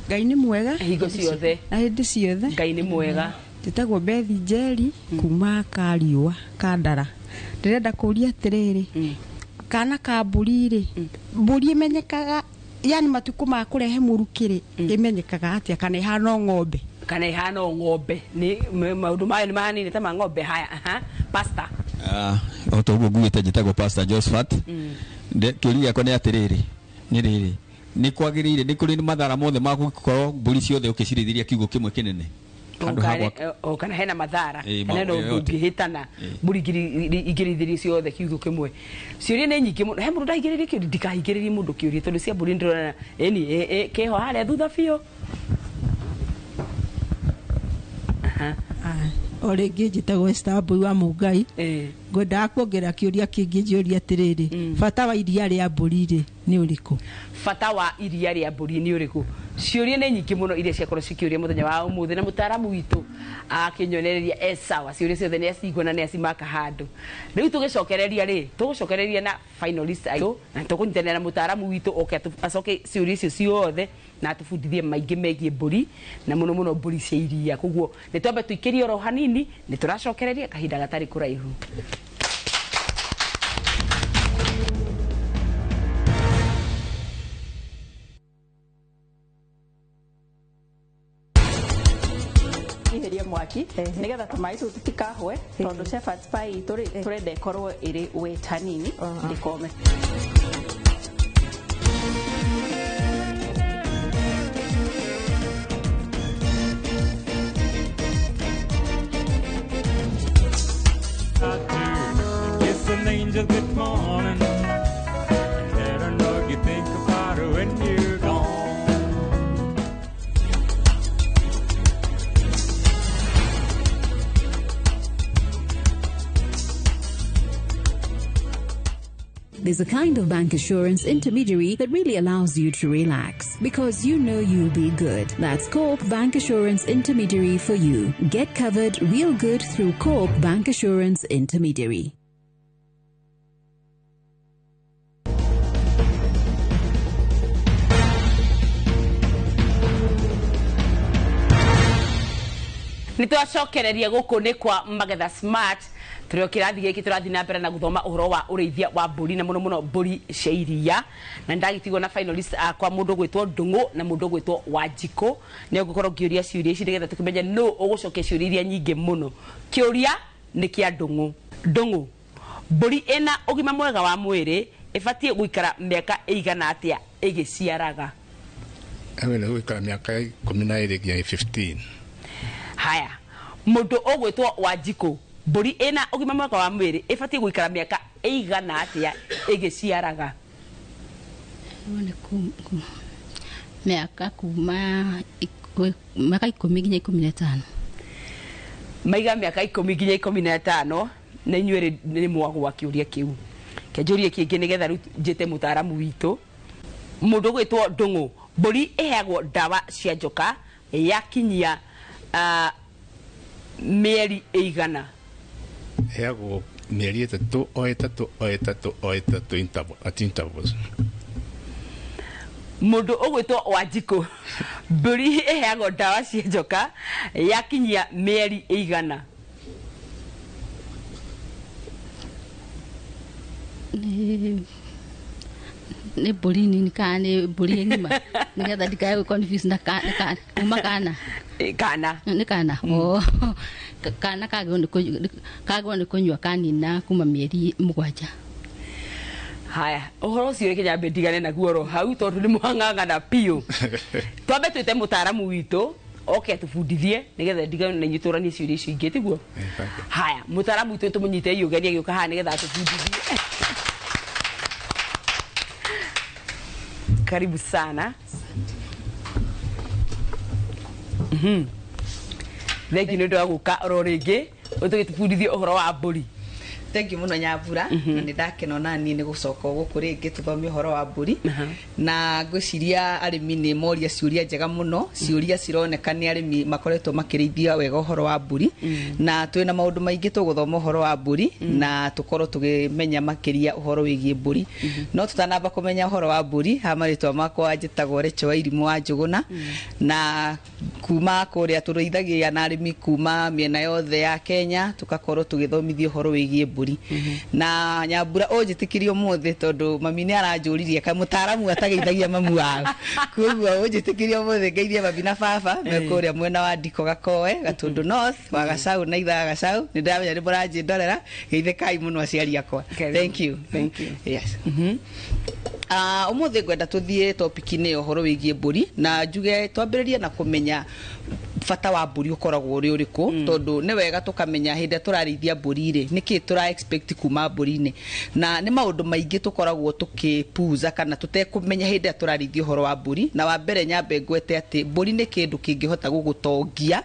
Ngai nĩ mwega hingo ciothe. Na hĩndĩ ciothe. Ngai nĩ mwega. Njĩtagwo Bethi Njeri kuma Kariua Kandara. Ndĩrenda kũria atĩrĩrĩ, kana ka mbũri rĩ, mbũri ĩmenyekaga yani matukũ ma kũrehe mũrukĩ rĩ, ĩmenyekaga atĩa kana ĩhana o ng'ombe? Kana ĩhana o ng'ombe, nĩ maũndũ mayo nĩ mahanine ta ma ng'ombe. Haya. Aha, pastor. O ta ũguo nguĩte, njĩtagwo Pastor Josephat. Kĩũria gĩakwa nĩ atĩrĩrĩ, nĩ rĩrĩ, nĩ kwagĩrĩire, nĩ kũrĩ mathara mothe ma gũkorwo mbũri ciothe ũkĩcirĩithĩria kiugũ kĩmwe kĩnene handũ ha gwaka? O kana hena mathara, kana hena ũndũ yote. Ũngĩhĩtana mbũri ingĩrĩithĩrio ciothe kiugũ kĩmwe? Ciũria nĩ nyingĩ mũno. He mũndũ ndahingĩrĩrie kĩũria? Ndikahingĩrĩrie mũndũ kĩũria tondũ cia mbũri ndĩrona ĩni kĩho harĩa thutha biũ. O rĩngĩ njĩtagwo Esther Wambui wa Mũngai. Ngwendaga kuongerera kĩũria kĩngĩ, njũria atĩrĩrĩ, bata wa iria rĩa mbũri rĩ nĩ ũrĩkũ? Bata wa iria rĩa mbũri nĩ ũrĩkũ? Ciũria nĩ nyingĩ mũno iria ciakorwo cikĩũria mũthenya wa ũmũthĩ, na mũtaaramu witũ akĩnyonereria e sawa, ciũria ciothe nĩ acigua na nĩ acimaka handũ. Rĩu tũgĩcokereria rĩ, tũgũcokereria na finalist aitũ na tũkũnyitanĩra na mũtaaramu witũ oke acoke ciũria icio ciothe na atũbundithie maingĩ megiĩ mbũri, na mũno mũno mbũri cia iria. Koguo nĩ twambe tũikĩrie oro hanini, nĩ tũracokereria kahinda gatarĩ kũraihu. Ihĩrie mwaki nĩgetha tũmaĩ tũu tũtikahwe, tondũ shepherd's pie itũ rĩ, tũrenda ĩkorwo ĩrĩ wet hanini, ndĩkome. Kiss an angel good morning and let her know you think about her when you're gone. There's a kind of bank assurance intermediary that really allows you to relax because you know you'll be good. That's Co-op Bank Assurance Intermediary for you. Get covered real good through Co-op Bank Assurance Intermediary. Nĩ twacokereria gũkũ nĩ kwa Magetha Smart, tũrĩ o kĩrathi gĩkĩ tũrathiĩ na mbere na gũthoma ũhoro wa ũrĩithia wa mbũri, na mũno mũno mbũri cia iria. Na nĩndagĩtigwo na finalist akwa, mũndũ ũgwĩtwo Ndũng'ũ na mũndũ ũgwĩtwo Wanjikũ. Nĩ ngũkorwo ngĩũria ciũria ici nĩgetha tũkĩmenye nũ ũgũcokia ciũria iria nyingĩ mũno. Kĩũria nĩ kĩa Ndũng'ũ. Ndũng'ũ, mbũri ĩna ũgima mwega wa mwĩrĩ ĩbatiĩ gũikara mĩaka ĩigana atĩa ĩgĩciaraga? Ĩno gũikara mĩaka 12 nginya 15. Haya, mũndũ ũgwĩtwo Wanjikũ, mbũri ĩna ũgima mwega wa mwĩrĩ ĩbatiĩ gũikara mĩaka ĩigana atĩa ĩgĩciaraga? Nĩ mĩaka kuma mĩaka 10 nginya 15. Maiga mĩaka 10 nginya 15, na inyuĩ nĩ mwagwa kĩũria kĩu. Kĩanjũrie kĩngĩ nĩgetha rĩu njĩte mũtaaramu witũ. Mũndũ ũgwĩtwo Ndũng'ũ, mbũri ĩheagwo ndawa cia njoka yakinyia mĩeri ĩigana? Ĩheagwo mĩeri 3, o 3, o 3, o 3 interval, at intervals. Mũndũ ũgwĩtwo Wanjikũ, mbũri ĩheagwo ndawa cia njoka yakinyia mĩeri ĩigana? Nĩ mbũri nini kana nĩ mbũri ng'ima? Nĩgetha ndikae gwĩ confuse na kuma kana. Kana. Nĩ kana. Oh, kana kagĩrĩirwo nĩ kũnyua kanina kuma mĩeri 7. Haya, ũhoro ũcio reke nyambe ndigane naguo oro hau tondũ nĩ mwang'ang'ana biũ. Twambe twĩte mũtaaramu witũ oke atũbundithie nĩgetha ndigane na inyuĩ tũranie ciũria icio ingĩ, tiguo? Haya, mũtaaramu witũ tũmũnyite ũgeni agĩũka haha nĩgetha atũbundithie. Karibu sana. Thengiũ nĩ ũndũ wa gũka oro rĩngĩ ũtũgĩtũbundithie ũhoro wa mbũri. Thank you muno Nyambura, na nĩ ndakena ona niĩ nĩ gũcoka gũkũ rĩngĩ tũthome ũhoro wa mbũri. Na ngwĩciria arĩmi nĩ moria ciũria njega mũno, ciũria cironeka nĩ arĩmi makoretwo makĩrĩithia wega ũhoro wa mbũri. Na twĩna maũndũ maingĩ tũgũthoma ũhoro wa mbũri na tũkorwo tũkĩmenya makĩria ũhoro wĩgiĩ mbũri. No tũtanamba kũmenya ũhoro wa mbũri, ha marĩtwa makwa njĩtagwo Rachel Wairimu wa Njũgũna, na kuma kũrĩa tũrĩithagia na arĩmi kuma mĩena yothe ya Kenya, tũgakorwo tũgĩthomithia ũhoro wĩgiĩ mbũri. Na Nyambura ũnjĩtĩkĩrie ũmũthĩ tondũ mami nĩ aranjũririe kaĩ mũtaaramu atageithagia mamu wao, koguo ũnjĩtĩkĩrie ũmũthĩ ngeithie mami na baba me kũrĩa mwena wa Ndiko Gakoe, Gatundu North, wa Gacau na ithaa Gacau. Nĩ ndĩramenya nĩ mũranjĩndorera, geithĩkai mũno aciari akwa. Thank you. Thank you. Yes. Ũmũthĩ ngwenda tũthiĩ topic-inĩ ya ũhoro wĩgiĩ mbũri, na njuge twambĩrĩrie na kũmenya bata wa mbũri ũkoragwo ũrĩ ũrĩkũ, tondũ nĩ wega tũkamenya hĩndĩ ĩrĩa tũrarĩithia mbũri rĩ, nĩkĩ tũra expect kuma mbũri-inĩ. Na nĩ maũndũ maingĩ tũkoragwo tũkĩpuza kana tũtekũmenya hĩndĩ ĩrĩa tũrarĩithia ũhoro wa mbũri. Na wa mbere nyambe ngwete atĩ mbũri nĩ kĩndũ kĩngĩhota gũgũtongia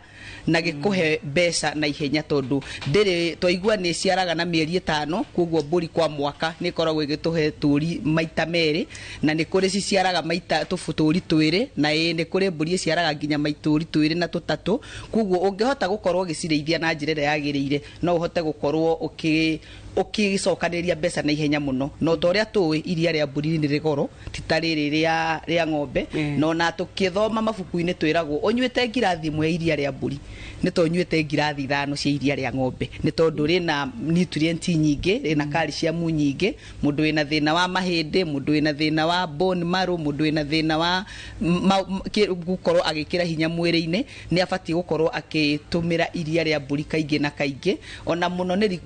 na gĩkũhe mbeca na ihenya, tondũ ndĩrĩ twaigua nĩ ĩciaraga na mĩeri 5, koguo mbũri kwa mwaka nĩ ĩkoragwo ĩgĩtũhe tũri maita 2, na nĩ kũrĩ ciciaraga maita tũri 2, na nĩ kũrĩ mbũri ĩciaraga nginya maitũri 2 na 3. Koguo ũngĩhota gũkorwo ũgĩcirĩithia na njĩra ĩrĩa yagĩrĩire, no ũhote gũkorwo ũkĩcokanĩrĩria mbeca na ihenya mũno. No ta ũrĩa tũĩ, iria rĩa mbũri nĩ rĩ goro, ti ta rĩrĩ rĩa ng'ombe. No na tũkĩthoma mabuku-inĩ twĩragwo ũnyuĩte ngirathi 1 ya iria rĩa mbũri nĩ ta ũnyuĩte ngirathi 5 cia iria rĩa ng'ombe, nĩ tondũ rĩna nutrient nyingĩ, rĩna calcium nyingĩ. Mũndũ wĩna thĩna wa mahĩndĩ, mũndũ wĩna thĩna wa bone marrow, mũndũ wĩna thĩna wa gũkorwo agĩkĩra hinya mwĩrĩ-inĩ nĩ abatiĩ gũkorwo akĩtũmĩra iria rĩa mbũri kaingĩ na kaingĩ. Ona mũno nĩ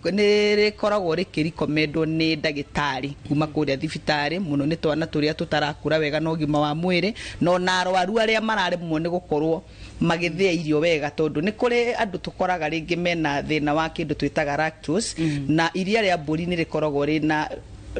rĩkoragwo rĩkĩrekomendwo nĩ ndagĩtarĩ kuma kũrĩa thibitarĩ mũno, nĩ twana tũrĩa tũtarakũra wega na ũgima wa mwĩrĩ, no na arwaru arĩa mararemwo nĩ gũkorwo magĩthĩa irio wega, tondũ nĩ kũrĩ andũ tũkoraga rĩngĩ mena thĩna wa kĩndũ twĩtaga lactose, na iria rĩa mbũri nĩ rĩkoragwo rĩna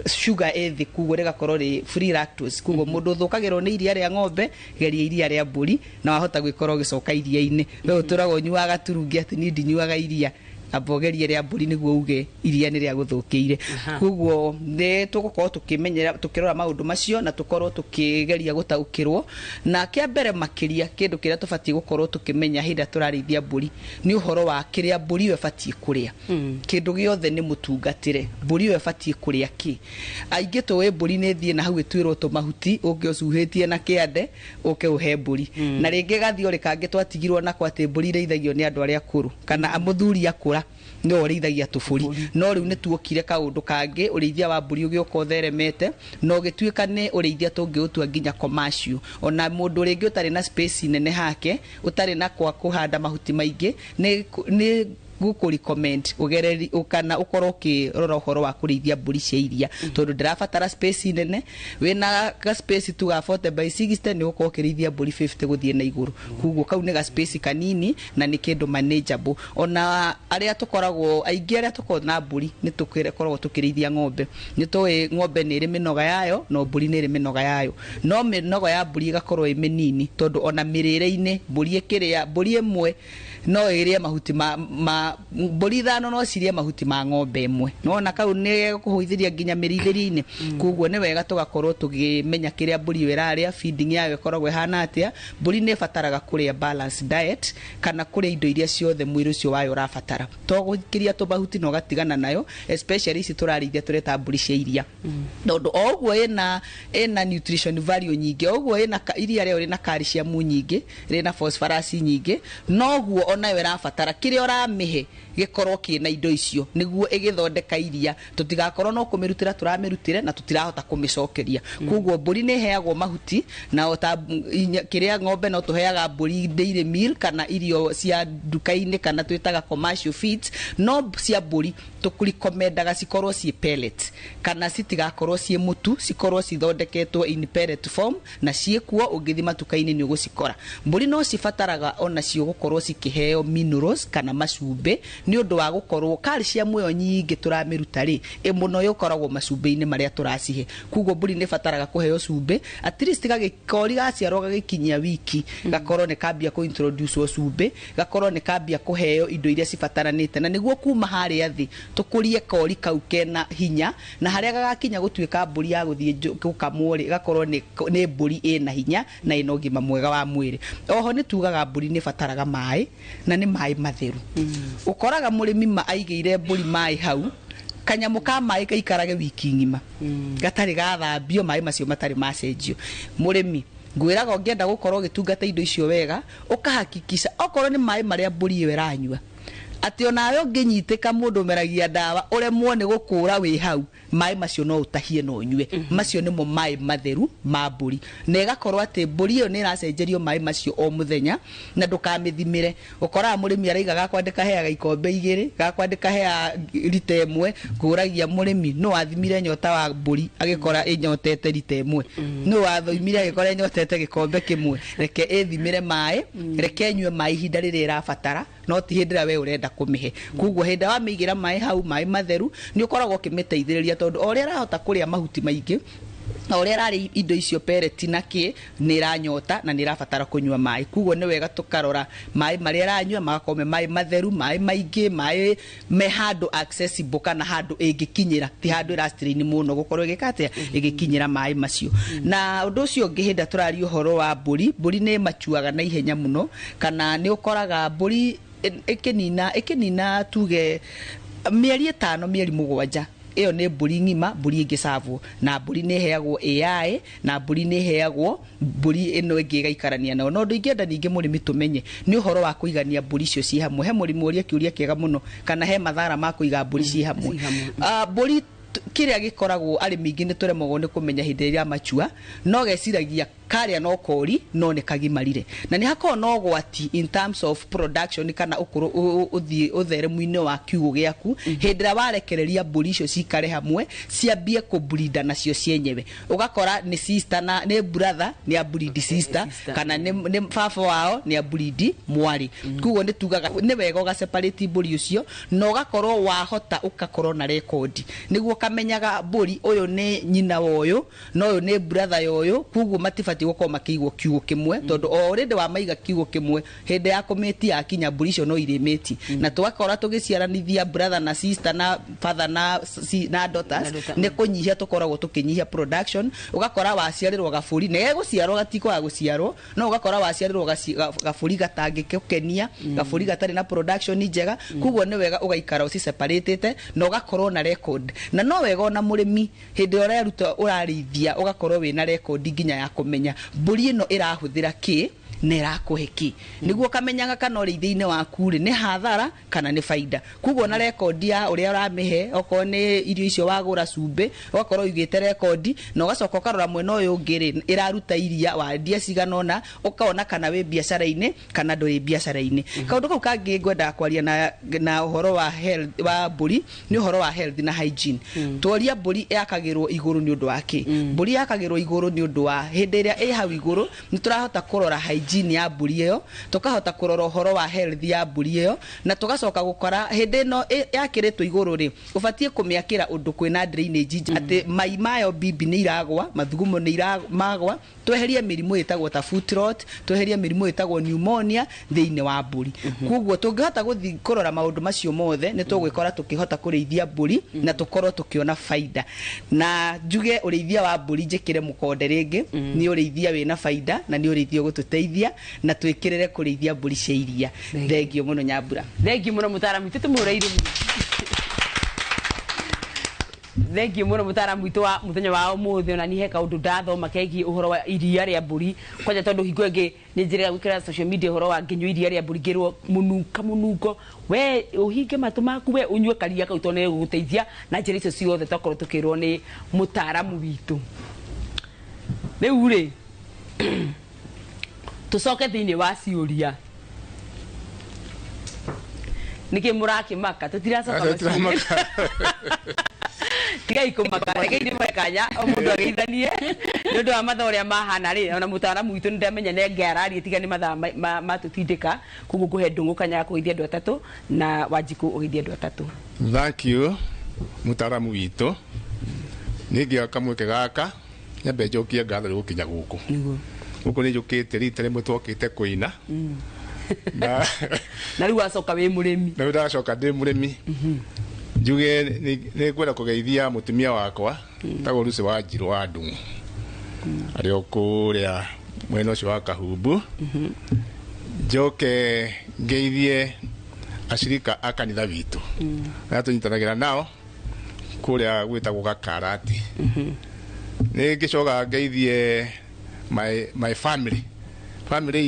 sugar ĩ thĩ, koguo rĩgakorwo rĩ free lactose. Koguo mũndũ ũthũkagĩrwo nĩ iria rĩa ng'ombe, geria iria rĩa mbũri na wahota gwĩkorwo ũgĩcoka iria-inĩ. We ũtũraga ũnyuaga turungi atĩ niĩ ndinyuaga iria, Amba ũgerie rĩa mbũri nĩguo uge iria nĩ rĩa gũthũkĩire. Koguo nĩ tũgũkorwo tũkĩmenyera, tũkĩrora maũndũ macio na tũkorwo tũkĩgeria gũtaũkĩrwo. Na kĩa mbere makĩria, kĩndũ kĩrĩa tũbatiĩ gũkorwo tũkĩmenya hĩndĩ ĩrĩa tũrarĩithia mbũri nĩ ũhoro wa kĩrĩa mbũri ĩyo ĩbatiĩ kũrĩa. Kĩndũ gĩothe nĩ mũtungatĩre, mbũri ĩyo ĩbatiĩ kũrĩa kĩ. Aingĩ tũĩ mbũri nĩ thiĩ na hau ĩtuĩrwo tũmahuti, ũke ũcuhĩtie na kĩande ũke ũhe mbũri. Na rĩngĩ gathiorĩ kangĩ twatigirwo nako atĩ mbũri irĩithagio nĩ andũ arĩa akũrũ kana mũthuri akũra nĩwe ũrĩithagia tũbũri. No rĩu nĩ tuokire kaũndũ kangĩ, ũrĩithia wa mbũri ũgĩũka ũtheremete na ũgĩtuĩka nĩ ũrĩithia tũngĩũtua nginya commercial. Ona mũndũ rĩngĩ ũtarĩ na space nene hake, ũtarĩ na kwa kũhanda mahuti maingĩ, nĩ gũkũ recommend ũgereri kana ũkorwo ũkĩrora ũhoro wa kũrĩithia mbũri cia iria, tondũ ndĩrabatara space nene. Wĩna ga space tu ga 40 by 60 nĩ ũgũkorwo ũkĩrĩithia mbũri 50 gũthiĩ na igũrũ. Koguo kau nĩ ga space kanini na nĩ kĩndũ manageable. Ona arĩa tũkoragwo aingĩ, arĩa tũkoragwo na mbũri, nĩ tũkoragwo tũkĩrĩithia ng'ombe, nĩ tũĩ ng'ombe nĩ ĩrĩ mĩnoga yayo no mbũri nĩ ĩrĩ mĩnoga yayo, no mĩnoga ya mbũri ĩgakorwo ĩ mĩnini, tondũ ona mĩrĩre-inĩ mbũri ĩkĩrĩa, mbũri ĩmwe no ĩrĩe mahuti ma mbũri 5 no cirĩe mahuti ma ng'ombe ĩmwe. Nona kau nĩ kũhũithĩria nginya mĩrĩithĩrie-inĩ. Koguo nĩ wega tũgakorwo tũkĩmenya kĩrĩa mbũri ĩyo ĩrarĩa, feeding yayo ĩkoragwo ĩhana atĩa. Mbũri nĩ ĩbataraga kũrĩa balanced diet kana kũrĩa indo iria ciothe mwĩrĩ ũcio wayo ũrabatara, to gũikĩria tũmahuti na ũgatigana nayo, especially ici tũrarĩithia tũreta mbũri cia iria, tondũ o ũguo ĩna nutrition value nyingĩ, o ũguo ĩna iria rĩayo rĩna calcium nyingĩ, rĩna phosphorus nyingĩ, noguo onayo ĩrabatara kĩrĩa ũramĩhe gĩkorwo kĩna indo icio nĩguo ĩgĩthondeka iria, tũtigakorwo no kũmĩrutĩra tũramĩrutĩre na tũtirahota kũmĩcokeria. Koguo mbũri nĩ ĩheagwo mahuti na ota kĩrĩa ng'ombe, no tũheaga mbũri dairy meal kana irio cia nduka-inĩ kana twĩtaga commercial feeds, no cia mbũri tũrecommendaga cikorwo ciĩ pellet kana citigakorwo ciĩ mũtu, cikorwo cithondeketwo in pellet form na ciĩkuo ũngĩthiĩ matuka-inĩ nĩ ũgũcikora. Mbũri no cibataraga onacio gũkorwo cikĩheo minerals kana macumbĩ, nĩ ũndũ wa gũkorwo calcium ĩyo nyingĩ tũramĩruta rĩ, ĩ mũno ĩkoragwo macumbĩ-inĩ marĩa tũracihe. Koguo mbũri nĩ ĩbataraga kũheo cumbĩ at least gagĩkori gaciarwo gagĩkinyia wiki, gakorwo nĩ kambia kũ introduce cumbĩ, gakorwo nĩ kambia kũheo indo iria cibataranĩte, na nĩguo kuma harĩa thĩ tũkũrie kori kau kena hinya, na harĩa gagakinya gũtuĩka mbũri ya gũthiĩ gũkamwo rĩ, gakorwo nĩ mbũri ĩna hinya na ĩna ũgima mwega wa mwĩrĩ. Oho nĩ tugaga mbũri nĩ ĩbataraga maĩ na nĩ maĩ matheru. Ũkoraga mũrĩmi ma aigĩire mbũri maĩ hau, kanyamũ ka maĩ gaikarage wiki ng'ima gatarĩ gathambio, maĩ macio matarĩ macenjio. Mũrĩmi ngwĩraga ũngĩenda gũkorwo ũgĩtungata indo icio wega, ũkahakikisha okorwo nĩ maĩ marĩa mbũri ĩyo ĩranyua, atĩ onawe ũngĩnyitĩka mũndũ ũmeragia ndawa ũremwo nĩ gũkũra wĩ hau, maĩ macio no ũtahie na ũnyue. Macio nĩmo maĩ matheru ma mbũri, na ĩgakorwo atĩ mbũri ĩyo nĩ ĩracenjerio maĩ macio o mũthenya na ndũkamĩthimĩre. Ũkoraga mũrĩmi araiga gakwa ndĩkaheaga ikombe 2, gakwa ndĩkaheaga rita 1. Ngũragia mũrĩmi, no athimire nyota wa mbũri agĩkora ĩnyotete rita 1? No wathoimire agĩkora ĩnyotete gĩkombe 1? Reke ĩthimĩre maĩ, reke ĩnyue maĩ ihinda rĩrĩa ĩrabatara, no ti hĩndĩ ĩrĩa we ũrenda kũmĩhe. Koguo hĩndĩ ĩrĩa wamĩigĩra maĩ hau, maĩ matheru, nĩ ũkoragwo ũkĩmĩteithĩrĩria, tondũ o ũrĩa ĩrahota kũrĩa mahuti maingĩ na ũrĩa ĩrarĩa indo icio pellet na kĩ, nĩ ĩranyota na nĩ ĩrabatara kũnyua maĩ. Koguo nĩ wega tũkarora maĩ marĩa ĩranyua magakorwo me maĩ matheru, maĩ maingĩ, maĩ me handũ accessible kana handũ ĩngĩkinyĩra, ti handũ ĩra strain mũno gũkorwo ĩgĩka atĩa, ĩgĩkinyĩra maĩ macio. Na ũndũ ũcio ũngĩ, hĩndĩ ĩrĩa tũraria ũhoro wa mbũri, mbũri nĩ macuaga na ihenya mũno, kana nĩ ũkoraga mbũri ĩkĩnina tuge mĩeri 5, mĩeri 7, ĩyo nĩ mbũri ng'ima, mbũri ĩngĩcavwo. Na mbũri nĩ ĩheagwo AI na mbũri nĩ ĩheagwo mbũri ĩno ĩngĩ ĩgaikarania nayo. No ũndũ ingĩenda ningĩ mũrĩmi tũmenye nĩ ũhoro wa kũigania mbũri icio ciĩ hamwe. He mũrĩmi ũria kĩũria kĩega mũno, kana he mathara ma kũiga mbũri ciĩ hamwe. Mbũri kĩrĩa gĩkoragwo arĩmi aingĩ nĩ tũremagwo nĩ kũmenya hĩndĩ ĩrĩa machua, no geciragia karĩa no kori no nĩ kagimarire, na nĩ hakoragwo na ũgwati in terms of production kana ũkũrũ ũthiĩ ũtheremu-inĩ wa kiugũ gĩaku. Hĩndĩ ĩrĩa warekereria mbũri icio cikare hamwe, ciambie kũbrinda nacio cienyewe, ũgakora nĩ sister na nĩ brother nĩ abridi sister, kana nĩ baba wao nĩ abridi mwarĩ. Koguo nĩ tugaga nĩ wega ũgaseparate mbũri ũcio na ũgakorwo wahota ũgakorwo na rekondi nĩguo ũkamenyaga mbũri ũyũ nĩ nyina wa ũyũ na ũyũ nĩ brother ya ũyũ, koguo matibatiĩ gũkorwo makĩigwo kiugũ kĩmwe, tondũ o already wamaiga kiugũ kĩmwe hĩndĩ ya kũmĩti yakinya mbũri icio no irĩmĩti, na tũgakora tũgĩciaranithia brother na sister na father na, si, na daughters, Na daughter, nĩ kũnyihia tũkoragwo tũkĩnyihia production. Ũgakora waciarĩrwo gabũri na gegũciarwo gatikwaga gũciarwo, no ũgakora waciarĩrwo gabũri gatangĩgũkenia, gabũri gatarĩ na production njega. Koguo nĩ wega ũgaikara ũciseparatĩte na ũgakorwo na record, na no wega ona mũrĩmi hĩndĩ ĩrĩa ũreruta ũrarĩithia ũgakorwo wĩna record nginya ya kũmenya mbũri ĩno ĩrahũthĩra kĩ na ĩrakũhe kĩ, nĩguo ũkamenyaga kana ũrĩithia-inĩ waku rĩ nĩ hathara kana nĩ baida. Koguo na rekondi ya ũrĩa ũramĩhe, okorwo nĩ irio icio wagũra, cumbĩ, ũgakorwo ũigĩte rekondi, na ũgacoka ũkarora mwena ũyũ ũngĩ rĩ ĩraruta iria wendia cigana ũna, ũkona kana wĩ biacara-inĩ kana ndũrĩ biacara-inĩ. Kaũndũ kau kangĩ ngwendaga kwaria na ũhoro wa health wa mbũri nĩ ũhoro wa health na hygiene. Tworia mbũri yakagĩrwo igũrũ nĩ ũndũ wa kĩ? Mbũri yakagĩrwo igũrũ nĩ ũndũ wa hĩndĩ ĩrĩa ĩ hau igũrũ nĩ tũrahota kũrora hygiene ya mbũri ĩyo, tũkahota kũrora ũhoro wa health ya mbũri ĩyo, na tũgacoka gũkora hĩndĩ ĩno yakĩrĩtwo igũrũ rĩ ũbatiĩ kũmĩakĩra ũndũ kwĩna drainage atĩ mai mayo bibi nĩ iragwa, mathugumo nĩ magwa, tweherie mĩrimũ ĩtagwo ta foot rot, tweherie mĩrimũ ĩtagwo pneumonia thĩinĩ wa mbũri. Koguo tũngĩhota gũthiĩ kũrora maũndũ macio mothe nĩ tũgwĩkora tũkĩhota kũrĩithia mbũri na tũkorwo tũkĩona baida. Na njuge ũrĩithia wa mbũri njĩkĩre mũkonde rĩngĩ, nĩ ũrĩithia wĩna baida na nĩ ũrĩithia ũgũtũteithia na twĩkĩrĩre kũrĩithia mbũri cia iria. Thengio mũno Nyambura. Thengio mũno mũtaaramu witũ, tũmũhũre mũno. Thengiũ mũno mũtaaramu witũ wa mũthenya wa ũmũthĩ. Ona niĩ he kaũndũ ndathoma kegiĩ ũhoro wa iria rĩa mbũri kwanja, tondũ hingo ĩngĩ nĩ njĩrĩga gwĩkĩra social media ũhoro wa ngĩnyua iria rĩa mbũri ngĩrwo mũnunka mũnungo, we ũhinge matũ maku, we ũnyue karia kau tondũ nĩ gũgũteithia na njĩra icio ciothe twakorwo tũkĩrwo nĩ mũtaaramu witũ. Rĩu rĩ tũcoke thĩinĩ wa ciũria, nĩkĩ mũrakĩmaka? Tũtiracoka. Aca, tũtiramaka. Tigai kũmaka, rekei ndĩmwe kanya o mũndũ ageithanie nĩ ũndũ wa mathaa ũrĩa mahana rĩ. Ona mũtaaramu witũ nĩ ndamenya nenge ararie, tiga nĩ mathaa matũtindĩka. Koguo ngũhe Ndũng'ũ kanya ga kũgeithia andũ atatũ na Wanjikũ ũgeithie andũ atatũ. Thank you mũtaaramu witũ. Nĩ ngĩoya kamweke gaka nyambe njokie ngatho nĩ gũkinya gũkũ. Gũkũ nĩ njũkĩte rita rĩmwe twokĩte kũina na na rĩu wacoka wĩ mũrĩmi. Na rĩu ndacoka ndĩ mũrĩmi. Njuge nĩ ngwenda kũgeithia mũtumia wakwa tagwo Lucy wa Njirũ wa Ndung'u arĩ o kũrĩa mwena ũcio wa Kahumbu. Njoke ngeithie acirika a kanitha witũ arĩa tũnyitanagĩra nao kũrĩa gwĩtagwo Gakarati. Nĩ ngĩcoka ngeithie my family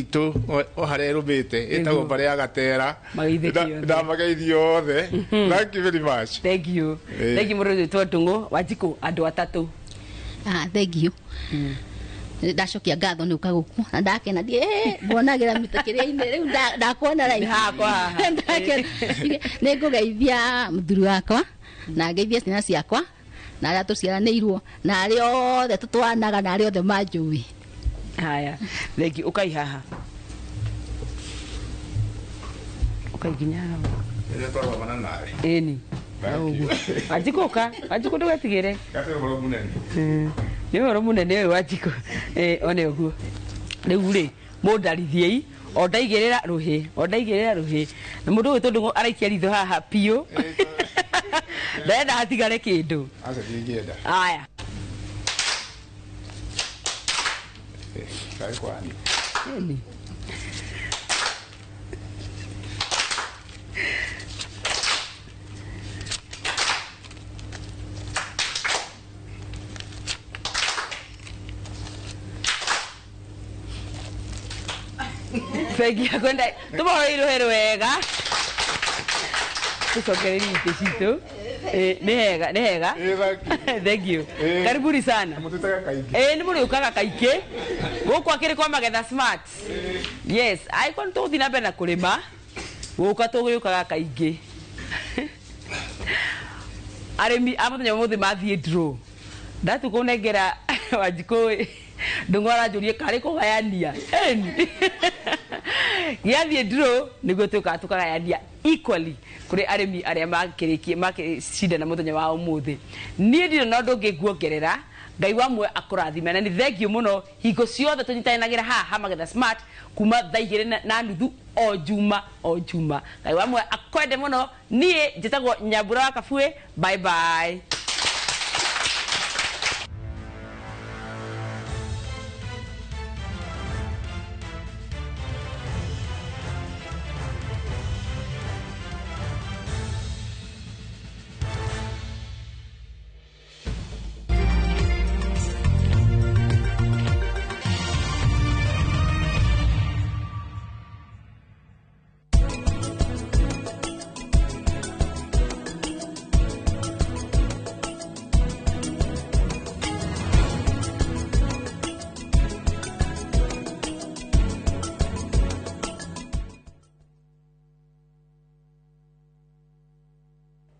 itũ o harĩa ĩrũmĩte ĩtagwo mbarĩ ya Gatera. Mageithĩke othe. Ndamageithia othe. Thank you very much. Thank you. Thank you mũndũ wĩtwo Ndũng'ũ. Wanjikũ, andũ atatũ. Ah, thank you. Ndacokia ngatho nĩ ũka gũkũ na ndakena ndiĩ nguonagĩra mĩtakĩrĩa-inĩ, rĩu ndakuona live. Hakwa haha. Ndakena. Nĩ ngũgeithia mũthuri wakwa na ngeithie ciana ciakwa na arĩa tũciaranĩirwo na arĩa othe tũtwanaga na arĩa othe manjũĩ. Haya, thank you. Ũkai haha, ũkai nginya haha. Rĩrĩa twarũgamana nawe. Ĩni. Ũguo Wanjikũ, ũka Wanjikũ, ndũgetigĩre. Gate ũhoro mũnene. Nĩ ũhoro mũnene ũyũ Wanjikũ. One ũguo rĩu rĩ mũndarithiei o ndaigĩrĩra rũhĩ, o ndaigĩrĩra rũhĩ, na mũndũ ũyũ tondũ araikia ritho haha biũ, ndarenda hatigare kĩndũ. Aca, ndingĩenda. Aya. Karĩ kwani. Ĩni. Thengia kwenda tũmahũrĩre rũhĩ rwega, tũcokererie itĩ citũ. Nĩ hega, nĩ hega. Thank you, karibuni sana. Nĩ mũrĩũkaga kaingĩ gũkũ akĩrĩ kwa Magetha Smart. Yes, angĩkorwo nĩ tũgũthiĩ na mbere na kũrĩma gũka tũgĩũkaga kaingĩ. Arĩmi a mũthenya ũmũthĩ mathiĩ draw, ndatu kũnengera Wanjikũ. Ndũng'ũ aranjũrie karĩ kũgayania. Ĩni, gĩathiĩ draw nĩguo tũkaga tũkagayania. Equally kũrĩ arĩmi arĩa makĩrĩkie makĩcindana mũthenya wa ũmũthĩ. Niĩ ndirĩ na ũndũ ũngĩ nguongerera. Ngai wa muoyo akũrathime, na nĩ thengio mũno hingo ciothe tũnyitanagĩra haha Magetha Smart kuma thaa 2:30 o juma o juma. Ngai wa muoyo akwende mũno. Niĩ njĩtagwo Nyambura wa Kabue. Bye bye.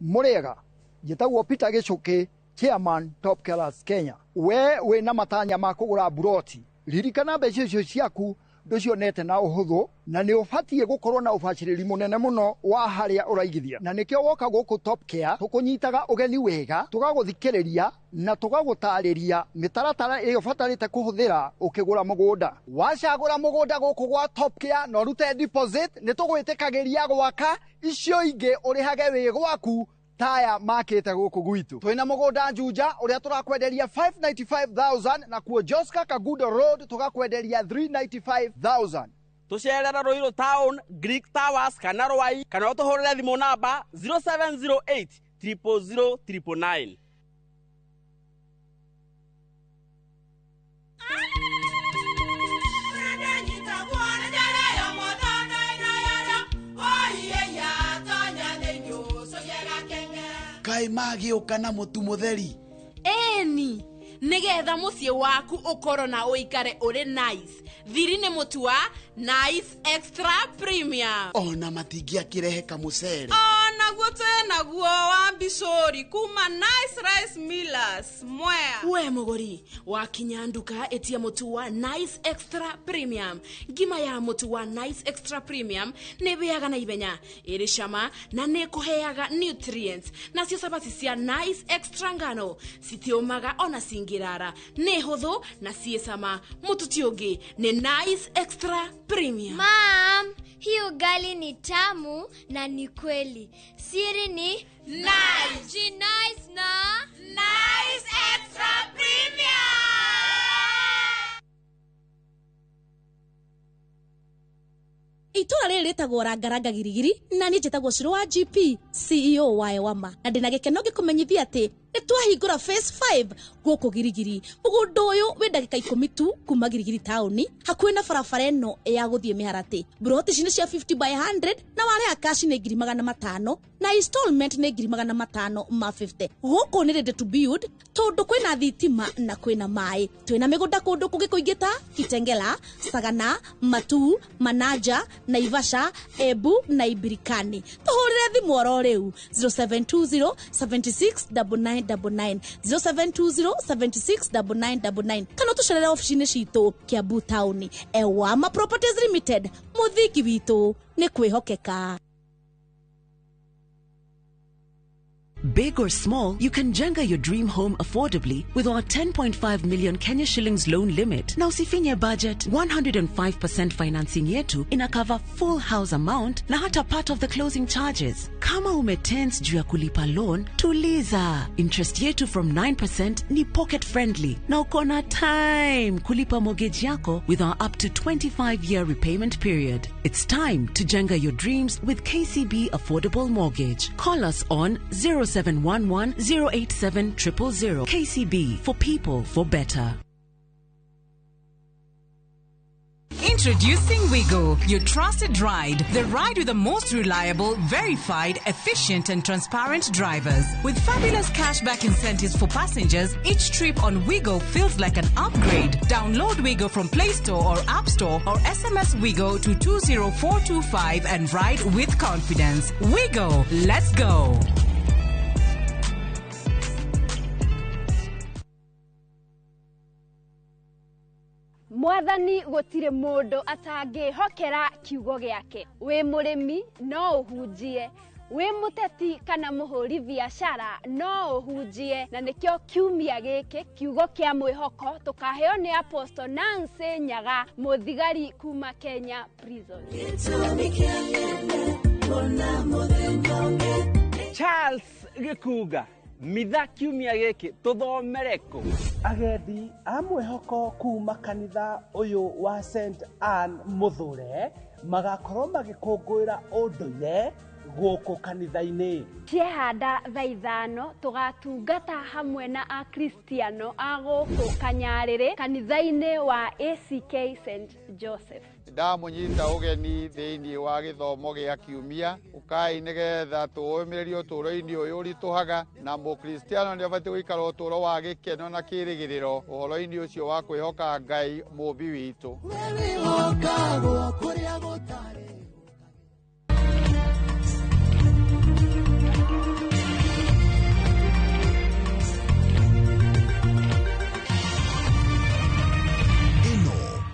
Murega njĩtagwo Peter Gĩcũkĩ, chairman Top Killers Kenya. We wĩna matanya ma kũgũra mburoti, ririkana mbeca icio ciaku ndũcionete na ũhũthũ, na nĩ ũbatiĩ gũkorwo na ũbacĩrĩri mũnene mũno wa harĩa ũraigithia, na nĩkĩo woka gũkũ Top Care tũkũnyitaga ũgeni wega, tũgagũthikĩrĩria na tũgagũtarĩria mĩtaratara ĩrĩa ũbatarĩte kũhũthĩra ũkĩgũra mũgũnda. Wacagũra mũgũnda gũkũ gwa Top Care na ũrute deposit, nĩ tũgwĩtĩkagĩria gwaka icio ingĩ ũrĩhage wĩ gwaku taya makĩte gũkũ gwitũ. Twĩna mũgũnda Juja ũrĩa tũrakwenderia 595,000, na kuo Joska Kagudo Road tũgakwenderia 395,000. Tũcerere Ruiru Town, Greek Towers kana Rwai, kana ũtũhũrĩre thimũ namba 0708 000 999. Kaĩ magĩũka na mũtu mũtheri? Ĩni, nĩgetha mũciĩ waku ũkorwo na ũikare ũrĩ nice. Thiri nĩ mũtu wa Nice Extra Premium. Ona matingĩakĩrehe kamũcere. Onaguo twĩnaguo wa mbicũri kuma Nice Rice Millers Mwea. We mũgũri wakinya nduka ĩtia mũtu wa Nice Extra Premium. Ngima ya mũtu wa Nice Extra Premium nĩ ĩhĩaga na ihenya, ĩrĩ cama na nĩ ĩkũheaga nutrients. Nacio cabaci cia Nice Extra ngano citiũmaga ona cingĩrara, nĩ hũthũ na ciĩ cama. Mũtu ti ũngĩ nĩ Nice Extra Premium. Mom, hii ugali ni tamu na ni kweli. Siri ni Nice. Nice na Nice Extra Premium. Itũra rĩrĩ rĩtagwo Rangaranga Girigiri, na niĩ njĩtagwo Cũrũ wa GP CEO wa Ewama, na ndĩna gĩkeno ngĩkũmenyithia atĩ nĩ twahingũra phase 5 gũkũ Girigiri. Mũgũnda ũyũ wĩ ndagĩka 10 tu kuma Girigiri taũni, hakuhĩ na barabara ĩno ya gũthiĩ Mĩharatĩ. Mburoti ici nĩ cia 50 by 100 na warĩha cash nĩ 500,000 na installment nĩ 550,000. Gũkũ nĩ ready to build tondũ kwĩna thitima na kwĩna maĩ. Twĩna mĩgũnda kũndũ kũngĩ kũingĩ ta Kitengela, Sagana, Matuu, Manaja, Naivasha, Embu na Ibirikani. Tũhũrĩre thimũ oro rĩu 0720 76 9999, 0720 76 9999, kana ũtũcerere obici-inĩ citũ Kiambu taũni. Ewama Properties Limited, mũthingi witũ nĩ kwĩhokeka. Big or small, you can jenga your dream home affordably with our 10.5 million Kenya shillings loan limit. Na usifinye budget, 105% financing yetu ina cover full house amount na hata part of the closing charges. Kama umetense juu ya kulipa loan, tuliza. Interest yetu from 9% ni pocket friendly. Na uko na time kulipa mortgage yako with our up to 25-year repayment period. It's time to jenga your dreams with KCB Affordable Mortgage. Call us on 0711 087 000. KCB, for people, for better. Introducing Wigo, your trusted ride. The ride with the most reliable, verified, efficient and transparent drivers. With fabulous cashback incentives for passengers, each trip on Wigo feels like an upgrade. Download Wigo from Play Store or App Store or SMS Wigo to 20425 and ride with confidence. Wigo, let's go. Mwathani gũtirĩ mũndũ atangĩhokera kiugo gĩake. Wĩ mũrĩmi no ũhunjie, wĩ mũteti kana mũhũri biacara no ũhunjie, na nĩkĩo kiumia gĩkĩ kiugo kĩa mwĩhoko tũkaheo nĩ Apostle Nancy Nyaga, mũthigari kuma Kenya Prison. Charles Gĩkunga, mitha kiumia gĩkĩ tũthomere kũ? Agendi a mwĩhoko kuma kanitha ũyũ wa St Ann Mũthure magakorwo magĩkũngũĩra ũndũire gũkũ kanitha-inĩ. Ciehanda thaa 5 tũgatungata hamwe na Akristiano a gũkũ Kanyarĩrĩ kanitha-inĩ wa ACK St Joseph. Ndamũnyita ũgeni thĩinĩ wa gĩthomo gĩa kiumia, ũkai nĩgetha tũũmĩrĩrie ũtũũro-inĩ ũyũ ũritũhaga, na mũkristiano nĩ abatiĩ gũikara ũtũũro wa gĩkeno na kĩĩrĩgĩrĩro ũhoro-inĩ ũcio wa kwĩhoka Ngai mũũmbi witũ.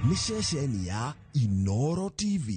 Nĩ ceceni ya Inoro TV.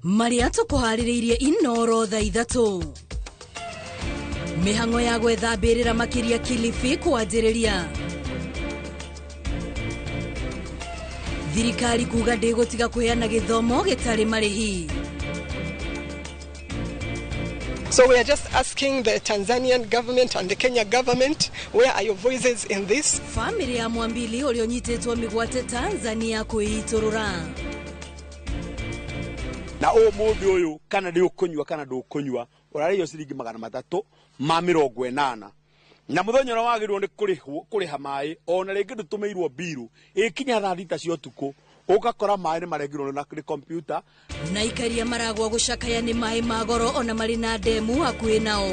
Maria tũkũharĩrĩirie Inoro thaa 3. Mĩhang'o ya gwetha mbĩrĩra makĩria Kilifi kwanjĩrĩria. Thirikari kuga ndĩgũtiga kũheana gĩthomo gĩtarĩ marĩhi. So we are just asking the Tanzanian government and the Kenya government, where are your voices in this? Famĩlĩ ya Mwambili ũrĩa ũnyitĩtwo mĩgwate Tanzania kwĩitũrũra. Na ũmũthĩ ũyũ kana nĩ ũkũnyua kana ndũkũnyua ũrarĩhio ciringi 380 na mũthenya ũrĩa wagĩrĩirwo nĩ kũrĩha maĩ ona rĩngĩ ndũtũmĩirwo mbiru ĩkinya thaa 6 cia ũtukũ ũgakora maĩ nĩ marengirwo na kompiuta. Na ikaria maragwa gũcakaya nĩ maĩ ma goro ona marĩ na ndemu hakuhĩ nao.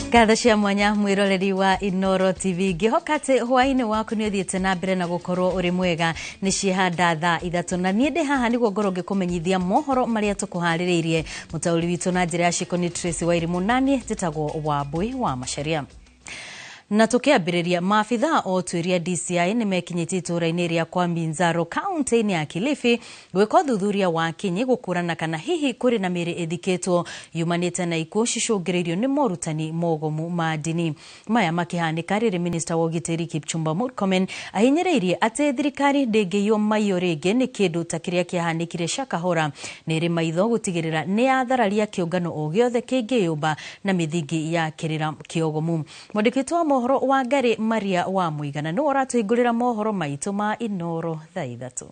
Ngatho cia mwanya mwiroreri wa Inoro TV ngihoka ati hwaini waku ni uthiite na mbere na gukorwo uri mwega. Ni ciehanda thaa 3 na nie ndi haha niguo ngorwo ngikumenyithia mohoro maria tukuhaririirie. Mutauri witu na njira ya ciko ni Tracy Wairimu, nanie njitagwo Wambui wa Macharia. Na tukiambiriria, maabithaa o ũtuĩria DCI nĩmekinyĩtie itũũra-inĩ rĩa kwa Minzaro kaunti-inĩ ya Kilifi gwĩka ũthuthuria wa kinyi gũkũrana kana hihi kũrĩ na mĩĩrĩ ĩthikĩtwo yumanĩte na ikuũ cicũngĩrĩirio nĩ morutani mogomu ma ndini. Maya makĩhanĩka rĩrĩ minista wa ũgitĩri Kipchumba Murkomen ahinyĩrĩirie atĩ thirikari ndĩngĩiywo maiyo rĩngĩ nĩ kĩndũ ta kĩrĩa kĩahanĩkire Shakahola. Nĩ ĩrĩ maitho gũtigĩrĩra nĩ yathararia kĩũngano o gĩothe kĩngĩyũmba na mĩthingi ya kĩrĩra kĩogomu. Mwandĩki wa mohoro wa Ngari Maria wa Mũigana nĩwe ũratũhingũrĩra mohoro maitũ ma Inoro thaa 3.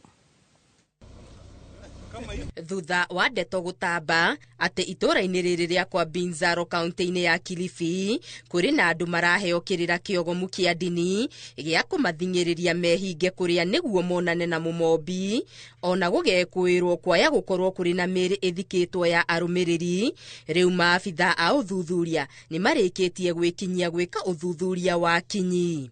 Thutha wa ndeto gũtamba atĩ itũũra-inĩ rĩrĩ rĩa kwa Binzaro kaunti-inĩ ya Kilifi kũrĩ na andũ maraheo kĩrĩra kĩogomu kĩa ndini gĩa kũmathing'ĩrĩria mehinge kũrĩa nĩguo monane na mũmombi, ona gũgekwĩrwo kwaya gũkorwo kũrĩ na mĩĩrĩ ĩthikĩtwo ya arũmĩrĩri. Rĩu maabitha a ũthuthuria nĩ marĩkĩtie gwĩkinyia gwĩka ũthuthuria wa kinyi.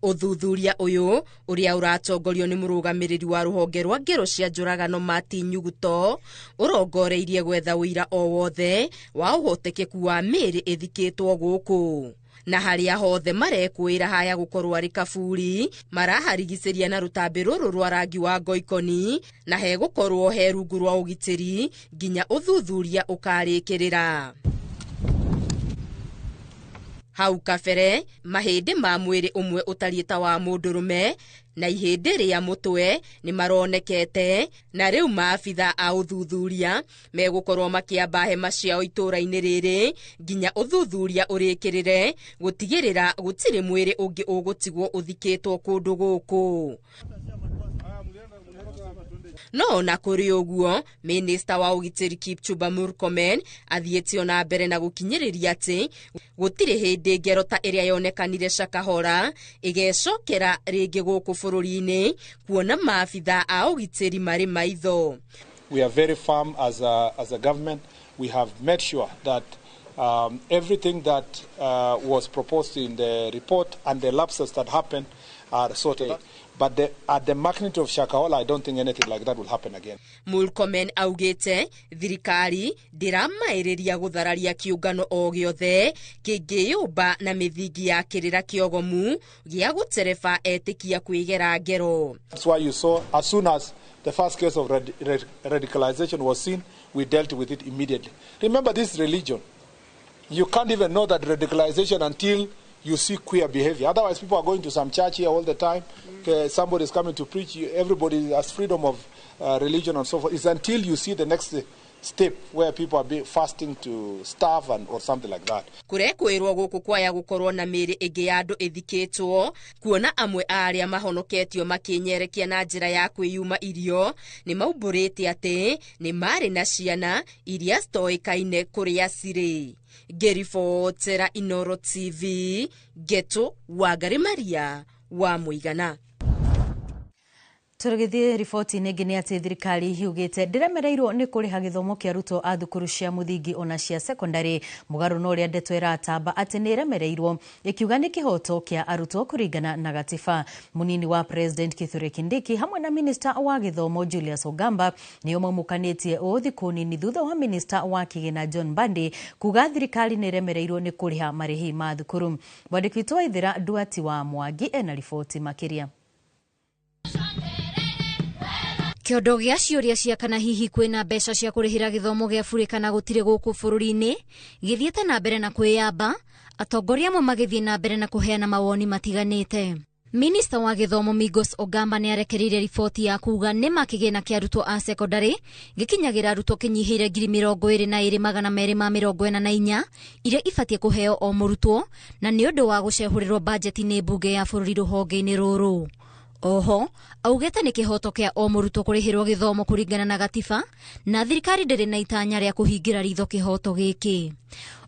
Ũthuthuria ũyũ ũrĩa ũratongorio nĩ mũrũgamĩrĩri wa rũhonge rwa ngero cia njũragano Martin Nyuguto ũrongoreirie gwetha ũira o wothe wa ũhotekeku wa mĩĩrĩ ĩthikĩtwo gũkũ. Na harĩa hothe marekwĩra haya gũkorwo arĩ kaburi maraharigicĩria na rũtambĩ rũrũ rwa rangi wa ngoikoni, na hegũkorwo he rungu rwa ũgitĩri nginya ũthuthuria ũkarĩkĩrĩra. Hau kabere mahĩndĩ ma mwĩrĩ ũmwe ũtariĩ ta wa mũndũrũme na ihĩndĩ rĩa mũtwe nĩ maronekete, na rĩu maabitha a ũthuthuria megũkorwo makĩamba hema ciao itũũra-inĩ rĩrĩ nginya ũthuthuria ũrĩkĩrĩre gũtigĩrĩra gũtirĩ mwĩrĩ ũngĩ ũgũtigwo ũthikĩtwo kũndũ gũkũ. No ona kũrĩ ũguo, minista wa ũgitĩri Kipchumba Murkomen athiĩte ona mbere na gũkinyĩrĩria atĩ gũtirĩ hĩndĩ ngero ta ĩrĩa yonekanire Shakahola ĩgecokera rĩngĩ gũkũ bũrũri-inĩ, kuona maabitha a ũgitĩri marĩ maitho. We are very firm as a government. We have made sure that everything that was proposed in the report and the lapses that happened are sorted. But at the magnitude of Shakahola, I don't think anything like that will happen again. Murkomen augite thirikari ndĩramaĩrĩria gũthararia kĩũngano o gĩothe kĩngĩyũmba na mĩthingi ya kĩrĩra kĩogomu gĩa gũtereba etĩkia kwĩgera ngero. That's why you saw as soon as the first case of radicalization was seen, we dealt with it immediately. Remember this religion. You can't even know that radicalization until you see queer behavior. Otherwise, people are going to some church here all the time. Somebody is coming to preach. Everybody has freedom of religion and so forth. It's until you see the next step where people are fasting to starve and or something like that. Kurekwirwo guku kwaya gukorwo na mĩĩrĩ ĩngĩ ya andũ ĩthikĩtwo, kuona amwe a arĩa mahonoketio makĩnyerekia na njĩra ya kwĩyuma irio nĩ maumbũrĩte atĩ nĩ marĩ na ciana iria citoĩkaine kũrĩa cirĩ. Ngĩribotera Inoro TV, Ngeto Wangari Maria wa Mũigana. Tũrĩgĩthiĩ riboti-inĩ ĩngĩ nĩ atĩ thirikari yugĩte ndĩremereirwo nĩ kũrĩha gĩthomo kĩa arutwo a thukuru cia mũthingi ona cia sekondari, mũgarũ na ũrĩa ndeto ĩratamba atĩ nĩ ĩremereirwo, ĩkiuga nĩ kĩhoto kĩa arutwo kũringana na gatiba. Mũnini wa President Kithure Kindiki hamwe na minista wa gĩthomo Julius Ogamba nĩo maumũkanĩtie ũũ thikũ nini thutha wa minista wa kĩgĩna John Mbadi kuga thirikari nĩ ĩremereirwo nĩ kũrĩha marĩhi ma thukuru. Mwandĩki witũ wa Ithĩra Nduati wa Mwangi ena riboti makĩria. Kĩondo gĩa ciũria cia kana hihi kwĩna mbeca cia kũrĩhĩra gĩthomo gĩa burĩ kana gũtirĩ gũkũ bũrũri-inĩ gĩthiĩte na mbere na kwĩyamba, atongoria amwe magĩthiĩ na mbere na kũheana mawoni matiganĩte. Minista wa gĩthomo Migos Ogamba nĩ arekereirie riboti ya kuga nĩ makĩgĩna kĩa arutwo a sekondari gĩkinyagĩra arutwo kĩnyihĩire 22,244 iria ibatiĩ kũheo o mũrutwo, na nĩ ũndũ wa gũcehũrĩrwo bajeti nĩ mbunge ya bũrũri rũhonge-inĩ rũrũ. Oho augĩte nĩ kĩhoto kĩa o mũrutwo kũrĩhĩrwo gĩthomo kũringana na gatiba, na thirikari ndĩrĩ na itanya rĩa kũhingĩra ritho kĩhoto gĩkĩ.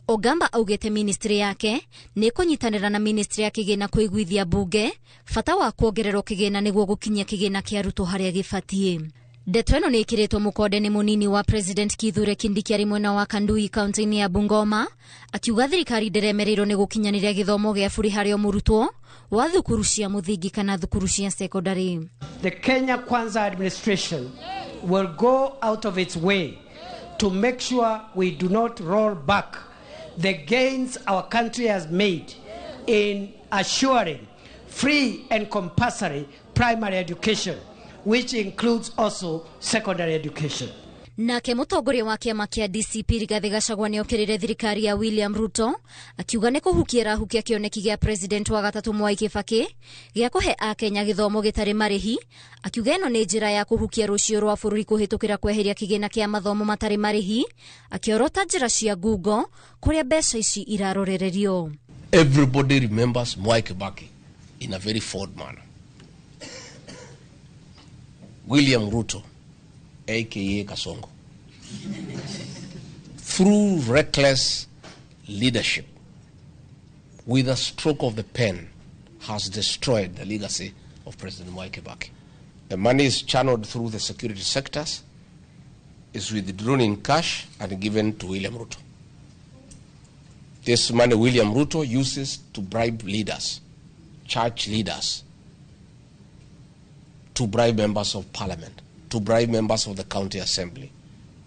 Ogamba augĩte ministry yake nĩ ĩkũnyitanĩra na ministry ya kĩgĩna kũiguithia mbunge bata wa kuongererwo kĩgĩna nĩguo gũkinyia kĩgĩna kĩa arutwo harĩa gĩbatiĩ. Ndeto ĩno nĩ ĩkĩrĩtwo mũkonde nĩ mũnini wa President Kithure Kindiki arĩ mwena wa Kandui kaunti-inĩ ya Bungoma, akiuga thirikari ndĩremereirwo nĩ gũkinyanĩria gĩthomo gĩa burĩ harĩ o mũrutwo wa thukuru cia mũthingi kana thukuru cia sekondari. The Kenya Kwanza administration will go out of its way to make sure we do not roll back the gains our country has made in assuring free and compulsory primary education, which includes also secondary education. Nake mũtongoria wa kĩama kĩa DCP Rigathĩ Gachagua nĩokĩrĩire thirikari ya William Ruto akiuga nĩ kũhukia ĩrahukia kĩoneki gĩa president wa gatatũ Mwai Kibaki gĩa kũhe akenya gĩthomo gĩtarĩ marĩhi, akiuga ĩno nĩ njĩra ya kũhukia rũciũ rwa bũrũri kũhĩtũkĩra kweheria kĩgĩna kĩa mathomo matarĩ marĩhi, akĩorota njĩra cia ngungo kũrĩa mbeca ici irarorererio. Everybody remembers Mwai Kibaki in a very forward manner. William Ruto, aka Kasongo, through reckless leadership, with a stroke of the pen, has destroyed the legacy of President Mwai Kibaki. The money is channeled through the security sectors, is withdrawn in cash and given to William Ruto. This money William Ruto uses to bribe leaders, church leaders, to bribe members of parliament, to bribe members of the county assembly,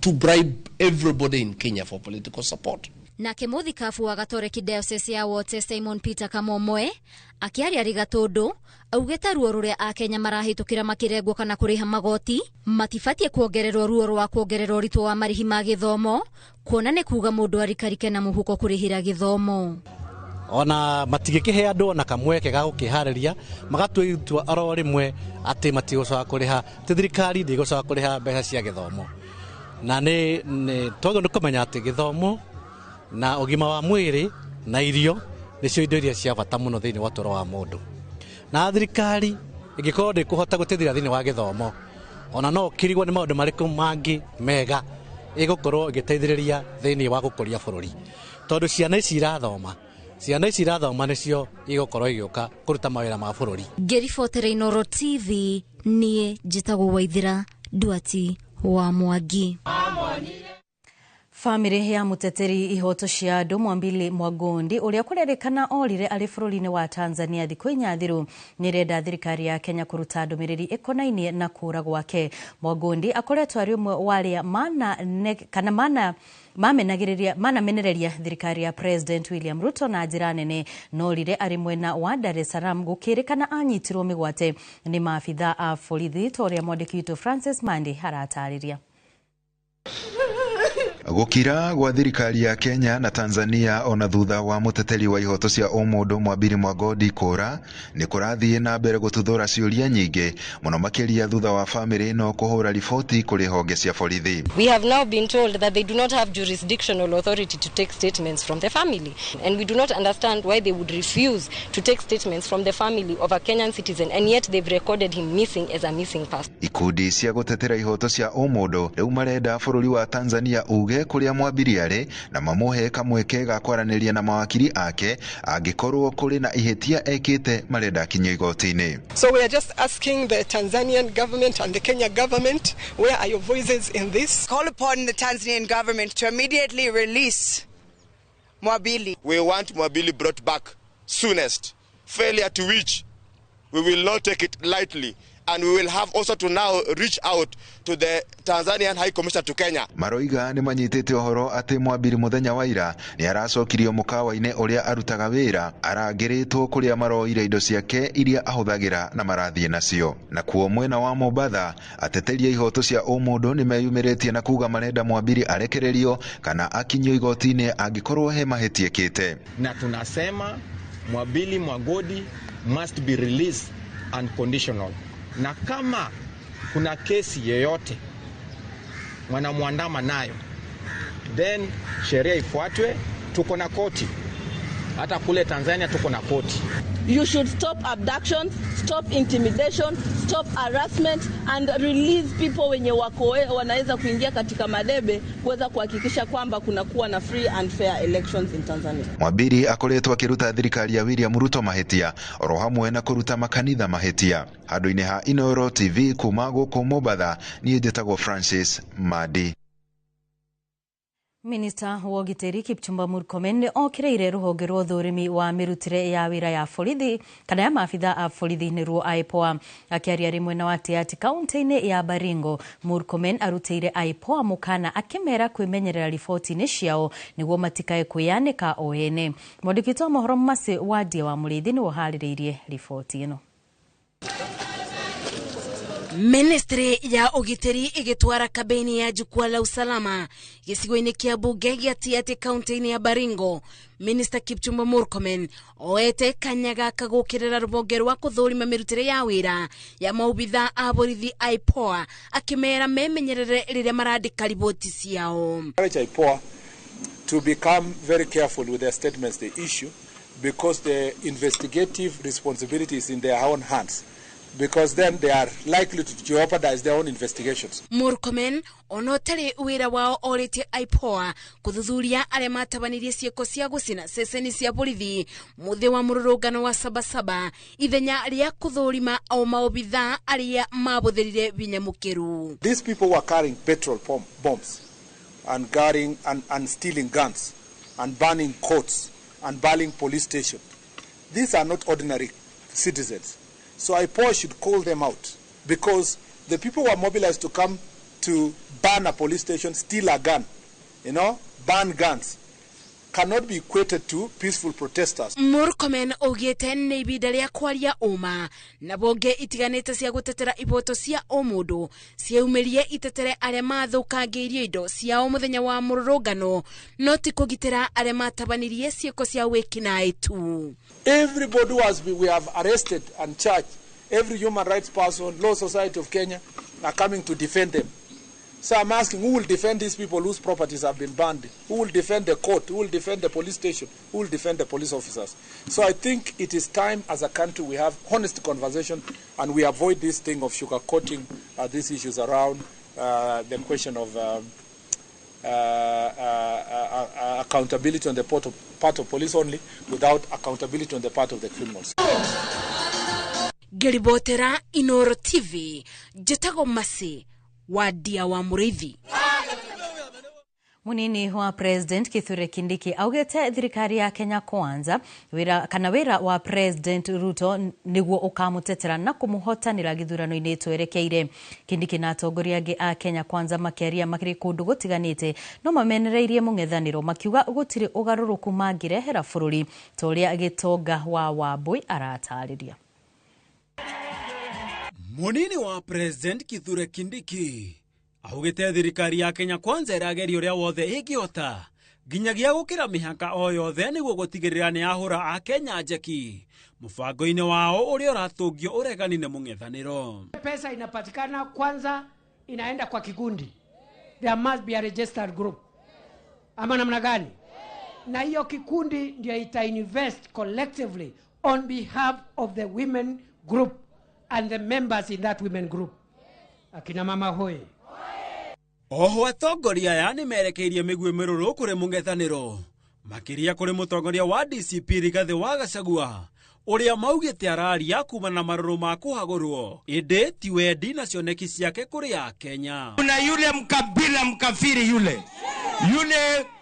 to bribe everybody in Kenya for political support. Nake mũthikabu wa Gatoreki Diocese ya Wote Simon Peter Kamomoe akĩaria Rigatundu augĩte ruo rũrĩa akenya marahĩtũkĩra makĩrengwo kana kũrĩha magoti matibatiĩ kuongererwo ruo rwa kuongererwo ũritũ wa marĩhi ma gĩthomo, kuona nĩ kuga mũndũ arikarike na mũhuko kũrĩhĩra gĩthomo. Ona matigĩkĩhe andũ ona kamweke ga gũkĩharĩria, magatua itua oro rĩmwe atĩ matigũcoka kũrĩha, atĩ thirikari ndĩgũcoka kũrĩha mbeca cia gĩthomo. Na nĩ twagĩrĩirwo nĩ kũmenya atĩ gĩthomo na ũgima wa mwĩrĩ na irio nĩcio indo iria cia bata mũno thĩinĩ wa ũtũũro wa mũndũ. Na thirikari ĩngĩkorwo ndĩkũhota gũteithĩrĩria thĩinĩ wa gĩthomo, ona no ũkĩrigwo nĩ maũndũ marĩkũ mangĩ mega ĩgũkorwo ĩgĩteithĩrĩria thĩinĩ wa gũkũria bũrũri. Tondũ ciana ici irathoma, ciana ici irathoma nĩcio igũkorwo igĩũka kũruta mawĩra ma bũrũri. Ngĩribotera Inooro TV, niĩ njĩtagwo Waithĩra Nduati wa Mwangi. Famĩlĩ ya mũteteri ihoto cia andũ Mwambili Mwagondi ũrĩa kũrerĩkana orire arĩ bũrũri-inĩ wa Tanzania thikũ inya thiru nĩrenda thirikari ya Kenya kũruta ndũmĩrĩri ĩkonainie na kũũra gwake. Mwagondi akoretwo arĩ ũmwe wa arĩa manamenereria thirikari ya President William Ruto na njĩra nene, norire arĩ mwena wa Dar es Salaam gũkĩrĩkana anyitirwo mĩgwate nĩ maabitha a borithi ta ũrĩa mwandĩki witũ Francis Mandi aratarĩria. Gũkira gwa thirikari ya Kenya na Tanzania ona thutha wa mũteteri wa ihoto cia ũmũndũ Mwambiri Mwagondi kũra nĩ kũrathiĩ na mbere gũtuthũra ciũria nyingĩ mũno makĩria thutha wa famĩlĩ ĩno kũhũra riboti kũrĩ honge cia borithi. We have now been told that they do not have jurisdictional authority to take statements from the family, and we do not understand why they would refuse to take statements from the family of a Kenyan citizen, and yet they've recorded him missing as a missing person. Ikundi cia gũtetera ihoto cia ũmũndũ rĩu marenda bũrũri wa Tanzania uge kuria Mwambiri arĩ na mamũhe kamweke ga kwaranĩria na mawakiri ake angĩkorwo kũrĩ na ihĩtia ekĩte marenda akinyio igoti-inĩ. So we are just asking the Tanzanian government and the Kenya government, where are your voices in this? Call upon the Tanzanian government to immediately release Mwabili. We want Mwabili brought back soonest. Failure to which we will not take it lightly, and we will have also to now reach out to the Tanzanian High Commissioner to Kenya. Maroiga nĩ manyitĩte ũhoro atĩ Mwambiri mũthenya wa ira nĩ aracokirio mũkawa-inĩ ũrĩa arutaga wĩra arangĩrĩtwo kũrĩa maroire indo ciake iria ahũthagĩra na marathiĩ nacio. Nakuo mwena wa Mombatha ateteri a ihoto cia ũmũndũ nĩ meyumĩrĩtie na kuga marenda Mwambiri arekererio kana akinyio igoti-inĩ angĩkorwo he mahĩtia ekĩte. Na tunasema Mwabili Mwagodi must be released unconditional. Na kama kuna kesi yeyote wanamwandama nayo, then sheria ifuatwe. Tuko na koti, hata kule Tanzania tuko na koti. You should stop abductions, stop intimidation, stop harassment and release people wenye wako wanaweza kuingia katika madebe kuweza kuhakikisha kwamba kuna kuwa na free and fair elections in Tanzania. Mwambiri akoretwo akiruta thirikari ya William Ruto mahĩtia oro hamwe na kũruta makanitha mahĩtia. Handũ-inĩ ha Inooro TV kuma gũkũ Mombatha, niĩ njĩtagwo Francis Madi. Minista wa ũgitĩri Kipchumba Murkomen nĩ okĩrĩire rũhonge rwa ũthũrimi wa mĩrutĩre ya wĩra ya borithi kana ya maabitha a borithi nĩruo IPOA. Akĩaria arĩ mwena wa Tiaty kaunti-inĩ ya Baringo, Murkomen arutĩire IPOA mũkana akĩmera kwĩmenyerera riboti-inĩ ciao nĩguo matikae kwĩyanĩka o ene. Mwandĩki witũ wa mohoro Mercy Wandia wa Mũrĩithi nĩwe ũharĩrĩirie riboti ĩno. Ministry ya ũgitĩri ĩgĩtwara kambĩini ya jukwaa la usalama gĩcigo-inĩ kĩa mbunge gĩa Tiaty kaunti-inĩ ya Baringo. Minister Kipchumba Murkomen oete kanya gaka gũkĩrĩra rũhonge rwa kũthũrima mĩrutĩre ya wĩra ya maobitha a borithi IPOA akĩmera memenyerere rĩrĩa marandĩka riboti ciao. Encourage IPOA to become very careful with their statements they issue, because the investigative responsibility is in their own hands, because then they are likely to jeopardize their own investigations. Murkomen ona ũtarĩ wĩra wao orĩtie IPOA kũthuthuria arĩa matabanirie ciĩko cia gũcina ceceni cia borithi mũthĩ wa mũrũrũngano wa Sabasaba ithenya rĩa kũthũrima o maobitha arĩa mabũthĩrire vinya mũkĩru. These people were carrying petrol bombs and carrying and stealing guns and burning courts and burning police stations. These are not ordinary citizens. So IPOA should call them out, because the people who are mobilized to come to burn a police station, steal a gun, burn guns. cannot be equated to peaceful protesters. Murkomen augite nĩ ibinda rĩa kwaria ũma na bonge itiganĩte cia gũtetera iboto cia ũmũndũ ciaumirie itetere arĩa mathũkangĩirio indo ciao mũthenya wa mũrũrũngano no ti kũgitĩra arĩa matabanirie ciĩko cia wĩkinaĩ tu. Everybody who has been, we have arrested and charged, every human rights person, Law Society of Kenya are coming to defend them. So I'm asking, who will defend these people whose properties have been burned? Who will defend the court? Who will defend the police station? Who will defend the police officers? So I think it is time as a country we have honest conversation and we avoid this thing of sugarcoating these issues around the question of accountability on the part of police only, without accountability on the part of the criminals. Ngĩribotera Inoro TV, njĩtagwo Masi Wadia wa Mũrĩithi. Munini wa President Kithure Kindiki augite thirikari ya Kenya Kwanza wira kana wira wa President Ruto niguo ukamutetera na kumuhotanira githurano-ini twerekeire. Kindiki na atongoria angi a Kenya Kwanza makiaria makiri kundu gutiganite no mamenereirie mung'ethaniro makiuga gutiri ugaruruku mangirehera bururi ta uria Gitonga wa Wambui aratariria. Munini wa President Kithure Kindiki augite thirikari ya Kenya Kwanza irageria uria wothe ingihota nginyagia gukira mihaka o yothe niguo gutigirira ni ahura a Kenya njeki mubango-ini wao uria uratungio uregani na mung'ethaniro. Pesa inapatikana kwanza inaenda kwa kikundi. There must be a registered group. Ama namna gani? Na hiyo kikundi ndio ita invest collectively on behalf of the women group and the members in that women group. Akina mama hoi. Oho atongoria aya nĩ merekeirie mĩguĩ mĩrũrũ kũrĩ mũng'ethanĩro makĩria kũrĩ mũtongoria wa DCP Rigathĩ wa Gachagua ũrĩa maugĩte araria kuma na marũrũ ma kũhagũrwo ĩndĩ ti wendi na cioneki ciake kũrĩ a Kenya. Kuna yule mkabila mkafiri yule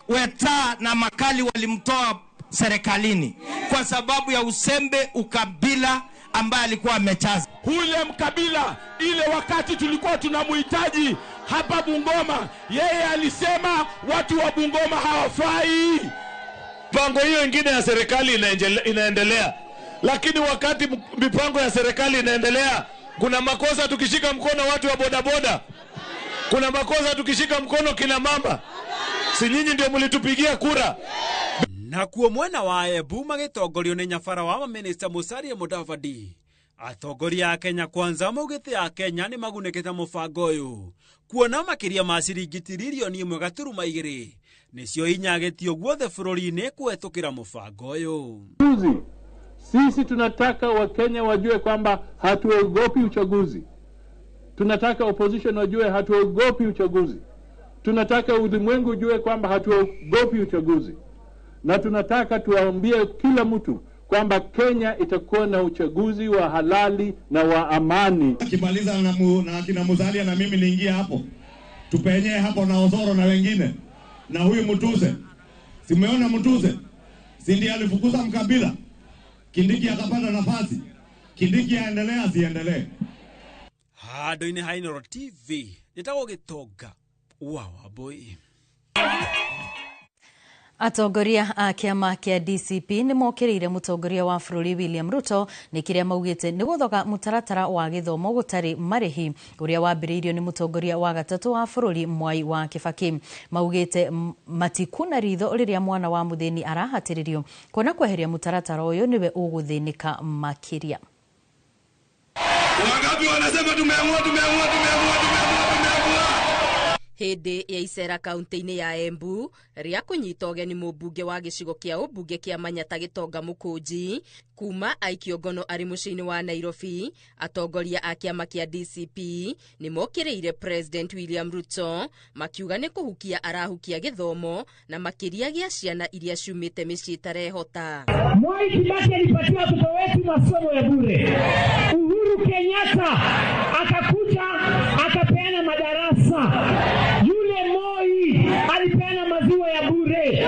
Weta na Makali walimtoa serikalini kwa sababu ya usembe, ukabila ambaye alikuwa amechaza. Ule mkabila ile wakati tulikuwa tunamuhitaji hapa Bungoma, yeye alisema watu wa Bungoma hawafai. Mipango hiyo ingine ya serikali inaendelea, lakini wakati mipango ya serikali inaendelea kuna makosa tukishika mkono watu wa bodaboda, kuna makosa tukishika mkono kina mama. Si nyinyi ndio mlitupigia kura? Nakuo mwena wa Embu magitongorio nĩ nyabara wa Minista Musalia Mudavadi atongoria a Kenya Kwanza maugĩte a Kenya nĩ magunĩkĩte mũbango ũyũ kuona makĩria ma ciringi tiririoni 1.2 nĩcio inyagĩtio guothe bũrũri-inĩ kũhetũkĩra mũbango ũyũ. Sisi tunataka Wakenya wajue kwamba hatuogopi uchaguzi. Tunataka opposition wajue hatuogopi uchaguzi. Tunataka ulimwengu ujue kwamba hatuogopi uchaguzi. Na tunataka tuwaambie kila mtu kwamba Kenya itakuwa na uchaguzi wa halali na wa amani. Kimaliza na kina Musalia na mimi niingie hapo. Tupenye hapo na Osoro na wengine. Na huyu Mutuse. Simeona Mutuse. Si ndiye alifukuza mkabila. Kindiki akapata nafasi. Kindiki aendelee asiendelee. Handũ-inĩ ha Inooro TV njĩtagwo Gĩtonga wa Wambui. Atongoria a kĩama kĩa DCP nĩ mokĩrĩire mũtongoria wa bũrũri William Ruto nĩ kĩrĩa maugĩte nĩ gũthoga mũtaratara wa gĩthomo gũtarĩ marĩhi ũrĩa wambĩrĩirio nĩ mũtongoria wa gatatũ wa bũrũri Mwai wa Kibaki. Maugĩte matikuna ritho rĩrĩa mwana wa mũthĩni arahatĩrĩrio kuona kweheria mũtaratara ũyũ nĩwe ũgũthĩnĩka makĩria. Wangapi wanasema tumeamua tumeamua tumeamua tumeamua tumeamua. Hĩndĩ ya icera kaunti-inĩ ya Embu rĩa kũnyita ũgeni mũmbunge wa gĩcigo kĩa ũmbunge kĩa Manyata Gĩtonga Mũkũnji kuma aikio ngono arĩ mũciĩ-inĩ wa Nairobi, atongoria a kĩama kĩa DCP nĩ mokĩrĩire President William Ruto makiuga nĩ kũhukia arahukia gĩthomo na makĩria gĩa ciana iria ciumĩte mĩciĩ ĩtarehota. Mwai Kibaki alipatia watoto wetu masomo ya bure. Uhuru Kenyatta akakuja akapeana madarasa. Yule Moi alipeana maziwa ya bure.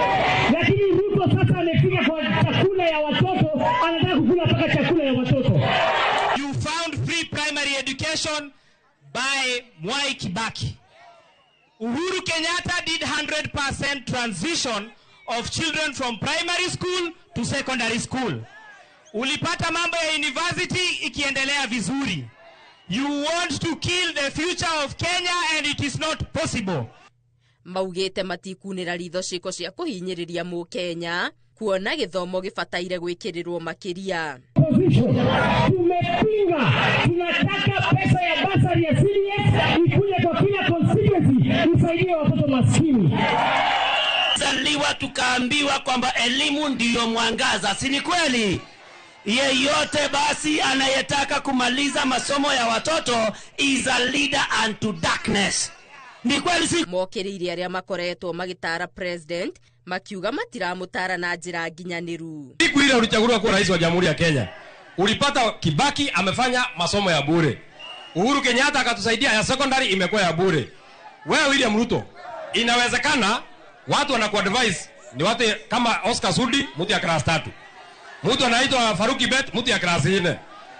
Lakini Ruto sasa amefika kwa chakula ya watoto, anataka kukula mpaka chakula ya watoto. You found free primary education by Mwai Kibaki. Uhuru Kenyatta did 100% transition of children from primary school to secondary school. Ulipata mambo ya university ikiendelea vizuri. You want to kill the future of Kenya and it is not possible. Maugĩte matikunĩra ritho ciĩko cia kũhinyĩrĩria mũkenya kuona gĩthomo gĩbataire gwĩkĩrĩrwo makĩria. Tumepinga, tunataka pesa ya basari ya CDF ikuje kwa kila constituency isaidie watoto maskini. Zaliwa tukaambiwa kwamba elimu ndiyo mwangaza, si ni kweli? Yeyote basi anayetaka kumaliza masomo ya watoto is a leader unto darkness. Ni kweli si? Mokĩrĩire arĩa makoretwo magĩtara president makiuga matiramũtara na njĩra nginyanĩru. Siku ile ulichaguliwa kuwa rais wa Jamhuri ya Kenya, ulipata Kibaki amefanya masomo ya bure. Uhuru Kenyatta akatusaidia ya secondary imekuwa ya bure. Wewe William Ruto, inawezekana watu wanakuadvise ni watu kama Oscar Sudi, mtu ya class 3. Mtu anaitwa Faruki Bet, mtu ya class 4.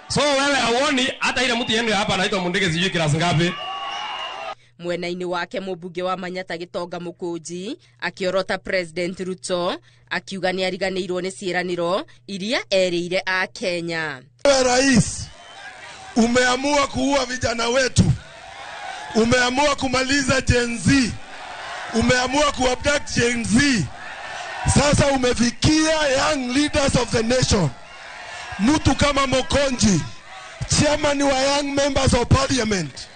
So wewe hauoni hata ile mtu yenu hapa anaitwa Mundeke sijui class ngapi. Mwena-inĩ wake mũmbunge wa Manyata Gĩtonga Mũkũnji akĩorota President Ruto akiuga nĩ ariganĩirwo nĩ ciĩranĩro iria erĩire a Kenya. Wewe rais, umeamua kuua vijana wetu, umeamua kumaliza Gen Z, umeamua kuabduct Gen Z. Sasa umefikia young leaders of the nation. Mtu kama Mokonji, chairman wa Young Members of Parliament,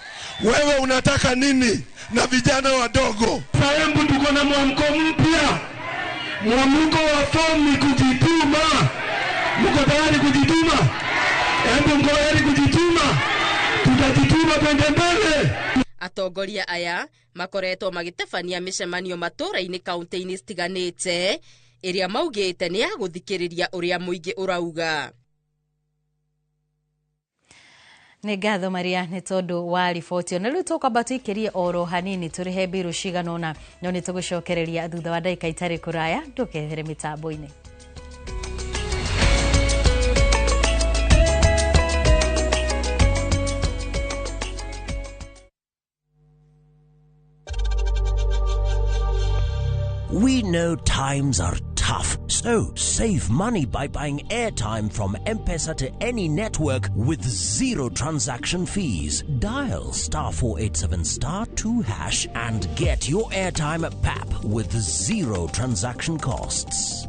wewe unataka nini na vijana wadogo? Saembu tuko na mwamko mpya. Mwamko wa fomu ni kujituma. Mko tayari kujituma? Embu mko tayari kujituma? Tutajituma twende mbele. Atongoria aya makoretwo magĩtabania mĩcemanio matũũra-inĩ kaunti-inĩ citiganĩte ĩrĩa maugĩte nĩ ya gũthikĩrĩria ũrĩa mũingĩ ũrauga. Nĩ ngatho Maria nĩ tondũ wa riboti ĩyo. Na rĩu tũkwamba tũikĩrie oro hanini tũrĩhe mbirũ cigana ũna, no nĩ tũgũcokereria thutha wa ndagĩka itarĩ kũraya. Ndũkehere mĩtambo-inĩ. We know times are tough, so save money by buying airtime from M-Pesa to any network with zero transaction fees. Dial *487*2# and get your airtime at PAP with zero transaction costs.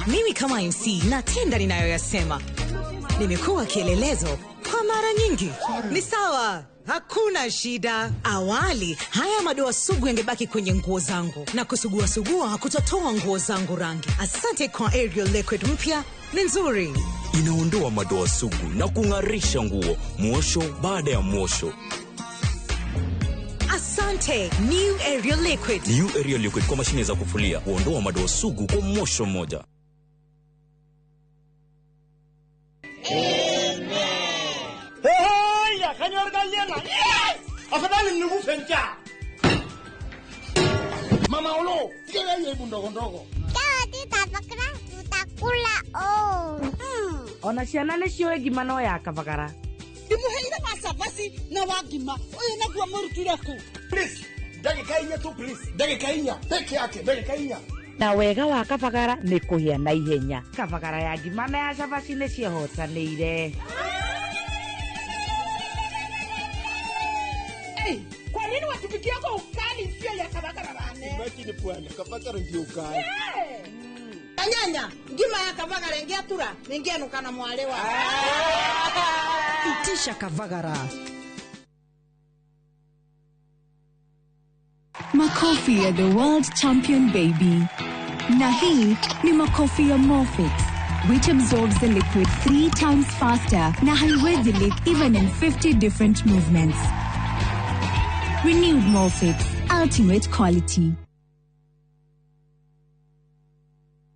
Mimi kama MC natenda ninayoyasema. Nimekuwa kielelezo kwa mara nyingi. Ni sawa, hakuna shida. Awali haya madoa sugu yangebaki kwenye nguo zangu na kusugua sugua hakutatoa nguo zangu rangi. Asante kwa Ariel Liquid mpya, ni nzuri. Inaondoa madoa sugu na kung'arisha nguo mwosho baada ya mwosho. Asante New Ariel Liquid. New Ariel Liquid kwa mashine za kufulia huondoa madoa sugu kwa mwosho mmoja. Afadhali nikufe njaa. Mama Olo, tigela yebu ndogo ndogo. Tutakula oh. Ona ciana nĩ ciũĩ ngima no ya kabagara. Ndimuheire wa cabaci na wa ngima. Ũyũ naguo mũrutire kũ? Please, ndagĩka inya tu please. Ndagĩka inya peke yake, ndagĩka inya. Na wega wa kabagara nĩ kũhĩa na ihenya. Kabagara ya ngima na ya cabaci nĩ ciehotanĩire. Kwa nini watupikia kwa ukali sio ya kabakara bane? Imagine bwana, kabakara ndio ukali. Anyanya, ngima ya kabakara ingiatura, ningenuka na mwalewa. Itisha kabakara. Makofi ya the world champion baby. Na hii ni makofi ya Morfix, which absorbs the liquid 3 times faster na haiwezi leak even in 50 different movements. Renewed Morfix, ultimate quality.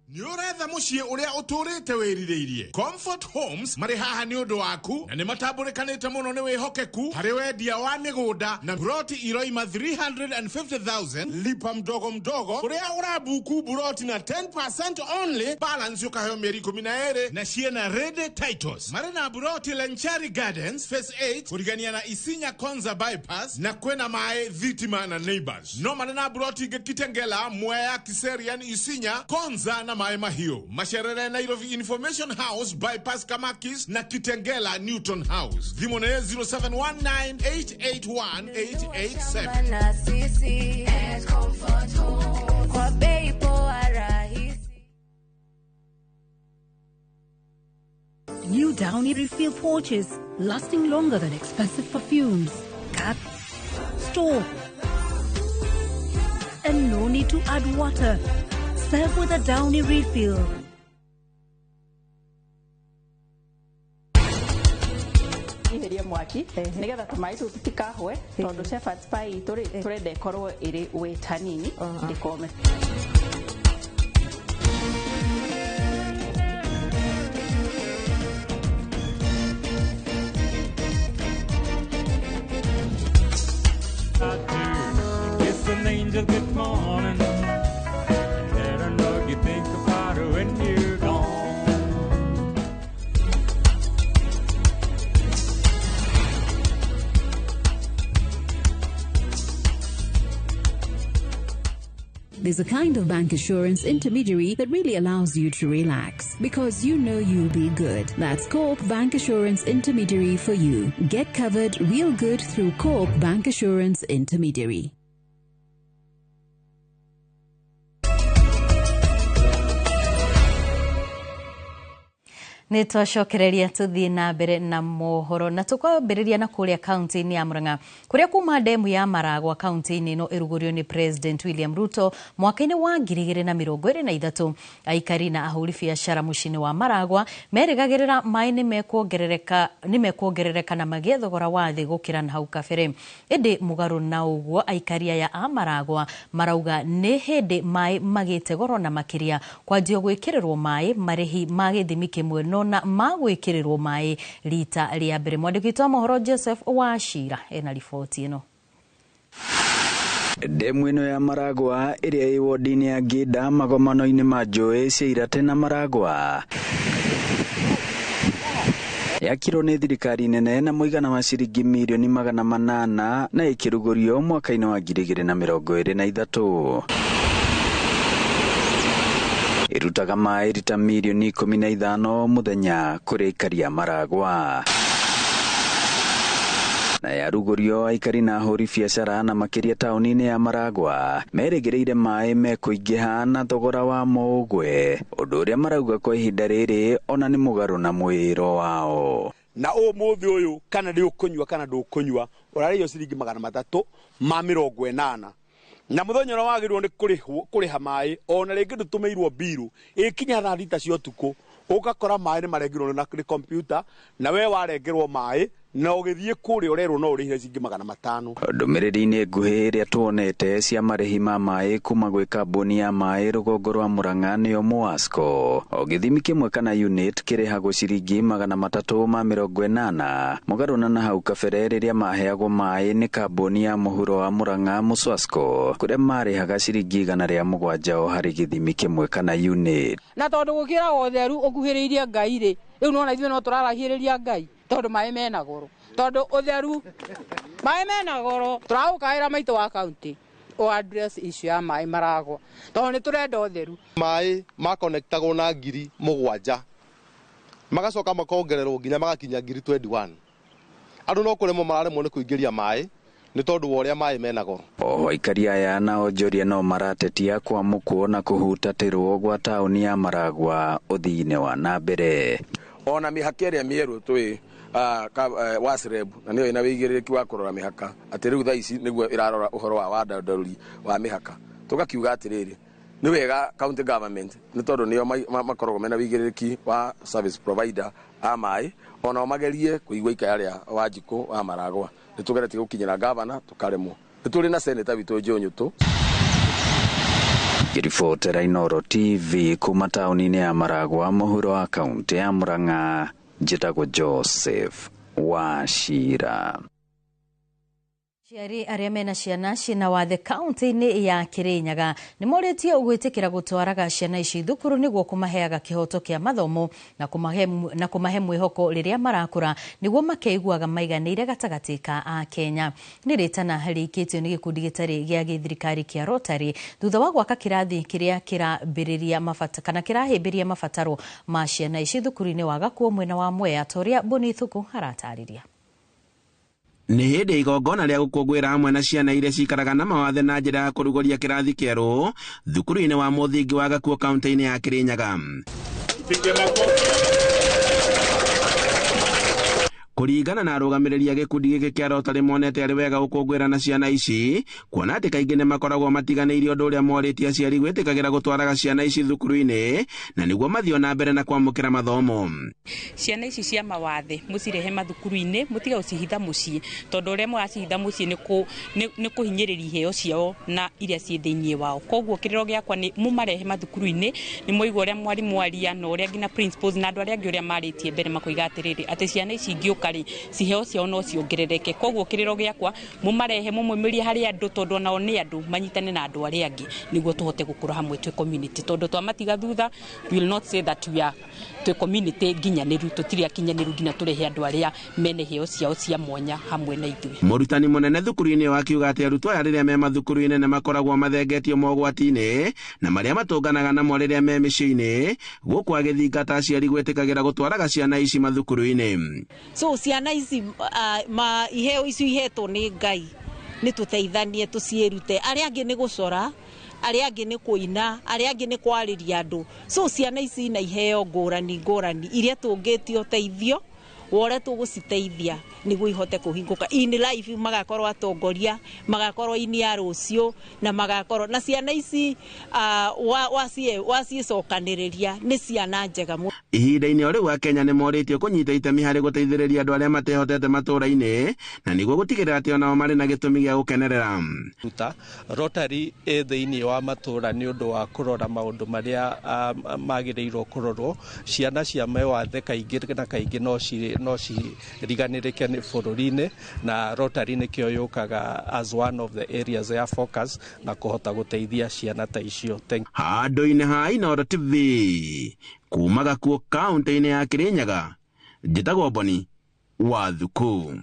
New Ũretha mũciĩ ũrĩa ũtũrĩte wĩrirĩirie. Comfort Homes marĩ haha nĩ ũndũ waku na nĩ matambũrĩkanĩte mũno nĩ wĩhokeku harĩ wendia wa mĩgũnda na broti iroima 350,000 lipa mdogo mdogo ũrĩa ũrabuku buroti na 10% only balance ũkaheo mĩeri 12 na ciĩna ready titles. Marĩ na buroti Lenchari Gardens phase 8 kũrigania na Isinya Konza bypass na kwĩna maĩ thitima na neighbors. No marĩ na buroti ingĩ Kitengela, Mwea, Kiserian, Isinya, Konza na maĩ mahiũ. Macerere Nairobi Information House bypass Kamakis na Kitengela Newton House. Thimũ nĩ 0719881887. Na sisi at Comfort Home kwa bei poa rahisi. New Downy refill pouches, lasting longer than expensive perfumes. Cut, store, and no need to add water. Serve with a Downy refill. Ihĩrie mwaki nĩgetha tũmaĩ tũu tũtikahwe tondũ shepherd's pie itũ rĩ tũrenda ĩkorwo ĩrĩ wet hanini ndĩkome. Kiss an angel good morning and let her know you think about her when you're gone. There's a kind of bank assurance intermediary that really allows you to relax because you know you'll be good. That's Co-op Bank Assurance Intermediary for you. Get covered real good through Co-op Bank Assurance Intermediary. Nä twacokereria tuthiĩ na mbere na mohoro na tũkwambĩrĩria na kũrĩa kaunti-inĩ ya Murang'a kũrĩa kuma ndemu ya Maragwa kaunti-inĩ ĩno ĩrugũrio nĩ President William Ruto mwaka-inĩ wa 2023. Aikari na ahũri biacara mũciĩ-inĩ wa Maragwa merĩgagĩrĩra maĩ nĩ mekuongerereka na magĩe thogora wa thĩ gũkĩra na hau kabere. Ĩndĩ mũgarũ na ũguo aikari aya a Maragwa marauga nĩ hĩndĩ maĩ magĩte goro na makĩria kwanjia gwĩkĩrĩrwo maĩ marĩhi ma gĩthimi kĩmwe no na magwĩkĩrĩrwo maĩ rita rĩa mbere. Mwandĩki witũ wa mohoro Joseph Wachira ena riboti ĩno. Ndemu ĩno ya Maragwa ĩrĩa ĩ wodi-inĩ ya Ngĩnda magomano-inĩ ma njũĩ cia Irate na Maragwa yakirwo nĩ thirikari nene na mũigana wa ciringi mirioni 800 na ĩkĩrugũrio mwaka-inĩ wa 2023. Ĩrutaga maĩ rita mirioni 15 mũthenya kũrĩ aikari a Maragwa. Na yarugũrio aikari na ahũri biacara na makĩria taũni-inĩ ya Maragwa merĩgĩrĩire maĩ mekũingĩha na thogora wamo ũgwe, ũndũ ũrĩa marauga kwa ihinda rĩrĩ ona nĩ mũgarũ na mwĩro wao. Na ũmũthĩ ũyũ kana nĩ ũkũnyua kana ndũkũnyua ũrarĩhio ciringi 380 na mũthenya ũrĩa wagĩrĩirwo nĩ kũrĩha maĩ ona rĩngĩ ndũtũmĩirwo mbiru ĩkinya thaa 6 cia ũtukũ ũgakora maĩ nĩ marengirwo nĩ kompiuta na we warengerwo maĩ na ũgĩthiĩ kũrĩa ũrerwo no ũrĩhire ciringi 500. Ndũmĩrĩri-inĩ nguhĩ ĩrĩa tuonete cia marĩhi ma maĩ kuma gwĩ kambuni ya maĩ rũgongo rwa Murang'a nĩyo Muasco, o gĩthimi kĩmwe kana unit kĩrĩhagwo ciringi 380 mũgarũ na hau kabere rĩrĩa maheagwo maĩ nĩ kambuni ya mũhuro wa Murang'a Muswasco kũrĩa marĩhaga ciringi 107 o harĩ gĩthimi kĩmwe kana unit. Na tondũ gũkĩragwo ũtheru ũkuhĩrĩirie Ngai rĩ, rĩu nĩwona ithuĩ no tũrarahĩrĩria Ngai tondũ maĩ mena goro, tondũ ũtheru maĩ mena goro. Tũragũkaĩra maitũ wa kaunti o address issue ya maĩ Maragwa tondũ nĩ tũrenda ũtheru. Maĩ makonektagwo na 7,000 magacoka makongererwo nginya magakinya 21,000. Andũ no kũremwo mararemwo nĩ kũingĩria maĩ nĩ tondũ wa ũrĩa maĩ mena goro. Oho aikari aya na onjoria no maratetia kwamũkwo na kũhutatĩrwo gwa taũni ya Maragwa ũthii-inĩ wa na mbere. Ona mĩhaka ĩrĩa mĩerũ twĩ WASREB na nĩyo ĩna wĩigĩrĩrĩki wa kũrora mĩhaka atĩ rĩu thaa ici nĩguo ĩrarora ũhoro wa wandandarũri wa mĩhaka. Tũgakiuga atĩrĩrĩ, nĩ wega county government nĩ tondũ nĩo makoragwo mena wĩigĩrĩrĩki wa service provider a maĩ onao magerie kũigua ikaya rĩa Wanjikũ wa Maragwa. Nĩ tũgeretie gũkinyĩra gavana tũkaremwo. Nĩ tũrĩ na senator witũ Joe Nyutu. Ngĩribotera Inooro TV kuma taũni-inĩ ya Maragwa mũhuro wa kaũntĩ ya Murang'a, njĩtagwo Joseph Wachira. Aciari arĩa mena ciana ciĩna wathe kaunti-inĩ ya Kirinyaga nĩ morĩtio gwĩtĩkĩra gũtwaraga ciana ici thukuru nĩguo kũmaheaga kĩhoto kĩa mathomo na kũmahe mwĩhoko rĩrĩa marakũra nĩguo makeiguaga maiganĩire gatagatĩ ka Akenya. Nĩ rĩtana rĩikĩtio nĩ gĩkundi gĩtarĩ gĩa gĩthirikari kĩa Rotary thutha wa gwaka kĩrathi kĩrĩa kĩrambĩrĩria mabata kana kĩrahĩmbĩria mabataro ma ciana ici thukuru-inĩ wa Gakuo mwena wa Mwea, ta ũrĩa Boni Thuku aratarĩria. Nĩ hĩndĩ igongona rĩa gũkũngũĩra hamwe na ciana iria cikaraga na mawathe na njĩra ya kũrugũria kĩrathi kĩerũ thukuru-inĩ wa mũthingi wa Gakuo kaunti-inĩ ya Kirinyaga. Kũringana na arũgamĩrĩri a gĩkundi gĩkĩ kĩa Rotary monete arĩ wega gũkũngũĩra na ciana ici kuona atĩ kaingĩ nĩ makoragwo matiganĩirie ũndũ ũrĩa morĩtie aciari gwĩtĩkagĩra gũtwaraga ciana ici thukuru-inĩ na nĩguo mathiĩ na mbere na kwamũkĩra mathomo. Ciana ici cia mawathe mũcirehe mathukuru-inĩ, mũtige gũcihitha mũciĩ tondũ ũrĩa mũracihitha mũciĩ nĩ kũhinyĩrĩria iheo ciao na iria ciĩ thĩinĩ wao. Koguo kĩrĩro gĩakwa nĩ mũmarehe mathukuru-inĩ, nĩ mwaigua ũrĩa mwarimũ aria na ũrĩa nginya principals na andũ arĩa angĩ ũrĩa marĩtie mbere makoiga atĩrĩrĩ atĩ ciana ici ingĩũka ciheo ciao no ciongerereke. Koguo kĩrĩro gĩakwa mũmarehe mũmũimĩrie harĩ andũ tondũ onao nĩ andũ manyitane na andũ arĩa angĩ nĩguo tũhote gũkũra hamwe twĩ community, tondũ twamatiga thutha we will not say that we are twĩ community nginyanĩru, tũtirĩ akinyanĩru nginya tũrehe andũ arĩa mena iheo ciao cia mwanya hamwe na ithuĩ. Mũrutani mũnene thukuru-inĩ wa akiuga atĩ arutwo aya rĩrĩa me mathukuru-inĩ nĩ makoragwo mathengetio mogwati-inĩ na marĩa matũnganaga namo rĩrĩa me mĩciĩ-inĩ, gũkũ agĩthingata aciari gwĩtĩkagĩra gũtwaraga ciana ici mathukuru-inĩ. So ciana ici ma iheo icio ihetwo nĩ Ngai nĩ tũteithanie tũciĩrute, arĩa angĩ nĩ gũcora, arĩa angĩ nĩ kũina, arĩa angĩ nĩ kwarĩria andũ. So ciana ici na iheo ngũrani ngũrani iria tũngĩtio ũteithio wa ũrĩa tũgũciteithia nĩguo ihote kũhingũka in life, magakorwo atongoria, magakorwo ini a rũciũ na magakorwo na ciana ici waciĩcokanĩrĩria nĩ ciana njega mũno. Ihinda-inĩ o rĩu Akenya nĩ morĩtio kũnyita itemi harĩ gũteithĩrĩria andũ arĩa matehotete matũũra-inĩ na nĩguo gũtigĩrĩra atĩ onao marĩ na gĩtũmi gĩa gũkenerera. Rotary ĩ thĩinĩ wa matũũra nĩ ũndũ wa kũrora maũndũ marĩa magĩrĩirwo kũrorwo. Ciana cia mewathe kaingĩ na kaingĩ no ciriganĩrĩke nĩ bũrũri-inĩ, na Rotary nĩkĩo yũkaga as one of the areas ya focus na kũhota gũteithia ciana ta icio. Handũ-inĩ ha Inooro TV kuma Gakuo kaunti-inĩ ya Kirinyaga, njĩtagwo Boni wa Thuku.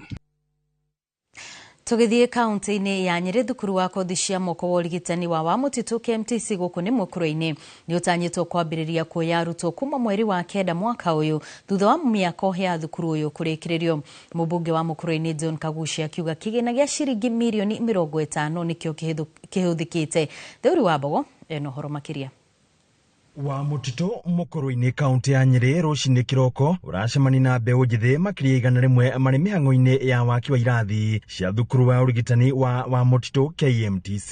Tũgĩthiĩ kaunti-inĩ ya Nyĩrĩ, thukuru wa kothi cia moko wa ũrigitani wa Wamũtitũ KMTC gũkũ nĩ Mũkũrwe-inĩ nĩ ũtanyĩtwo kwambĩrĩria kuoya arutwo kuma mweri wa 9 mwaka ũyũ thutha wa mĩako ya thukuru ũyũ kũrĩkĩrĩrio. Mũmbunge wa Mũkũrwe-inĩ John Kagucia akiuga kĩgĩna gĩa ciringi mirioni 50 nĩkĩo kĩhũthĩkĩte. Theuri wa Mbogo ena ũhoro makĩria. Wa Mũtitũ Mũkũrwe-inĩ kaunti ya Nyĩrĩ rũcinĩ kĩroko ũracemania na mbeũ njĩthĩ makĩria 100 marĩ mĩhang'o-inĩ ya waki wa irathi cia thukuru wa ũrigitani wa Mũtitũ KMTC.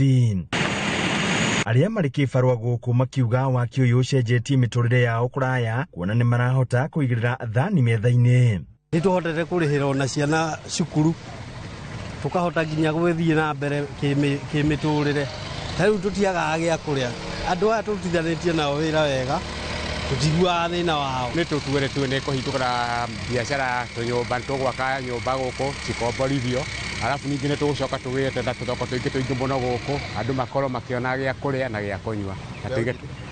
Arĩa marĩ kĩbarũa gũkũ makiuga waki ũyũ ũcenjetie mĩtũrĩre yao kũraya kuona nĩ marahota kũigĩrĩra thani metha-inĩ. Nĩ tũhotete kũrĩhĩra ona ciana cukuru tũkahota nginya gũgĩthiĩ na mbere kĩmĩtũrĩre. Ta rĩu tũtiagaga gĩa kũrĩa, andũ aya tũrutithanĩtie nao wĩra wega, tũtiguaga thĩna wao. Nĩ tũtuĩre nĩ kũhingũra biacara tũnyũmba, tũgwaka nyũmba gũkũ cikomborithio, arabu ningĩ nĩ tũgũcoka tũgĩte na tũthoko tũingĩ tũingĩ mũno gũkũ, andũ makorwo makĩona gĩa kũrĩa na gĩa kũnyua.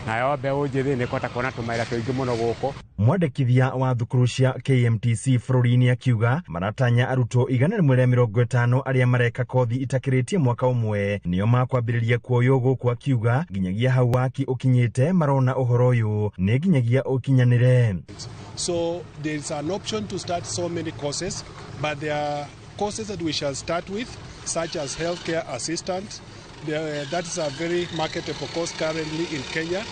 Nayo mbeũ njĩthĩ nĩ ĩkũhota kuona tũmawĩra tũingĩ mũno gũkũ. Mwandĩkithia wa thukuru cia KMTC bũrũri-inĩ akiuga maratanya arutwo 150 arĩa mareka kothi itakĩrĩtie mwaka ũmwe nĩo makwambĩrĩria kuoywo gũkũ, akiuga nginyagia hau waki ũkinyĩte marona ũhoro ũyũ nĩ nginyagia ũkinyanĩre. So there is an option to start so many courses, but there are courses that we shall start with, such as healthcare assistant. That is a very marketable course currently in Kenya,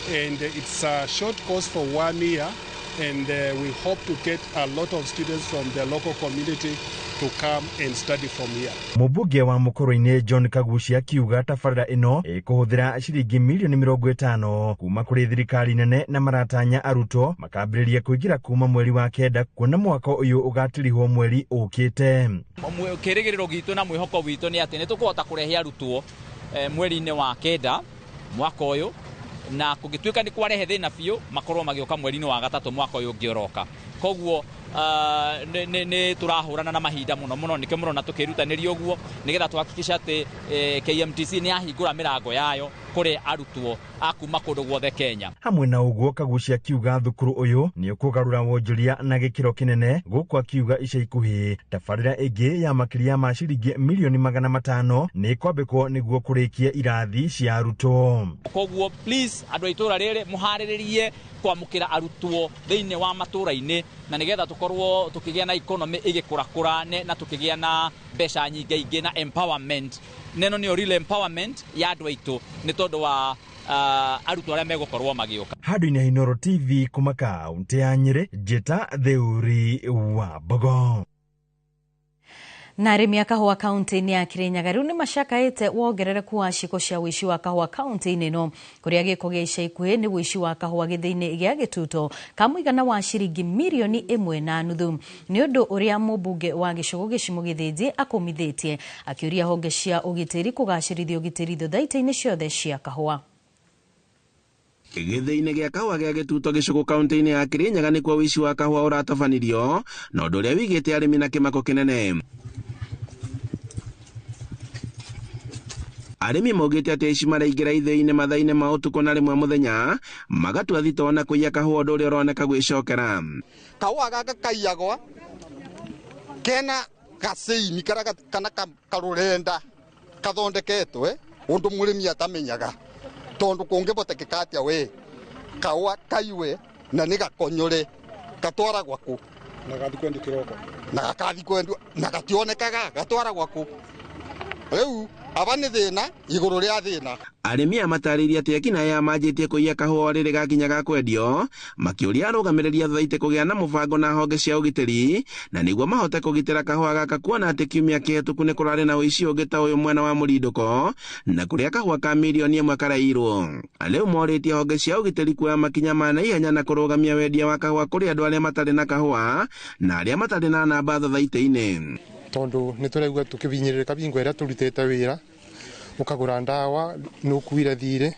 and it's a short course for 1 year, and we hope to get a lot of students from the local community to come and study from here. Mũmbunge wa Mũkũrwe-inĩ John Kagucia akiuga tabarĩra ĩno ĩkũhũthĩra ciringi mirioni 50 kuma kũrĩ thirikari nene na maratanya arutwo makambĩrĩria kũingĩra kuma mweri wa 9 kuona mwaka ũyũ ũgatirihwo mweri ũkĩte. Kĩrĩgĩrĩro gitũ na mwĩhoko witũ nĩ atĩ nĩ tũkũhota kũrehe arutwo mweri-inĩ wa 9 Mwaka ũyũ, na kũngĩtuĩka nĩ kwarehe thĩna biũ, makorwo magĩũka mweri-inĩ wa gatatũ mwaka ũyũ ũngĩ ũroka. Koguo nĩ tũrahũrana na mahinda mũno mũno, nĩkĩo mũrona tũkĩrutanĩria ũguo nĩgetha tũhakikisha atĩ KMTC nĩ yahingũra mĩrango yayo kũrĩ arutwo a kuma kũndũ guothe Kenya. Hamwe na ũguo, Kagucia akiuga thukuru ũyũ nĩ ũkũgarũra wonjoria na gĩkĩro kĩnene, gũkũ akiuga ica ikuhĩ tabarĩra ĩngĩ ya makĩria ma ciringi mirioni 500 nĩ ĩkwambĩkwo nĩguo kũrĩkia irathi cia arutwo. Koguo please, andũ a itũra rĩrĩ, mũharĩrĩrie kwamũkĩra arutwo thĩinĩ wa matũra-inĩ, na nĩgetha tũkorwo tũkĩgĩa na economy ĩgĩkũrakũra na tũkĩgĩa na mbeca nyingĩ na empowerment. Neno nĩyo real empowerment ya andũ aitũ nĩ tondũ wa arutwo arĩa megũkorwo magĩũka. Handũ-inĩ ha Inooro TV kuma kaũntĩ ya Nyĩrĩ, Njĩta Theuri wa Mbogo. Na arĩmi a kahũa kaunti-inĩ ya Kirinyaga rĩu nĩ macakaĩte wongerereku wa ciĩko cia ũici wa kahũa kaunti-inĩ ĩno, kũrĩa gĩko gĩa ica ikuhĩ nĩ ũici wa kahũa gĩthĩi-inĩ gĩa Gĩtuto ka mũigana wa ciringi mirioni 1.5, nĩ ũndũ ũrĩa mũmbunge wa Gĩcũgũ Gĩcimo Gĩthĩnji akũmithĩtie, akĩũria honge cia ũgitĩri kũgacĩrithia ũgitĩri thothaitĩ-inĩ ciothe cia kahũa. Gĩthĩi-inĩ gĩa kahũa gĩa Gĩtuto Gĩcũgũ kaunti-inĩ ya Kirinyaga nĩkuo ũici wa kahũa ũratabanirio, na ũndũ ũrĩa wĩigĩte arĩmi na kĩmako kĩnene. Arĩmi maugĩte atĩ aici maraingĩra ithĩi-inĩ mathaa-inĩ ma ũtukũ na rĩmwe mũthenya, magatua thitoo na kũiya kahũa, ũndũ ũrĩa ũroneka gwĩcokera. Kahũa gaka kaiyagwa kena gaceini kana karũrenda kathondeketwe ũndũ mũrĩmi atamenyaga, tondu kũngĩhotekeka atĩa we kahũa kaiwe na nĩ gakonyore gatwaragwa kũ na gathi kwendio kĩroko na gakathi kwendio na gationekaga gatwaragwa kũ? Rĩu aba nĩ thĩna igũrũ rĩa thĩna. Arĩmi aya matarĩirie atĩ ekinaĩ aya manjĩtie kũiya kahũa o rĩrĩ gakinya ga kwendio, makĩũria arũgamĩrĩri a thothaitĩ kũgĩa na mũbango na honge cia ũgitĩri na nĩguo mahote kũgitĩra kahũa gaka, kuona atĩ kiumia kĩhetũku nĩ kũrarĩ na ũici ũngĩ ta ũyũ mwena wa Mũrindũko, na kũrĩa kahũa ka mirioni 1 karaiyirwo. Rĩu morĩtie honge cia ũgitĩri kuoya makinya ma naihenya na kũrũgamia wendia wa kahũa kũrĩ andũ arĩa matarĩ na kahũa na arĩa matarĩ na namba thothaitĩ-inĩ. Tondu nĩ tũraigua tũkĩbinyĩrĩrĩka bingo ĩrĩa tũrutĩte wĩra, ũkagũra ndawa, nĩ ũkuire thirĩ,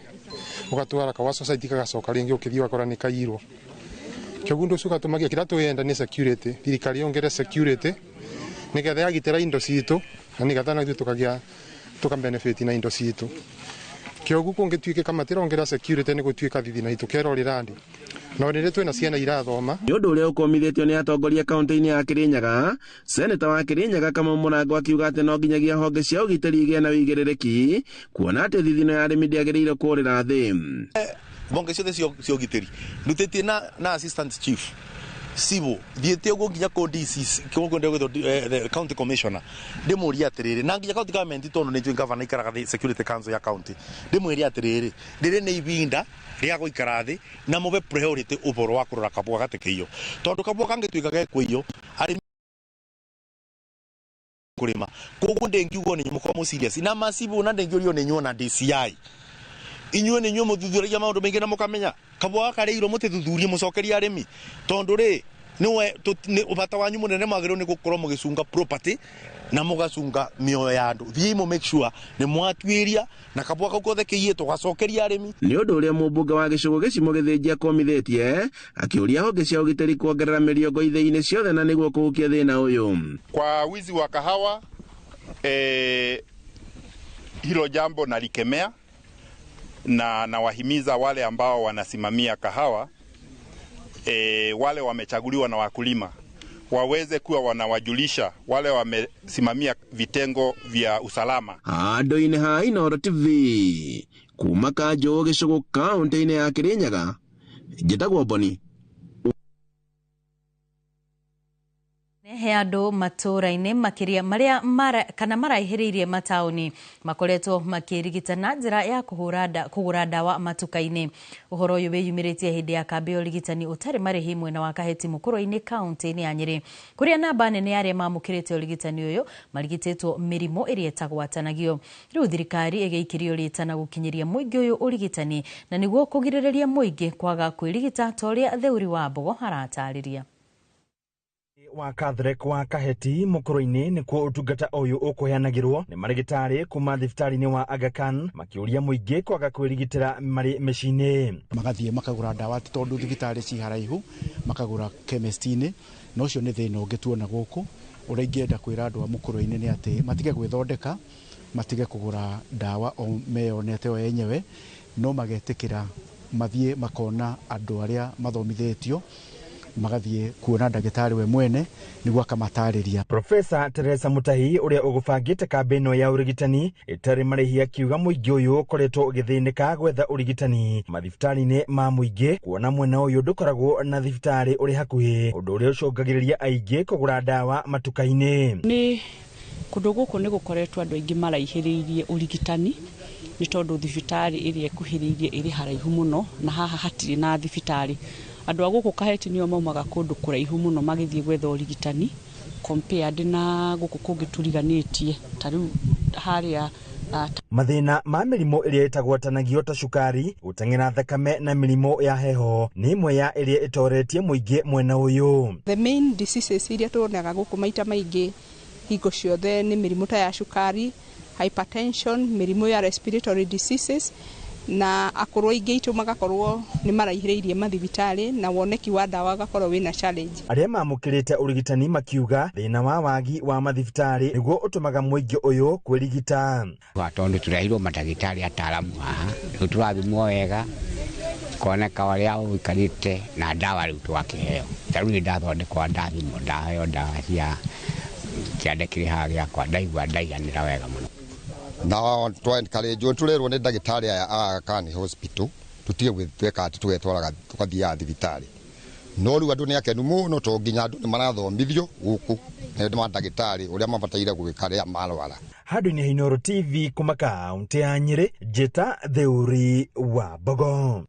ũgatwara kahũa society, gagacoka rĩngĩ ũkĩthiĩ ũgakora nĩ kaiyirwo. Kĩoguo ũndũ ũcio ũgatũmagia kĩrĩa twĩyenda nĩ security, thirikari yongerere security nĩgetha yagitĩra indo citũ na nĩgetha na ithuĩ tũkagĩa tũka benefit na indo citũ. Kĩoguo kũngĩtuĩka matirongerera security, nĩ gũtuĩka thithina itũkerorera ndĩ no rĩrĩ twĩna ciana irathoma. Nĩ ũndũ ũrĩa ũkũmithĩtio nĩ atongoria kaunti-inĩ ya Kirinyaga, seneta wa Kirinyaga Kamau Mũrango akiuga atĩ no nginyagia honge cia ũgitĩri igĩe na ũigĩrĩrĩki, kuona atĩ thithino ya arĩmi ndĩagĩrĩire kũũrĩra thĩ. Mbonge ciothe cia ũgitĩri ndutĩtie na assistant chief civil thiĩte ũguo nginya kũ DCC, kũu gwĩtwo county commissioner, ndĩmũrie atĩrĩrĩ, na nginya county government, tondũ nĩ njũĩ governor ikaraga thĩ security council ya county, ndĩmwĩre atĩrĩrĩ, rĩrĩ nĩ ibinda rĩa gũikara thĩ na mũbe priority ũhoro wa kũrora kabũa gatikĩiywo, tondũ kabũa kangĩtuĩka gekũiywo, arĩmi kũrĩma. Koguo ndĩngiugo nĩ mũkorwo mũ serious na macibu, na ndĩngĩũrio nĩ inyuĩ na DCI, inyuĩ nĩ inyuĩ mũthuthuragia maũndũ maingĩ na mũkamenya kabũa gaka rĩirwo, mũtĩthuthurie mũcokerie arĩmi, tondũ rĩ nĩwe bata wanyu mũnene mwagĩrĩirwo nĩ gũkorwo mũgĩcunga property na mũgacunga mĩoyo ya andũ. Thiĩi mũ make sure nĩ mwatuĩria na kabũa kau kothe kĩiyĩtwo gacokeria arĩmi. Nĩ ũndũ ũrĩa mũmbunge wa Gĩcũgũ Gĩcimo Gĩthĩnji akomithĩtie, akĩũria honge cia ũgitĩri kuongerera mĩriongo ithĩi-inĩ ciothe na nĩguo kũhukia thĩna ũyũ. Kwa wizi wa kahawa, hilo jambo nalikemea na nawahimiza wale ambao wanasimamia kahawa, wale wamechaguliwa na wakulima, waweze kuwa wanawajulisha wale wamesimamia vitengo vya usalama. Handũ-inĩ ha Inooro TV kuma Kanjũ Gĩcũgũ kaũntĩ-inĩ ya Kirinyaga, njĩtagwo Boni. He andũ matũũra-inĩ, makĩria marĩa mara, kana maraihĩrĩirie mataũni, makoretwo makĩrigita na njĩra ya kũgũra ndawa matuka-inĩ. Ũhoro ũyũ wĩyumĩrĩtie hĩndĩ ya kambĩ ya ũrigitani ũtarĩ marĩhi mwena wa Kaheti Mũkũrũ-inĩ kaũntĩ-inĩ ya Nyĩrĩ, kũrĩa namba nene ya arĩa mamũkĩrĩte ũrigitani ũyũ marigitĩtwo mĩrimũ ĩrĩa ĩtagwatanagio. Rĩu thirikari ĩgĩikĩrio rĩtana gũkinyĩria mũingĩ ũyũ ũrigitani na nĩguo kũgirĩrĩria mũingĩ kwaga kwĩrigita, ta ũrĩa Theuri wa Mbogo aratarĩria. Wa Catholic wa Kaheti Mũkũrũ-inĩ nĩkuo ũtungata ũyũ ũkũheanagĩrwo nĩ marĩgĩtarĩ kuma thibitarĩ-inĩ wa Aga Khan, makĩũria mũingĩ kwaga kwĩrigitĩra marĩ mĩciĩ-inĩ. Magathiĩ makagũra ndawa ti tondũ thibitarĩ ci haraihu, makagũra chemist-inĩ, na ũcio nĩ thĩna ũngĩ tuona gũkũ. Ũrĩa ingĩenda kwĩra andũ a Mũkũrũ-inĩ nĩ atĩ matige gwĩthondeka, matige kũgũra ndawa o meyonete o enyewe, no magetĩkĩra mathiĩ makona andũ arĩa mathomithĩtio, magathiĩ kuona ndagĩtarĩ we mwene nĩguo akamatarĩria. Profesa Teresa Mutahi ũrĩa ũgũbangĩte kambĩ ĩno ya ũrigitani ĩtarĩ marĩhi akiuga mũingĩ ũyũ ũkoretwo ũgĩthĩnĩka gwetha ũrigitani mathibitarĩ-inĩ ma mũingĩ, kuona mwena ũyũ ndũkoragwo na thibitarĩ ũrĩ hakuhĩ, ũndũ ũrĩa ũcũngagĩrĩria aingĩ kũgũra ndawa matuka-inĩ. Nĩ kũndũ gũkũ nĩ gũkoretwo andũ aingĩ maraihĩrĩirie ũrigitani nĩ tondũ thibitarĩ ĩrĩa ĩkuhĩrĩirie ĩrĩ haraihu mũno na haha hatirĩ na thibitarĩ. Andũ a gũkũ Kaheti nĩo maumaga kũndũ kũraihu mũno magĩthiĩ gwetha ũrigitani compared na gũkũ kũngĩ tũriganĩtie ta rĩu harĩa. Mathĩna ma mĩrimũ ĩrĩa ĩtagwatanagio ta cukari, gũteng'era thakame na mĩrimũ ya heho nĩ ĩmwe ya ĩrĩa ĩtoretie mũingĩ mwena ũyũ. The main diseases iria tuonaga gũkũ maita maingĩ hingo ciothe nĩ mĩrimũ ta ya cukari, hypertension, mĩrimũ ya respiratory diseases, na akũrũ aingĩ aitũ magakorwo nĩ maraihĩrĩirie mathibitarĩ na woneki wa ndawa agakorwo wĩna challenge. Arĩa mamũkĩrĩte ũrigitani makiuga thĩna wa wagi wa mathibitarĩ nĩguo ũtũmaga mũingĩ ũyũ kwĩrigita. Tondũ tũrehirwo mandagĩtarĩ ataaramu haha, rĩu tũrathimwo wega koneka ũrĩa ũikarĩte na ndawa rĩu twakĩheo. Ta rĩu nĩ ndathondekwo ndathimwo ndaheo ndawa cia kĩande kĩrĩ haha gĩakwa, ndaigua ndaiganĩra wega mũno. Na twaenkarĩnjwo tũrerwo nĩ ndagĩtarĩ aya a Aga Khan Hospital tũtige gwĩtuĩka atĩ tũgetwaraga tũgathiaga thibitarĩ, no rĩu andũ nĩ akenu mũno tondũ nginya andũ nĩ marathomithio gũkũ nĩ mandagĩtarĩ ũrĩa mabataire gwĩka rĩrĩa marwara. Handũ-inĩ ha Inooro TV kuma kaũntĩ ya Nyĩrĩ, Njĩta Theuri wa Mbogo.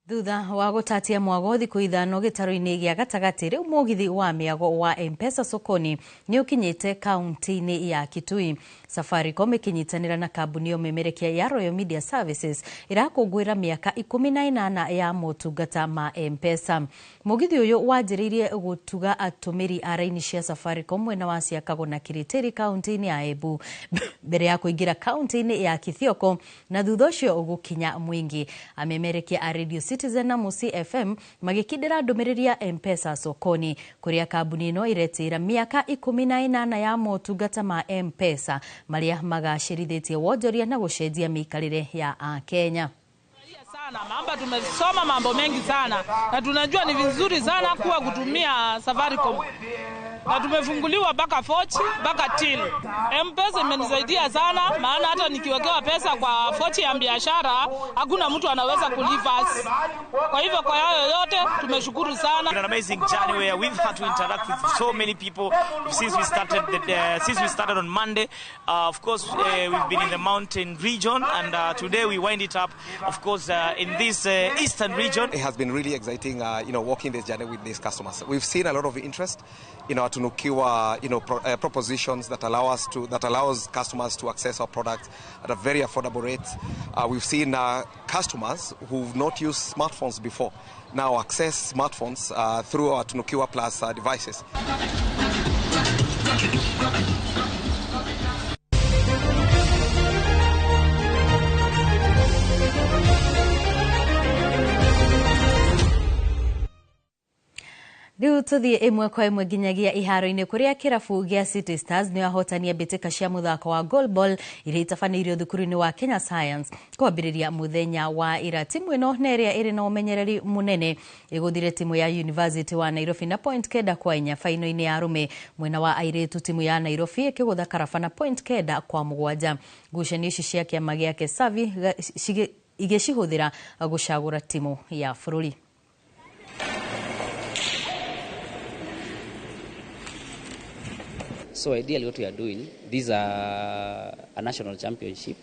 Thutha wa gũtatia mwago thikũ 5 gĩtarũ-inĩ gĩa gatagatĩ, rĩu mũgithi wa mĩago wa M-Pesa Sokoni nĩ ũkinyĩte kaunti-inĩ ya Kitui. Safaricom ĩkĩnyitanĩra na kambuni ya ũmemerekia ya Royal Media Services ĩrakũngũĩra mĩaka 18 ya motungata ma M-Pesa. Mũgithi ũyũ wanjĩrĩirie gũtuga atũmĩri a raini cia Safaricom mwena wa Siakago na Kiritiri kaunti-inĩ ya Embu mbere ya kũingĩra kaunti-inĩ ya Kithioko na thutha ũcio ũgũkinya Mwingi. Amemerekia a Radio Citizen na Musi FM magĩkindĩra ndũmĩrĩri ya M-Pesa Sokoni kũrĩa kambuni ĩno ĩretĩĩra mĩaka 18 ya motungata ma M-Pesa marĩa magacĩrithĩtie wonjoria na gũcenjia mĩikarĩre ya Akenya. Sana mamba tumesoma mambo mengi sana na tunajua ni vizuri sana kuwa kutumia Safaricom na tumefunguliwa mpaka Forchi mpaka till. M-Pesa imenisaidia sana, maana hata nikiwekewa pesa kwa Forchi ya biashara hakuna mtu anaweza kulivas. Kwa hivyo kwa hayo yote tumeshukuru sana. An amazing journey where we've had to interact with so many people since we started on Monday. Of course we've been in the mountain region and today we wind it up of course in this eastern region. It has been really exciting walking this journey with these customers. We've seen a lot of interest in our Tunukiwa propositions that allows customers to access our products at a very affordable rate. We've seen customers who've not used smartphones before now access smartphones through our Tunukiwa Plus devices. Rĩu tũthiĩ ĩmwe kwa ĩmwe nginyagia iharo-inĩ kũrĩa kĩrabu gĩa City Stars nĩ ahotania mbĩtĩka cia mũthako wa goalball iria itabanĩirio thukuru-inĩ wa Kenya Science kwambĩrĩria mũthenya wa ira. Timu ĩno na ĩrĩa ĩrĩ na ũmenyereri mũnene ĩgũthire timu ya University wa Nairobi na point 9-4 faino-inĩ ya arũme. Mwena wa airĩtu timu ya Nairobi ĩkĩgũtha Karaba na point 9-7. Ngucanio ici cia kĩama gĩa Kesavi igĩcihũthĩra gũcagũra timu ya bũrũri. So ideally what we are doing, these are a national championship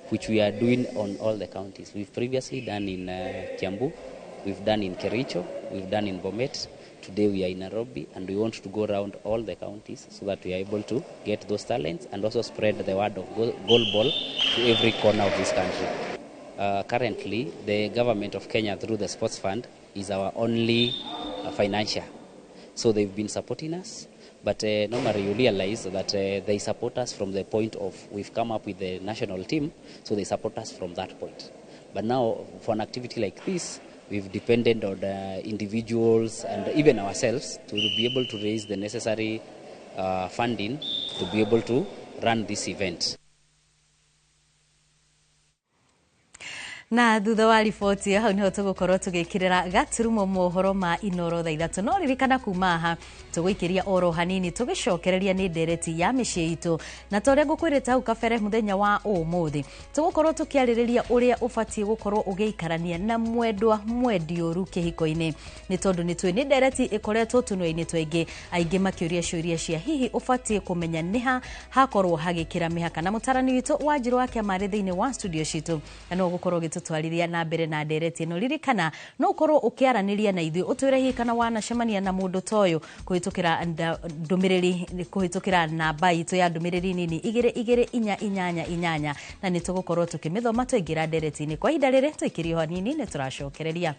which we are doing on all the counties. We've previously done in Kiambu, we've done in Kericho, we've done in Bomet. Today we are in Nairobi and we want to go around all the counties so that we are able to get those talents and also spread the word of goalball to every corner of this country. Currently, the government of Kenya through the Sports Fund is our only financier. So they've been supporting us, but normally you realize that they support us from the point of we've come up with the national team, so they support us from that point. But now for an activity like this, we've depended on individuals and even ourselves to be able to raise the necessary funding to be able to run this event. Na thutha wa riboti hau niho tugukorwo tugikirira gaturumo mohoro ma Inoro thaa 3 no ririkana kuma haha tuguikiria oro hanini tugicokereria ni ndereti ya miciĩ itu na ta uria ngukwirite hau kabere muthenya wa umuthi tugukorwo tukiaririria uria ubatie gukorwo ugiikarania na mwendwa mwendiũru kihiko-ini ni tondu ni twi ni ndereti ikoretwo tunua-ini twaingi aingi makiuria ciuria cia hihi ubatie kumenya niha hakorwo hagikira mihaka na mutarani witu Wanjiru wa Kĩamari thiini wa studio citu na no gukorwo gitutwarithia na mbere na ndereti ino ririkana no ukorwo ukiaraniria na ithuĩ utwire hihi kana wanacemania na mundu ta uyu kuhitukira ndumiriri kuhitukira namba itu ya ndumiriri nini 22488 na ni tugukorwo tukimithoma twaingira ndereti-ini kwa ihinda riri tuikirie ho hanini ni turacokereria.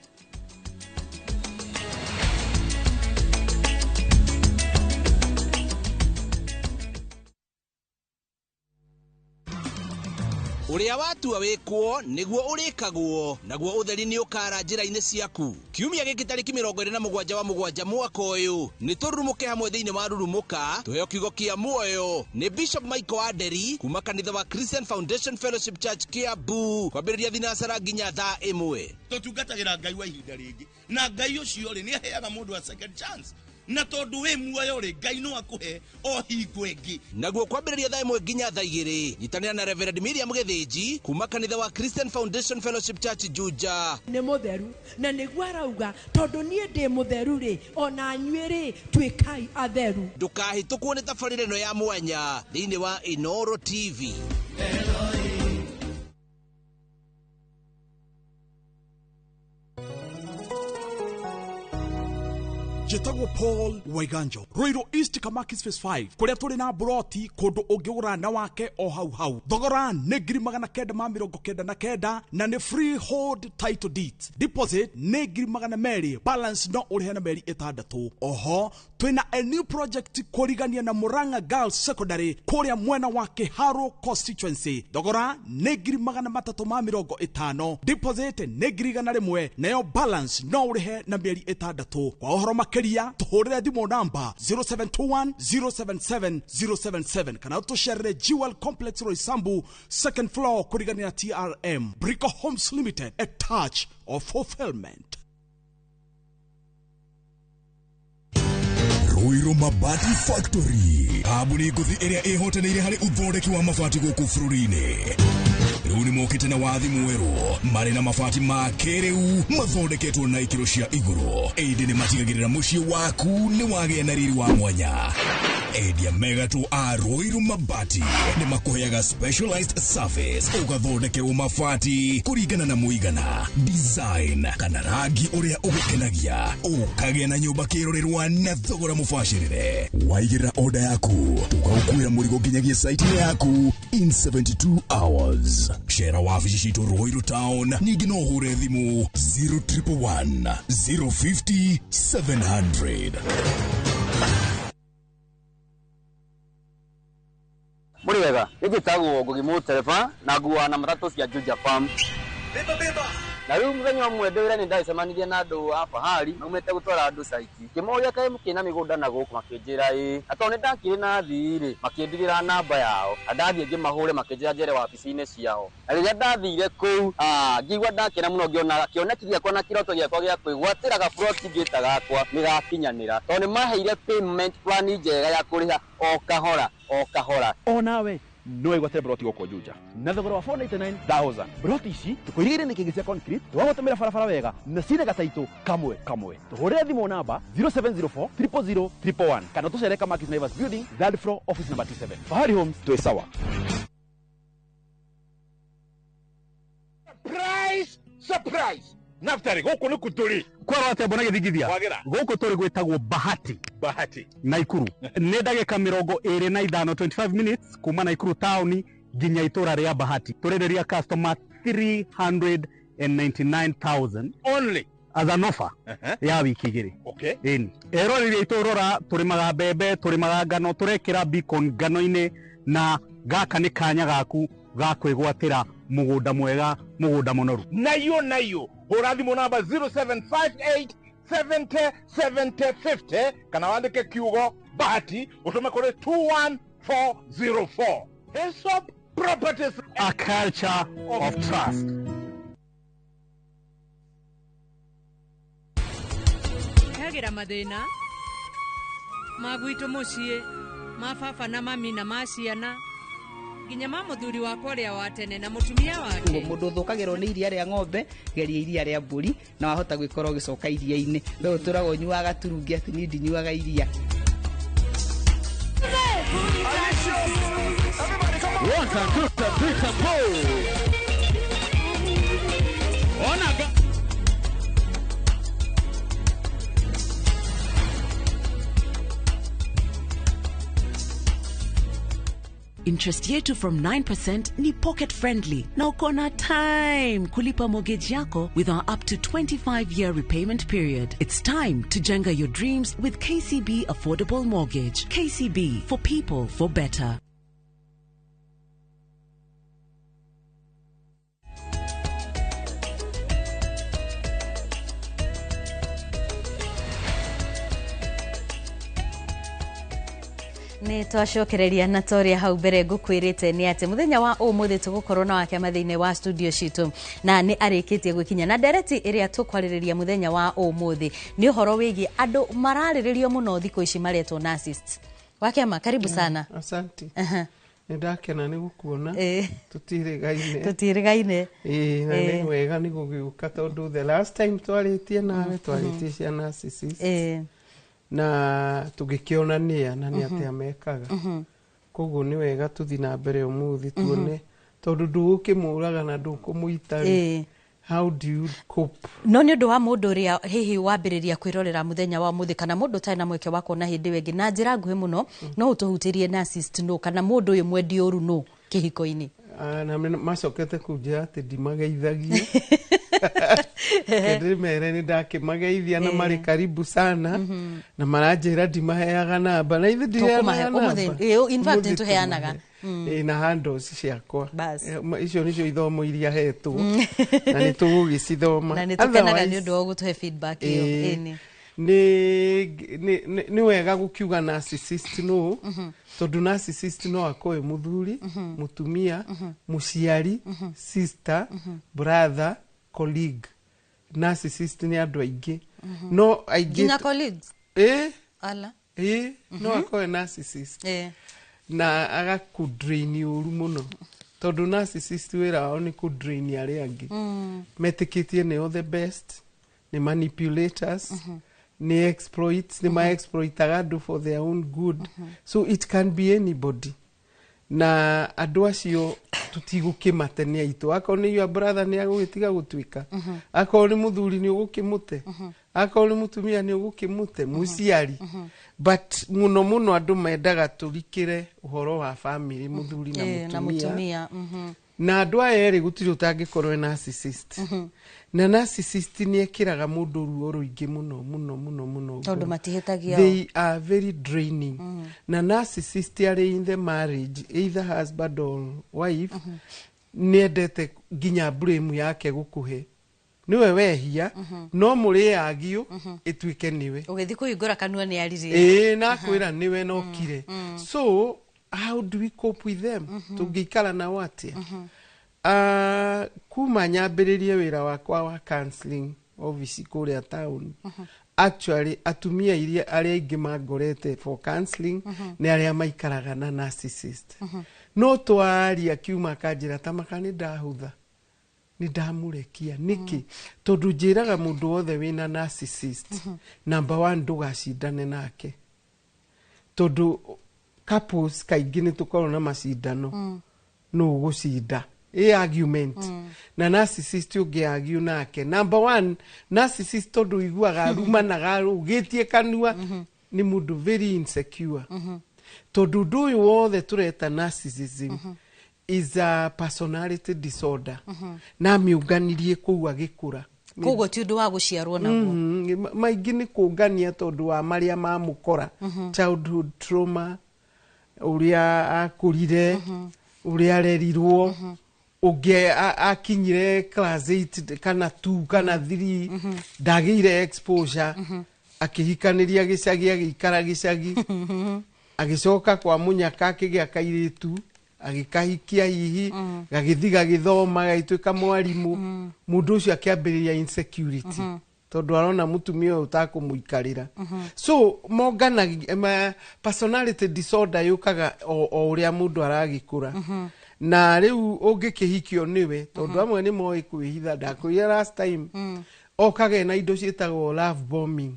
Uria watua wikwo niguo urikagwo naguo utheri ni ukara njira-ini ciaku. Kiumia giki tariki 27 wa 7 mwaka uyu ni tururumuke hamwe thiini wa Rurumuka tuheo kiugo kia muoyo ni Bishop Michael Aderi kuma kanitha wa Christian Foundation Fellowship Church Kiambu kwambiriria thinacara nginya thaa 1. Tutungatagira Ngai wa ihinda ringi na Ngai ucio ri ni aheaga mundu a second chance na tondu wi muoyo ri Ngai no akuhe o hingo ingi. Naguo kwambiriria thaa 1 nginya thaa 2 nyitanira na Reverend Miriam Githinji kuma kanitha wa Christian Foundation Fellowship Church Juja. Ni mutheru na niguo arauga tondu nie ndi mutheru ri ona nyuĩ ri tuikai atheru. Ndukahĩtũkwo nĩ tabarĩra ĩno ya mwanya thĩinĩ wa Inoro TV. Njĩtagwo Paul Waiganjo Ruiru East Kamakis Phase 5 kuria tũrĩ na buroti kũndũ ũngĩgũra na wake o hau hau thogora nĩ 999 na nĩ freehold title deeds deposit nĩ 200,000 balance no ũrĩhe na mĩeri 6. Oho twĩna a new project kũrigania na Murang'a Girls Secondary kũrĩa mwena wa Kĩharũ constituency thogora nĩ 350,000 deposit nĩ 100,000 nayo balance no ũrĩhe na mĩeri 6. Kwa ũhoro makĩria tuhurire thimũ namba 0721 077 077 kana ũtũcerere Jewel Complex Roysambu second floor kũrigania na TRM. Brico Homes Limited, a touch of fulfillment. Ruiru Mabati Factory kambuni ngũthi ĩrĩa ĩhotanĩire harĩ ũthondeki wa mabati gũkũ bũrũri-inĩ rĩu nĩ mokĩte na wathi mwerũ marĩ na mabati ma kĩrĩu mathondeketwo na ikĩro cia igũrũ ĩndĩ nĩ matigagĩrĩra mũciĩ waku nĩ wagĩa na riri wa mwanya. Endia megatũ a Ruiru Mabati nĩ makũheaga specialized service ũgathondekerwo mabati kũringana na mũigana design kana rangi ũrĩa ũgũkenagia ũkagĩa na nyũmba kĩrorerwa na thogora mũbacĩrĩre. Waigĩrĩra order yaku tũgagũkuĩra mũrigo nginyagia site-inĩ yaku in 72 hours. Cera wabici citũ Ruiru Town ningĩ no ũhũre thimũ 0111 050 700. Muri wega njĩtagwo Ngugi Mũtereba na nguaga na matatũ cia Juja Farm. Beba beba. Na rĩu mũthenya ũmwe ndĩ wĩra nĩ ndacemanirie na andũ a Fahari maumĩte gũtwara andũ caiti ngĩmoria kaĩ mũkĩna mĩgũnda na gũkũ makĩnjĩra ĩĩ na tondũ nĩ ndakĩrĩ na thii rĩ makĩndigĩra namba yao na ndathiĩ ngĩmahũre makĩnjĩra njere wabici-inĩ ciao na rĩrĩa ndathire kũu ngĩigua ndakena mũno ngĩona kĩoneki gĩakwa na kĩroto gĩakwa gĩa kwĩgwatĩra gaburoti ngĩta gakwa nĩ gakinyanĩra tondũ nĩ maheire payment plan njega ya kũrĩha o kahora o kahora. Onawe no igwatĩre broti gũkũ Juja na thogora wa 499,000. Broti ici tũkũirigĩire nĩ kĩngĩ cia concrete twagũtũmĩra barabara wega na cina gataitũ kamwe kamwe. Tũhũrĩre thimũ namba 0704 000 111 kana tũcere Kamakis Naivas Building third floor office number 27. Fahari Homes twĩ sawa. Surprise! Surprise! Naftari gũkũ nĩ kũtũrĩ kwarwo atĩa mbona gĩthingithia gũkũ tũrĩ gwĩtagwo Bahati Bahati Naikuru nĩ ndagĩka 25 25 minutes kuma Naikuru town nginya itũra rĩa Bahati tũrenderia customer 399,000 only. As an offer ya wiki 2. Okay. Ĩni eroreri aitũ, rora, tũrĩmaga mbembe, tũrĩmaga ngano, tũrekĩra beacon ngano-inĩ, na gaka nĩ kanya gaku ga kwĩgwatĩra mũgũnda mwega, mũgũnda mũnoru. Nayo nayo, hũra thimũ namba 0758 70 70 50 kana wandĩke kiugo Bahati ũtũme kũrĩ 21404. Hesop Properties, a culture of trust. Hagĩra mathĩna ma gwitũ mũciĩ, ma baba na mami na ma ciana, nginya ma mũthuri wakwa ũrĩa wa tene na mũtumia wake. Mũndũ ũthũkagĩrwo nĩ iria rĩa ng'ombe, geria iria rĩa mbũri na wahota gwĩkora ũgĩcoka iria-inĩ. We ũtũraga ũnyuaga turungi atĩ niĩ ndinyuaga iria. One time, two time, three time, four. Ona ga. Interest yetu from 9% ni pocket friendly na uko na time kulipa mortgage yako with our up to 25-year repayment period. It's time to jenga your dreams with KCB Affordable Mortgage. KCB, for people, for better. Nä twacokereria na toria hau mbere ngũkwĩrĩte nĩ atĩ mũthenya wa ũmũthĩ tũgũkorwo na wake thĩinĩ wa studio citũ, na nĩ arĩkĩtie gwĩkinya na ndereti ĩrĩa tũkwarĩrĩria mũthenya wa ũmũthĩ nĩ ũhoro wĩgiĩ andũ mararĩrĩrio mũno thikũ ici maretwo narcissists. Wakema, karibu sana. Asante. Nĩ ndakena nĩ gũkuona. Tũtirĩgaine. Tũtirĩgaine. Ĩĩ, na nĩ wega nĩ gũgĩũka tondũ the last time twarĩtie nawe twarĩtie cia narcissists na tũgĩkĩonania na nĩ atĩa mekaga. Koguo nĩ wega tũthi na mbere ũmũthĩ tuone tondũ ndũgũkĩmũraga na ndũkũmũita rĩ, how do you cope? No nĩ ũndũ wa mũndũ ũrĩa hihi wambĩrĩria kwĩrorera mũthenya wa mũthĩ kana mũndũ ũtarĩ na mweke wa kuona hĩndĩ ĩyo ĩngĩ, na njĩra nguhĩ mũno no ũtũhutĩrie narcissist nũ, kana mũndũ ũyũ mwendi ũru nũ kĩhiko-inĩ? Ah, na macokete kũnjĩra atĩ ndimageithagia. Ndĩmere nĩ ndakĩmageithia na marĩ karibu sana na maranjĩra ndimaheaga namba na ithe Tũkũmahe ndiheanaga ũmũthĩ. namba. In fact Ũmũthĩ nĩ tũheanaga. tũmahe. Ĩĩ, na handles ciakwa. Bas. Icio nĩcio ithomo iria hetwo na nĩ tũgũgĩcithoma. Na nĩ tũkenaga Otherwise, nĩ ũndũ wa gũtũhe feedback ĩyo. Ĩni. Nĩ wega gũkiuga narcissist no, tondũ narcissist no akorwo e mũthuri, mũtumia, mũciari, sister, brother, colleague. Narcissist nĩ andũ aingĩ no aingĩ Nginya colleagues? Ĩ. Ala. Ĩ, no akorwo e narcissist na agakũdrain ũru mũno, tondũ narcissist wĩra wao nĩ kũdrain arĩa angĩ. Metĩkĩtie nĩo the best, nĩ manipulators, nĩ exploits, nĩ ma-exploitaga andũ for their own good. So it can be anybody, na andũ acio tũtigũkĩmate nĩ aitũ. Akorwo nĩ your brother nĩ agũgĩtiga gũtuĩka, akorwo nĩ mũthuri nĩ ũgũkĩmũte, akorwo nĩ mũtumia nĩ ũgũkĩmũte, mũciari. But mũno mũno andũ mendaga tũrikĩre ũhoro wa family, mũthuri na Na mũtumia. Mũtumia. Na andũ aya erĩ gũtirĩ ũtangĩkorwo e narcissist, na narcissist nĩ ekĩraga mũndũ ruo rũingĩ mũno mũno mũno mũno Tondũ ngoro. matihĩtagia. They are very draining. Na narcissist arĩ in the marriage, either husband or wife, nĩ endete nginya blame yake gũkũhe nĩwe wehia, no mũrĩ agio ĩtuĩke nĩwe. Ũgĩthiĩ kũhingũra kanua nĩ aririe. Ĩĩ, na kwĩra nĩwe nokire. So how do we cope with them? Tũngĩikara nao atĩa? Kuma nyambĩrĩrie wĩra wakwa wa counseling office kũrĩa town, actually atumia iria arĩa aingĩ mangorete for counseling nĩ arĩa maikaraga na narcissist. No twaria kiuma akanjĩra tamaka nĩ ndahũtha, nĩ ndamũrekia nĩkĩ, tondũ njĩraga mũndũ wothe wĩna narcissist, number one, ndũgacindane nake, tondũ couples kaingĩ nĩ tũkoragwo na macindano no ũgũcinda ĩ argument na narcissist. Ũngĩ argue nake, number one, narcissist tondũ ũiguaga arumanaga rũgĩtie kanua, nĩ mũndũ very insecure, tondũ ũndũ ũyũ wothe tũreta narcissism is a personality disorder na amĩũnganirie kũu agĩkũra. Koguo ti ũndũ wa gũciarwo naguo. Maingĩ nĩ kũngania tondũ wa marĩa mamũkora, childhood trauma, ũrĩa akũrire, ũrĩa arerirwo, ũngĩ akinyire class 8 kana 2 kana 3, ndagĩire exposure, akĩhikanĩria gĩcagi, agĩikara gĩcagi, agĩcoka kwa mũnyaka, akĩgĩa kairĩtu, agĩkahikia, hihi gagĩthi gagĩthoma, gagĩtuĩka mwarimũ. Mũndũ ũcio akĩambĩrĩria insecurity tondũ arona mũtumia ũyũ ũtakũmũikarĩra. So mongana personality disorder yũkaga o ũrĩa mũndũ aragĩkũra. Na rĩu ũngĩkĩhikio nĩwe, tondũ amwe nĩ moĩ kwĩhitha, ndakwĩrire last time, okage na indo ciĩtagwo love bombing.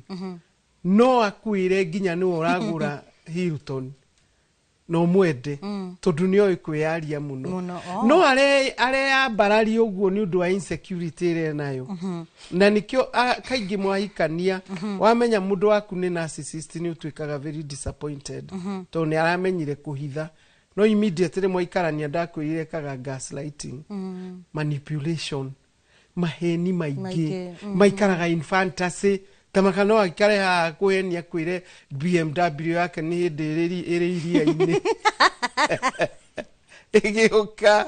No akwĩre nginya nĩwe ũragũra Hilton no mwende, tondũ nĩ oĩ kwĩyaria mũno. Mũno, oh. No areyambarari ũguo nĩ ũndũ wa insecurity ĩrĩa enayo. Na nĩkĩo kaingĩ mwahikania, wamenya mũndũ waku nĩ narcissist, nĩ ũtuĩkaga very disappointed, tondũ nĩ aramenyire kũhitha. No immediately mwaikarania, ndakwĩrire kaga gaslighting, manipulation, maheni maingĩ. Maingĩ, Maikaraga in fantasy, tamaka no aikare haha kũhenia, kwĩre BMW yake nĩ hĩndĩ ĩrĩ iria-inĩ ĩgĩũka.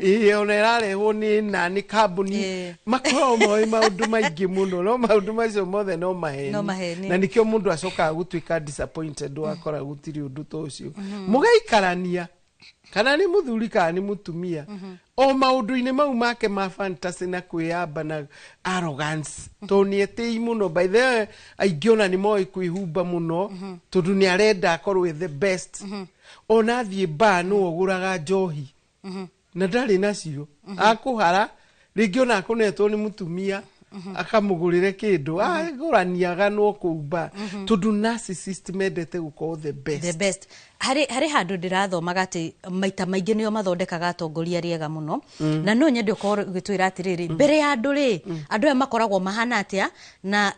Ĩĩ, ona ĩrarehwo nĩ na nĩ kambuni. Makoragwo moĩ maũndũ maingĩ mũno, no maũndũ macio mothe no maheni. No maheni. Na nĩkĩo mũndũ acokaga gũtuĩka disappointed wakora gũtirĩ ũndũ ta ũcio. Mũgaikarania kana nĩ mũthuri kana nĩ mũtumia, o maũndũ-inĩ mau make ma fantasy na kwĩyamba na arrogance, tondũ nĩ etĩi mũno. By the way, aingĩ ona nĩ moĩ kwĩhumba mũno, tondũ nĩ arenda akorwo e the best. Ona athiĩ bar, nĩwe ũgũraga njohi na ndarĩ nacio, akũhara rĩngĩ ona akũnetwo nĩ mũtumia akamũgũrĩre kĩndũ, agũraniaga no kũu bar, tondũ narcissist mendete gũkorwo the best. The best. Harĩ handũ ndĩrathomaga atĩ maita maingĩ nĩo mathondekaga atongoria arĩa ega mũno. Na no nyende ũkorwo ũgĩtwĩra atĩrĩrĩ, mbere ya andũ rĩ, andũ aya makoragwo mahana atĩa, na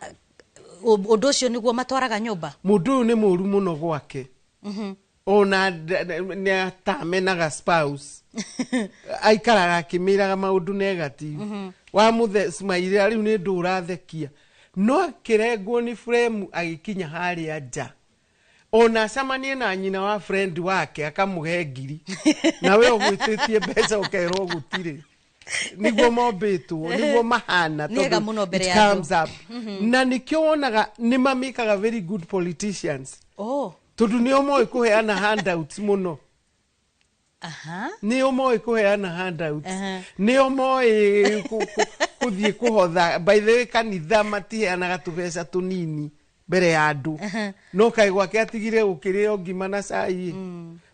ũndũ ũcio nĩguo matwaraga nyũmba? Mũndũ ũyũ nĩ mũru mũno gwake. Ona nĩ atamenaga spouse, aikaraga akĩmĩraga maũndũ negative. Wamũthemairĩra rĩu nĩ ndũ ũrathekia, no akĩrengwo nĩ frame agĩkinya harĩa nja, ona acemanie na nyina wa friend wake, akamũhe 1,000, na we ũgwĩtĩtie mbeca ũkerwo gũtirĩ. Nĩguo mombĩtwo, nĩguo mahana. Nĩ ega tondũ mũno mbere it ya andũ. comes up. Na nĩkĩo wonaga nĩ mamĩkaga very good politicians, tondũ nĩo moĩ kũheana handouts mũno. Nĩo moĩ kũheana handouts. Nĩo moĩ kũthiĩ kũhotha. By the way, kanitha matiheanaga tũbeca tũnini mbere ya andũ. No kaĩ gwake atigire gũkĩrĩo ngima na cai,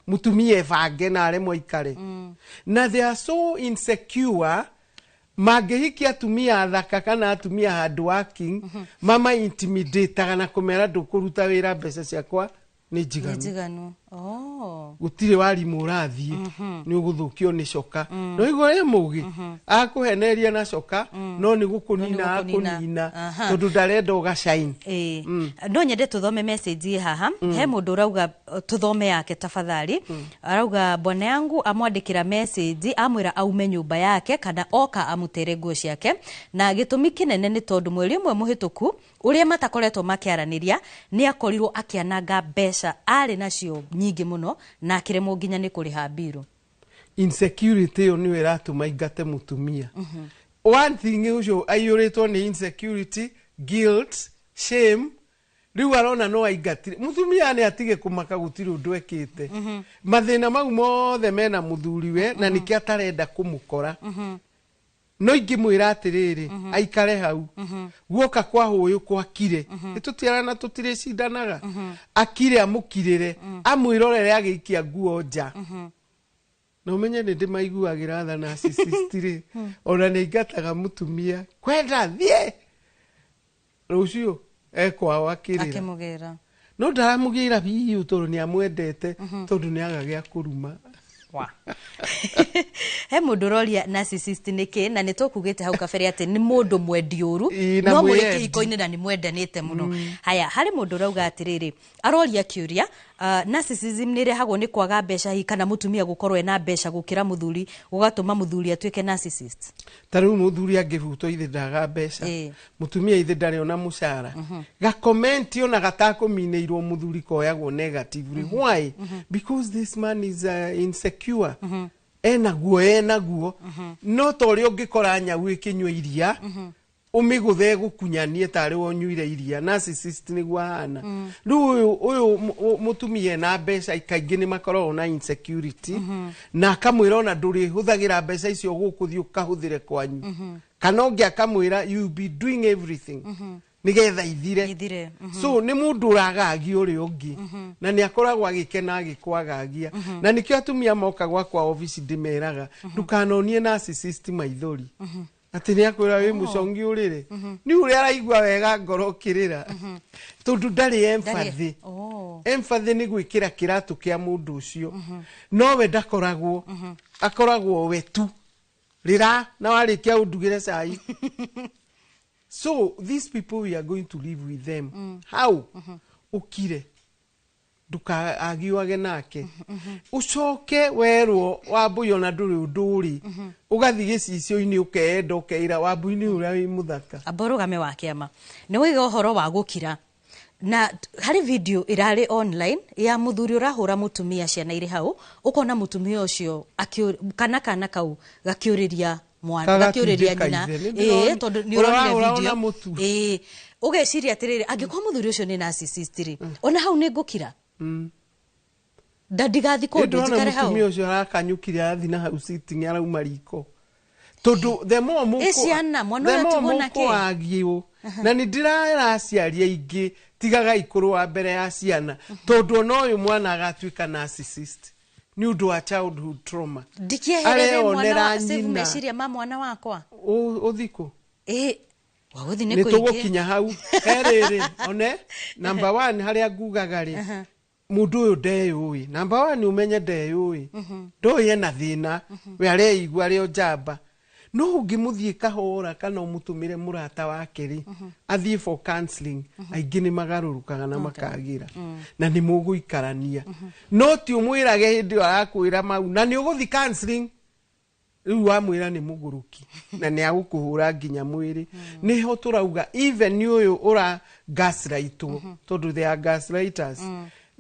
mũtumia ebange na aremwo aikare. Na they are so insecure, mangĩhikia atumia athaka kana atumia hard working, mama intimidataga na kũmera, "Ndũkũruta wĩra, mbeca ciakwa nĩ Nĩ njiganu." Njiganu, oh. Gũtirĩ warimũ ũrathiĩ, nĩ ũgũthũkio nĩ coka. No igua ũrĩa mũgĩ akũheneria na coka, no nĩ gũkũnina. No nĩ gũkũnina. Akũnina tondũ ndarenda ũgacaini. Ĩĩ. No nyende tuthome message ĩ haha. He mũndũ ũrauga tuthome yake tafadhali. Arauga bwana yangu amwandĩkĩra message amwĩra aume nyũmba yake kana oka amutere nguo ciake, na gĩtũmi kĩnene nĩ tondũ mweri ũmwe mũhĩtũku ũrĩa matakoretwo makĩaranĩria, nĩ akorirwo akĩananga mbeca arĩ nacio nyingĩ mũno na akĩremwo nginya nĩ kũrĩha mbirũ. Insecurity ĩyo nĩyo ĩratũma ingate mũtumia. One thing, ũcio aiyũrĩtwo nĩ insecurity, guilt, shame. Rĩu arona no aingatire mũtumia, nĩ atige kũmaka, gũtirĩ ũndũ ekĩte. Mathĩna mau mothe mena mũthuriwe, na nĩkĩo atarenda kũmũkora. No ingĩmwĩra atĩrĩrĩ, aikare hau, guoka kwa hũyũ kwakire, nĩtũtiarana, tũtirĩcindanaga. Akire, amũkirĩre, amwĩrorere agĩikia nguo nja. Na ũmenye nĩ ndĩmaiguagĩra tha narcissist rĩ, ona nĩ aingataga mũtumia kwenda thiĩ rũciũ ekwao akĩrĩra. Akĩmũgĩra. No ndaramũgĩra biũ tondũ nĩ amwendete, tondũ nĩ aga gĩa kũruma. He mũndũ ũroria narcissist nĩ kĩ, na nĩ tũkugĩte hau kabere atĩ nĩ mũndũ mwendi ũru. Ĩĩ, na No mũrĩ mwĩyendi. kĩhiko-inĩ na nĩ mwendanĩte mũno. Haya, harĩ mũndũ ũrauga atĩrĩrĩ, aroria kĩũria. Narcissism nĩ ĩrehagwo nĩ kwaga mbeca hihi, kana mũtumia gũkorwo ena mbeca gũkĩra mũthuri, gũgatũma mũthuri atuĩke narcissist? Ta rĩu mũthuri angĩbutwo ithe ndaga mbeca, mũtumia ithe ndarĩ ona mũcara, gakomenti ona gatakũminĩirwo mũthuri koyagwo negatively. Why? Because this man is insecure, enaguo enaguo. No ta ũrĩa ũngĩkora nyau ĩkĩnyua iria, ũmĩgũthe gũkunyanie tarĩ wonyuire iria, narcissist nĩguo ahana. Rĩu ũyũ mũtumia ena mbeca kaingĩ nĩ makoragwo na insecurity, na akamwĩra ona ndũrĩhũthagĩra mbeca icio gũkũ, thiĩ ũkahũthĩre kwanyu, kana ũngĩ akamwĩra, "You be doing everything," nĩgetha ithire. Ithire. So nĩ mũndũ ũragagia ũrĩa ũngĩ, na nĩ akoragwo agĩkena agĩkwagagia. Na nĩkĩo atumia moka gwakwa obici ndĩmeraga, ndũkanonie narcissist maithori, atĩ nĩ akwĩra wĩ mũcongi ũrĩrĩ, nĩ ũrĩa araigua wega ngoro ũkĩrĩra, tondũ ndarĩ empathy. Empathy nĩ gwĩkĩra kĩratũ kĩa mũndũ ũcio, nowe ndakoragwo, akoragwo we tu rĩra na warĩkia ũndugĩre cai. So these people, we are going to live with them how? Ũkire, ndũkagiwage nake, ũcoke werwo wambui ona ndũrĩ ũndũ ũrĩ, ũgathiĩ gĩcicio-inĩ ũkeenda, ũkeira wambui nĩ ũrĩa wĩ mũthaka. Amba ũrũgame wa kĩama, nĩ waiga ũhoro wa gũkira, na harĩ video ĩrarĩ online ya mũthuri ũrahũra mũtumia, ciana irĩ hau, ũkona mũtumia ũcio kana kau gakĩũrĩria mwana, gakĩũrĩria Gagatindĩka nyina. ithe. Nĩ Ĩĩ, ndĩrona- tondũ nĩ ũrĩa ũronire ũrahũra video. ona mũtu. Ĩĩ, ũgeciria atĩrĩrĩ, angĩkorwo mũthuri ũcio nĩ narcissist rĩ, ona hau nĩ ngũkira, ndandigathi kũndũ, ndĩrona njikare hau. Mũtumia ũcio arakanyũkire arathiĩ na hau sitting, arauma riko, tondũ the more Ĩ ciana, mwana the ũyũ more atigwo nake? mũkũagio. Na nĩ ndĩraera aciari aingĩ, tigagai kũrũa mbere ya ciana, tondũ ona ũyũ mwana agatuĩka narcissist nĩ ũndũ wa childhood trauma. Ndikieherere mwana Areonera wa save nyina. meciria ma mwana wakwa. Ũthikũ Ĩ, wagũthi nĩ nĩ kũingĩ. Tũgũkinya hau he rĩrĩ, one number one harĩa ngugaga rĩ, mũndũ ũyũ ndeyũĩ. Number one, ũmenye ndeyũĩ, ndoĩ ena thĩna, we areigua arĩ o njamba. No ũngĩmũthiĩ kahora kana ũmũtũmĩre mũrata wake rĩ, athiĩ for counseling, aingĩ nĩ magarũrũkaga na makagĩra, na nĩ mũgũikarania. No ti ũmwĩrage hĩndĩ ĩyo arakwĩra mau na nĩ ũgũthiĩ counseling, rĩu wamwĩra nĩ mũgũrũki na nĩ agũkũhũra nginya mwĩrĩ. Nĩho tũrauga even ũyũ ũra gaslightwo, tondũ they are gaslighters,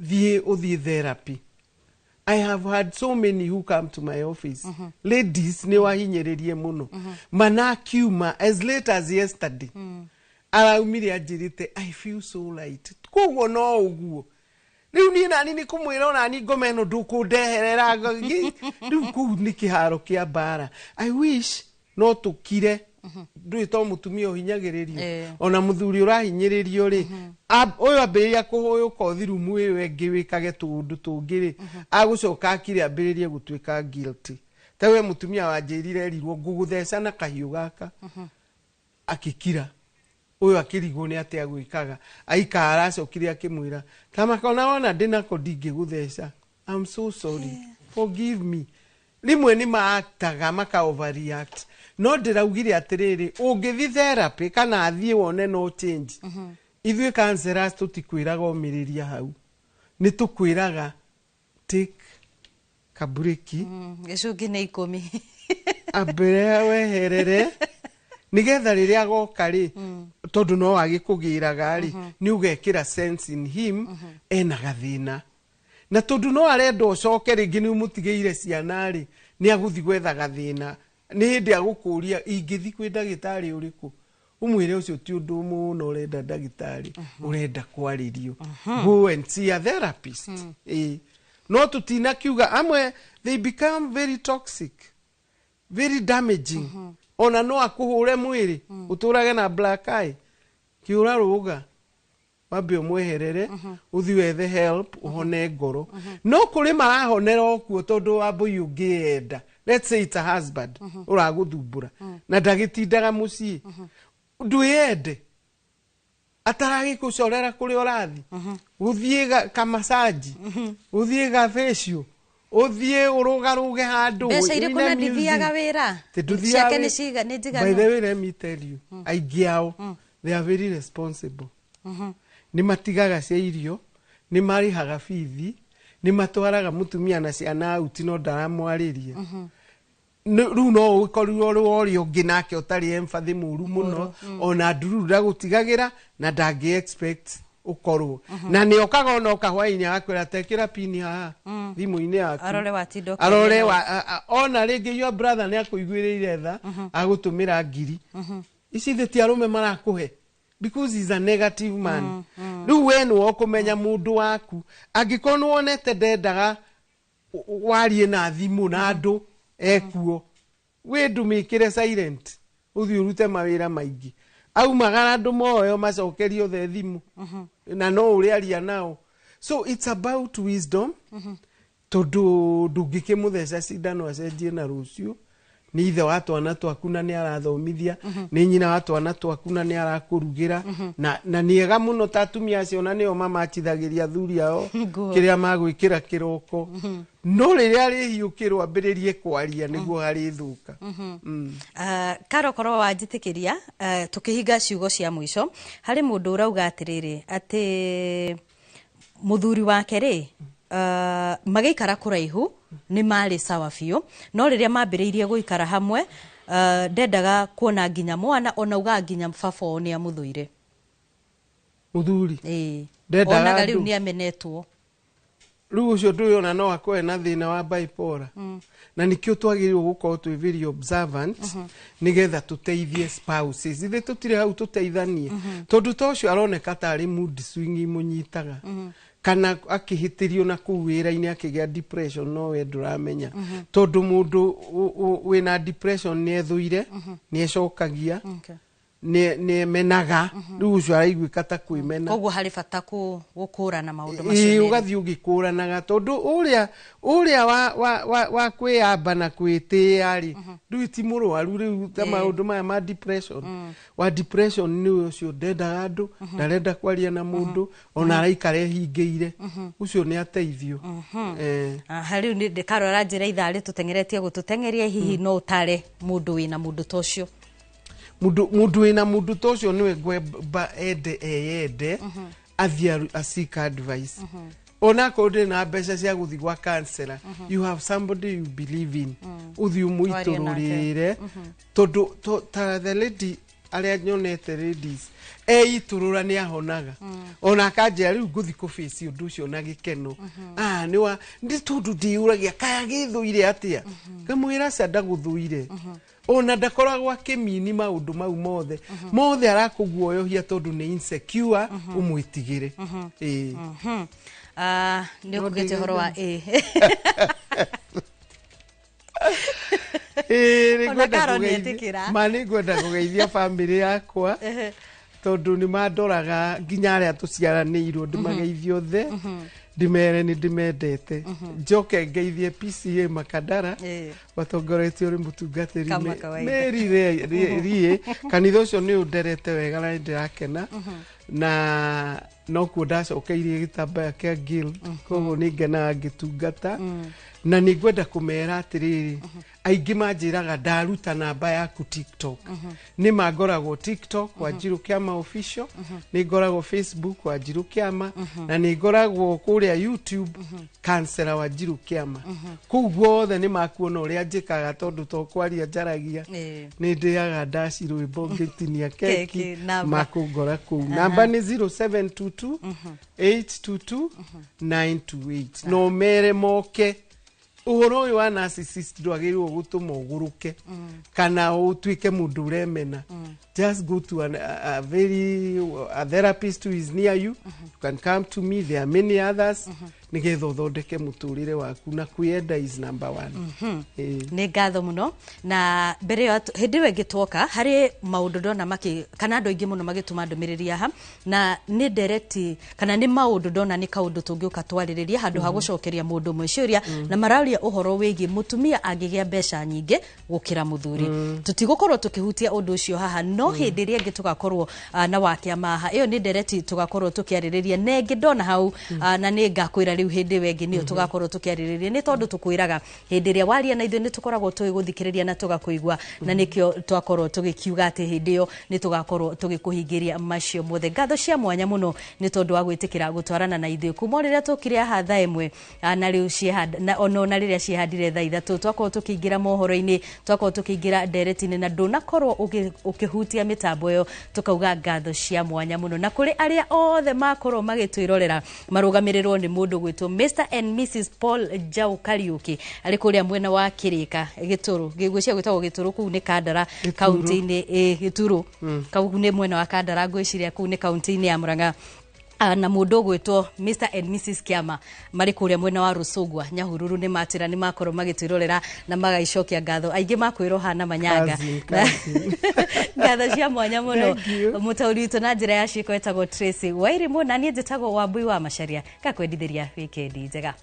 thiĩ ũthiĩ therapy. I have had so many who come to my office, ladies nĩ wahinyĩrĩrie mũno, manakiuma as late as yesterday, araumire anjĩrĩte, "I feel so light." Koguo no ũguo rĩu niĩ nani nĩ kũmwĩra onani ngoma ĩno ndũkũndeherera rĩu kũu nĩ kĩharo kĩa mbara. I wish no tũkire, ndũĩ to mũtumia ũhinyagĩrĩrio, ona mũthuri ũrahinyĩrĩrio rĩ, ũyũ ambĩrĩria kũhũyũka ũthi rumu ĩyo ĩngĩ wĩkage tũũndũ tũngĩ rĩ, agũcoka akire ambĩrĩrie gũtuĩka guilty. Ta we mũtumia wanjĩrire erirwo ngũgũtheca na kahiũ gaka, akĩkira, ũyũ akĩrigwo nĩ atĩa gwĩkaga, aikara aracokire akĩmwĩra tamakona wona ndĩnako ndingĩgũtheca, I'm so sorry, forgive me. Rĩmwe nĩ maaktaga maka overreact, no ndĩraugire atĩrĩrĩ, ũngĩthi therapy kana athiĩ wone no change, ithuĩ counselors tũtikwĩraga ũmĩrĩria hau, nĩ tũkwĩraga take kaburĩki. Gĩcungi nĩ 10. Ambĩrĩra weherere, nigetha rĩrĩa agoka rĩ, tondũ no agĩkũgĩraga rĩ, nĩ ũgekĩra sense in him ena gathĩna, na tondũ no arenda ũcoke rĩngĩ nĩ ũmũtigĩire ciana rĩ, nĩ agũthi gwetha gathĩna. Nĩ hĩndĩ agũkũria, ingĩthi kwĩ ndagĩtarĩ ũrĩkũ? Ũmwĩre ũcio ti ũndũ mũno ũrenda ndagĩtarĩ, ũrenda kwarĩrio. Go and see a therapist. Ĩĩ, no tũtinakiuga amwe they become very toxic, very damaging, ona no akũhũre mwĩrĩ ũtũrage na black eye. Kĩũra rũga wambe ũmweherere, ũthi wethe help, ũhone ngoro. No kũrĩ marahonera o kuo, tondũ wambũi ũngĩenda, let's say it's a husband ũragũthumbũra na ndagĩtindaga mũciĩ, ndwĩyende ataragĩkũcorera kũrĩa ũrathi, ũthiĩ kamasaji, ũthiĩ ga facial, ũthiĩ ũrũgarũge handũ. Mbeca irĩkũ? Ũine Na ndithiaga music. wĩra. Ti ndũthiaga Ciake nĩ ciga nĩ By njiganu. the way, let me tell you, aingĩ ao they are very responsible, nĩ matigaga cia irio, Nĩ marĩhaga bithi, nĩ matwaraga mũtumia na ciana out, no ndaramwarĩria. Rĩu no ũkorirwo ũrĩ wa ũrĩa ũngĩ nake ũtarĩ empathy, mũru mũno. Ona nduru ndagũtigagĩra na ndangĩ expect ũkorwo na nĩ okaga ona oka hwainĩ agakwĩra, "Tekĩra pini haha thimũ-inĩ yaku." Arore watinda ũkĩaria Arore nao. wa, ona rĩngĩ your brother nĩ akũiguĩrĩire tha, agũtũmĩra ngiri ici thĩ ti arũme marakũhe, because he's a negative man. Rĩu we nĩwe ũkũmenya mũndũ waku. Angĩkorwo nĩ wonete ndendaga warie na thimũ na andũ ekuo, wĩ ndũmĩkĩre silent, ũthiĩ ũrute mawĩra maingĩ, aumagara andũ moyo macokerie othe thimũ na no ũrĩaria nao. So it's about wisdom, tondũ ndũngĩkĩmũtheca cindano acenjie na rũciũ. Nĩ ithe wa twana twaku na nĩ arathomithia, nĩ nyina wa twana twaku na nĩ arakũrugĩra, na nĩ ega mũno ta atumia acio, na nĩo mamachithagĩria athuri ao Nguo. kĩrĩa magwĩkĩra kĩroko. No rĩrĩa arĩhiũkĩrwo ambĩrĩrie kwaria, nĩguo harĩthũka. Karo korwo wanjĩtĩkĩria, tũkĩhinga ciugo cia mũico, harĩ mũndũ ũrauga atĩrĩrĩ, atĩ mũthuri wake rĩ, magĩikara kũraihu nĩ marĩ sawa biũ, no rĩrĩa mambĩrĩirie gũikara hamwe, ndendaga kuona nginya mwana, ona ugaga nginya baba wao nĩ amũthũire. Mũthuri Ĩĩ. ndendaga Onaga rĩu andũ. nĩ amenetwo. Rĩu ũcio ndũyũ ona no akorwe na thĩna wa bipolar, na nĩkĩo twagĩrĩirwo gũkorwo twĩ very observant, nĩgetha tũteithie spouses. Ithe tũtirĩ hau tũteithanie, tondũ ta ũcio aroneka tarĩ mood swing imũnyitaga, kana akĩhĩtĩrio na kũu wĩra-inĩ akĩgĩa depression, no we ndũramenya, tondũ mũndũ wĩna depression nĩ ethũire, nĩ ecokagia, nĩ emenaga. Rĩu ũcio araiguĩka ta kwĩmena. Koguo harĩ bata gũkũrana maũndũ macio Ĩĩ, merĩ. Ũgathiĩ ũgĩkũranaga, tondũ ũrĩa wa kwĩyamba na kwĩtĩĩa rĩ, rĩu ti mũrwaru rĩu ta maũndũ maya ma depression. Wa depression nĩ ũcio ndendaga andũ, ndarenda kwaria na mũndũ, ona araikara ehingĩire. Ũcio nĩ ateithio. Aha, rĩu nĩ karora njĩra ithaa rĩtũteng'eretie gũtũteng'eria. Hihi no ũtare mũndũ wĩna mũndũ ta ũcio? Mũndũ wĩna mũndũ ta ũcio nĩwe ngwamba ende eyende, athiĩ aseek advice. Onakorwo ndũrĩ na mbeca cia gũthiĩ gwa counselor, you have somebody you believe in, ũthiĩ ũmũitũrũrĩre, tondũ ta the lady arĩa nyonete, ladies eitũrũra nĩ ahonaga, ona akanjĩra, "Rĩu ngũthi kũbĩci ũndũ ũcio na gĩkeno." Ah, nĩ wa nĩ tondũ ndĩyũragia kaya gĩthũire atĩa, ngamwĩra aca ndagũthũire, ona ndakoragwo akĩmini maũndũ mau mothe mothe, arakũguoyohia tondũ nĩ insecure, ũmwĩtigĩre. Ĩĩ. Ah, nĩ No ũkugĩte ũhoro wa ĩ. Ĩĩ, nĩ Ona ngwenda Karo nĩ kũgeithia etĩkĩra. Ma nĩ ngwenda kũgeithia bamĩrĩ yakwa, tondũ nĩ mandoraga, nginya arĩa tũciaranĩirwo, ndĩmageithie othe, ndĩmere nĩ ndĩmendete. Njoke ngeithie PCA Makadara watongoretio nĩ mũtungatĩri Kama kawaida. Mary Rie. Kanitha ũcio nĩ ũnderete wega na nĩ ndĩrakena, na nokuo ndacokeirie gĩtambaya kĩa guild, koguo nĩ ngenaga ngĩtungata. Na nĩ ngwenda kũmera atĩrĩrĩ, aingĩ manjĩraga ndaruta namba yaku TikTok. Nĩ ma ngoragwo TikTok Wanjiru Kĩama Official, nĩ ngoragwo Facebook Wanjiru Kĩama, na nĩ ngoragwo kũrĩa YouTube Counselor Wanjiru Kĩama. Kũu guothe nĩ makuona ũrĩa njĩkaga, tondũ to kwaria njaragia, nĩ ndĩaga ndaci, rwĩmbo ngĩtinia keki. Keki, namba. Makũngora kũu. Namba nĩ 0722 822 928. No mere moke. Ũhoro ũyũ wa narcissist ndwagĩrĩirwo gũtũma ũgũrũke kana ũtuĩke mũndũ ũremena. Just go to an, a, a very a therapist who is near you. You can come to me, there are many others, nĩgetha ũthondeke mũtũrĩre waku, na kwĩenda is number one. Ĩĩ. Nĩ ngatho mũno. Na mbere ĩyo hĩndĩ ĩyo ĩngĩ twoka, harĩ maũndũ ndona makĩ kana andũ aingĩ mũno magĩtũma ndũmĩrĩri haha, na nĩ ndereti kana nĩ maũndũ ndona nĩ kaũndũ tũngĩũka twarĩrĩria handũ ha gũcokeria mũndũ ũmwe ciũria, na maraũria ũhoro wĩgiĩ mũtumia angĩgĩa mbeca nyingĩ gũkĩra mũthuri. Tũtigũkorwo tũkĩhutia ũndũ ũcio haha, no hĩndĩ ĩrĩa ĩngĩ tũgakorwo na wakĩama haha, ĩyo nĩ ndereti tũgakorwo tũkĩarĩrĩria. Na ĩngĩ ndona hau, na nĩ ngakwĩra rĩu hĩndĩ ĩyo ĩngĩ nĩyo tũgakorwo tũkĩarĩrĩria, nĩ tondũ tũkwĩraga hĩndĩ ĩrĩa waria na ithuĩ nĩ tũkoragwo tũgĩgũthikĩrĩria na tũgakũigua, na nĩkĩo twakorwo tũgĩkiuga atĩ hĩndĩ ĩyo nĩ tũgakorwo tũgĩkũhingĩria macio mothe. Ngatho cia mwanya mũno nĩ tondũ wa gwĩtĩkĩra gũtwarana na ithuĩ kuma o rĩrĩa tũkire haha thaa 1, na rĩu ciehanda na ona rĩrĩa ciehandire thaa 3, twakorwo tũkĩingĩra mohoro-inĩ, twakorwo tũkĩingĩra ndereti-inĩ, na ndũnakorwo ũkĩhutia mĩtambo ĩyo, tũkauga ngatho cia mwanya mũno. Na kũrĩ arĩa othe makorwo magĩtwĩrorera marũgamĩrĩrwo nĩ mũndũ gwĩtwo Mr and Mrs Paul Njau Kariuki, arĩ kũrĩa mwena wa Kĩrĩka Gĩtũrũ, ngwĩciria gwĩtagwo Gĩtũrũ, kũu nĩ Kandara kaunti-inĩ, Gĩtũrũ kau nĩ mwena wa Kandara, ngwĩciria kũu nĩ kaunti-inĩ ya Murang'a. Na mũndũ ũgwĩtwo Mr and Mrs Kiama marĩ kũrĩa mwena wa Rũcũngwa Nyahururu, nĩ matĩra nĩ makorwo magĩtwĩrorera na magaicokia ngatho aingĩ makwĩroha na manyanga. Ngatho cia mwanya mũno mũtaũri witũ na njĩra ya ciĩko etagwo Tracy Wairimũ, na niĩ njĩtagwo Wambui wa Macharia, ngakwendithĩria wikendi njega.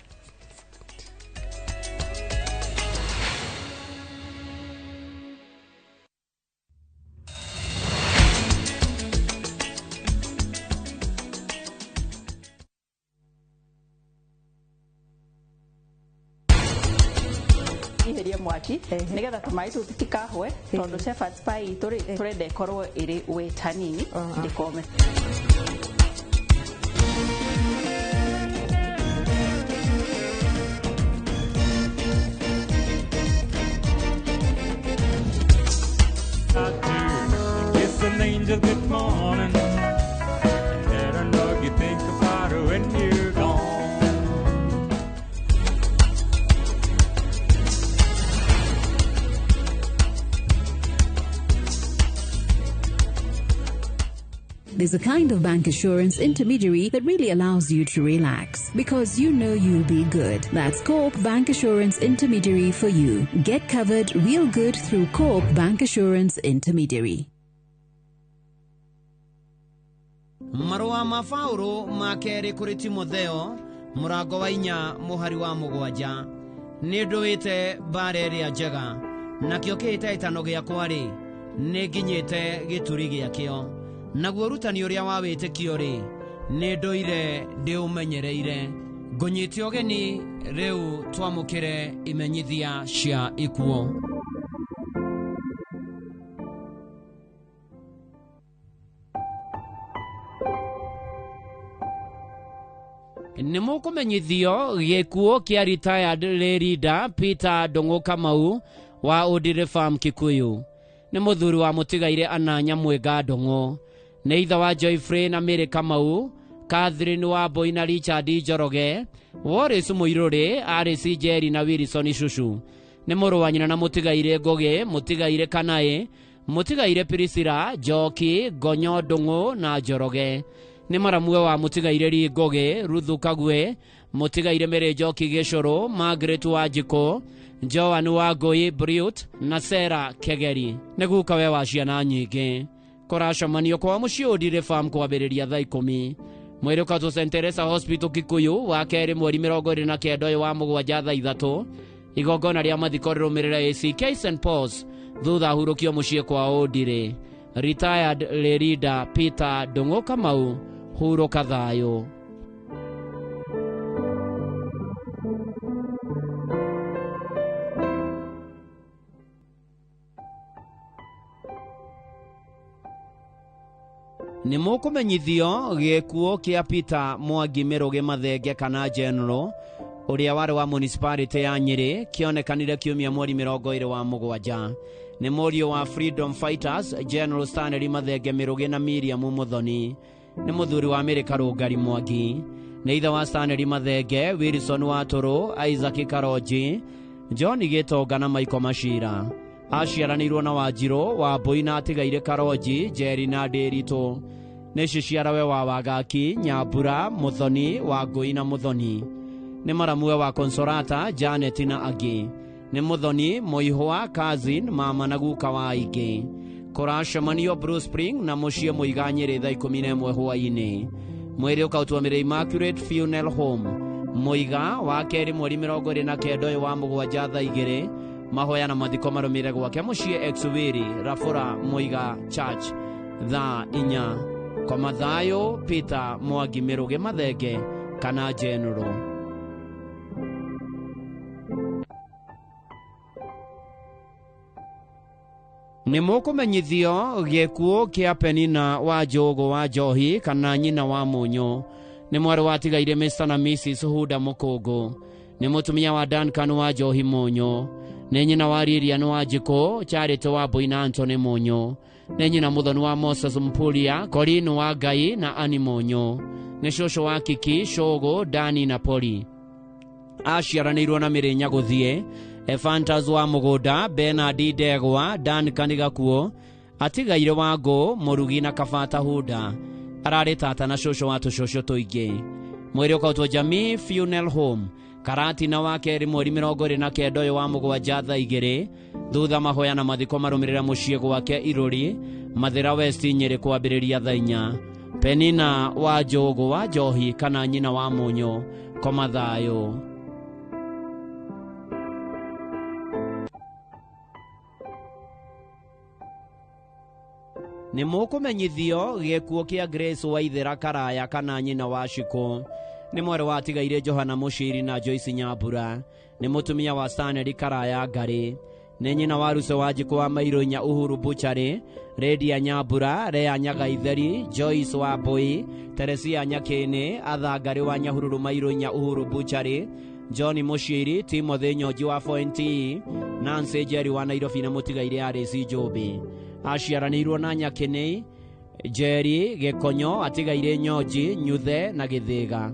Ihĩrie mwaki nĩgetha tũmaĩ tũu tũtikahwe, tondũ shepherd's pie itũ rĩ tũrenda ĩkorwo ĩrĩ wet hanini, ndĩkome. Kiss an angel good morning and let her know you think about her when you're gone. There's a kind of bank assurance intermediary that really allows you to relax because you know you'll be good. That's Co-op Bank Assurance Intermediary for you. Get covered real good through Co-op Bank Assurance Intermediary. Marũa ma Paũlũ ma kerĩ kũrĩ Timotheo mũrango wa 4 mũhari wa 7. Nĩ ndũĩte mbara ĩrĩa njega, nakĩo kĩhĩtahĩtano gĩakwa-rĩ, nĩ nginyĩte gĩturi gĩakĩo. Naguo ũrutani ũrĩa wa wĩtĩkio rĩ, nĩ ndũire ndĩũmenyereire. Ngũnyite ũgeni rĩu twamũkĩre imenyithia cia ikuũ. Nĩ mũkũmenyithio gĩkuũ kĩa retired lay leader Peter Ndung'u Kamau wa Ũndĩrĩ Farm Kikuyu. Nĩ mũthuri wa mũtigaire Ananya Mwĩnga Ndung'u. Nĩ ithe wa Joyfrey na Mary Kamau, Catherine Wambui na Richard Njoroge, Wallace Mũirũrĩ, Alice Njeri na Wilson Cucu. Nĩ mũrũ wa nyina na mũtigaire Ngũgĩ, mũtigaire Kanaĩ, mũtigaire Priscilla, Njoki, Ngonyo Ndung'u na Njoroge. Nĩ maramue wa mũtigaire Lee Ngũgĩ, Ruthu Kagwe, mũtigaire Mary Njoki Gĩcũrũ, Margaret Wanjikũ, Joan Wangũi Briut na Sarah Kegeri. Nĩ gukawe wa ciana nyingĩ. Kũracemanio kwa mũciĩ Ũndĩrĩ Farm kwambĩrĩria thaa 10. Mwĩrĩ ũkatwo St Teresa Hospital Kikuyu wa kerĩ mweri 29 ũyũ wa 7 thaa 3. Igongona rĩa mathiko rĩrũmĩrĩre ACK St Paul's thutha hurũkio mũciĩ kwa Ũndĩrĩ. Retired lay leader Peter Ndung'u Kamau, hurũka thayũ. Nĩ mũkũmenyithio gĩkuũ kĩa Peter Mwangi Mĩrũgĩ Mathenge kana General ũrĩa warĩ wa municipality ya Nyĩrĩ kĩonekanire kiumia mweri 27. Nĩ mũriũ wa Freedom Fighters General Stanley Mathenge Mĩrũgĩ na Miriam Muthoni. Nĩ mũthuri wa Mary Karũngari Mwangi. Nĩ ithe wa Stanley Mathenge, Wilson Watũrũ, Isaac Karonji, John Gĩtonga na Michael Machira. Aciaranĩirwo na Wanjirũ, Wambui na atigaire Karonji, Njeri na Ndĩritũ. Nĩ ciciarawe wa Wangaki, Nyambura, Muthoni, Wangũi na Muthoni. Nĩ maramue wa Consolata, Janet na angĩ. Nĩ Muthoni, Mũihwa, cousin, mama na guka wa aingĩ. Kũracemanio Blue Spring na mũciĩ Mũiga Nyĩrĩ thaa 11 hwaĩ-inĩ. Mwĩrĩ ũkautwo Mary Immaculate Funeral Home Mũiga wa kerĩ mweri 29 ũyũ wa 7 thaa 2. Mahoya na mathiko marũmĩrĩre gwake mũciĩ Exwiri Rabura Mũiga Church thaa 4. Koma thayũ Peter Mwangi Mĩrũgĩ Mathenge kana General. Nĩ mũkũmenyithio gĩkuũ kĩa Penina wa Njũgũ wa Njohi kana nyina wa Mũnyũ. Nĩ mwarĩ watigaire Mr na Mrs Huda Mũkũngũ. Nĩ mũtumia wa Duncan wa Njohi Mũnyũ. Nĩ nyina wa Lilian wa Njikũ, Charity wa Mbui na Anthony Mũnyũ. Nĩ nyina mũthoni wa Moses Mpuria, Colin wa Ngai na Annie Mũnyũ. Nĩ cũcũ wa Kiki, Shũgũ, Dani na Poli. Aciaranĩirwo na Mĩrĩ Nyagũthiĩ, Efantas wa Mũgũnda, Bernard Ndegwa, Duncan Gakuo, atigaire Wangũ, Mũrugi na Kabata Huda. Ararĩ tata na cũcũ wa tũcũcũ tũingĩ. Mwĩrĩ ũkautwo Jamii Funeral Home, Karatina wa kerĩ mweri 29 ũyũ wa mũgwanja thaa 2, thutha mahoya na mathiko marũmĩrĩra mũciĩ gwake Irũri, Mathĩra West Nyĩrĩ kwambĩrĩria thaa 4. Penina wa Njũgũ wa Njohi kana nyina wa Mũnyũ, koma thayũ. Nĩ mũkũmenyithio gĩkuũ kĩa Grace Waithera Karaya kana nyina wa Shiko. Nĩ mwarĩ watigaire Johana Mũciri na Joyce Nyambura. Nĩ mũtumia wa Stanley Karaya Ngarĩ. Nĩ nyina wa Ruce wa Njikũ wa Mairũ Nya Uhuru Buchari, Redia Nyambura, Rea Nyagaitheri, Joyce wa Mbui, Teresia Nyakĩnĩ, Atha Ngarĩ wa Nyahururu Mairũ Nya Uhuru Buchari, John Mũciri, Timothy Nyonji wa Point, Nancy Njeri wa Nairobi na mũtigaire Alice Njũmbi. Aciaranĩirwo na Nyakĩnĩ, Njeri Gĩkonyo, atigaire Nyonji, Nyuthe na Gĩthĩga.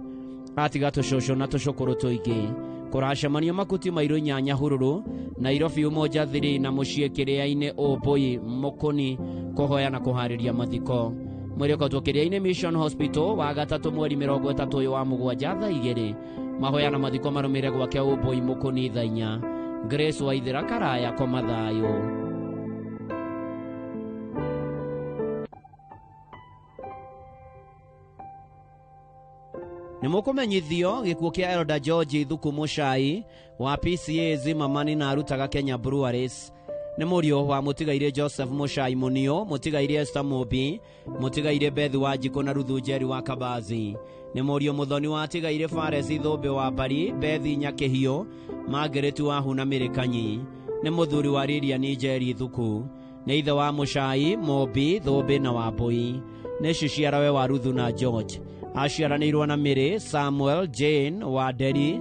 Atiga tũcũcũ na tũcũkũrũ tũingĩ. Kũracemanio Makuti Mairũ Nya Nyahururu, Nairobi Umoja 3 na mũciĩ Kĩrĩa-inĩ Ũmbũi Mũkũni kũhoya na kũharĩria mathiko. Mwĩrĩ ũkautwo Kĩrĩa-inĩ Mission Hospital wa gatatũ mweri 30 ũyũ wa mũgwanja thaa 2. Mahoya na mathiko marũmĩrĩre gwake Ũmbũi Mũkũni thaa 4. Grace Waithera Karaya, koma thayũ. Nĩ mũkũmenyithio gĩkuũ kĩa Elda George Thuku Mũcai wa PCA Zimmerman na arutaga Kenya Breweries. Nĩ mũriũ wa mũtigaire Joseph Mũcai Mũnio, mũtigaire Esther Mũmbi, mũtigaire Beth wa Njikũ na Ruthu Njeri wa Kabazi. Nĩ mũriũ mũthoni wa atigaire Fares Thũmbĩ wa Mbari, Beth Nyakĩhiũ, Margaret wa Huna Mĩrĩkanyi. Nĩ mũthuri wa Lilian Njeri Thuku. Nĩ ithe wa Mũcai, Mũmbi, Thũmbĩ na Wambũi. Nĩ ciciarawe wa Ruthu na George. Aciaranĩirwo na Mary, Samuel, Jane wa Nderi,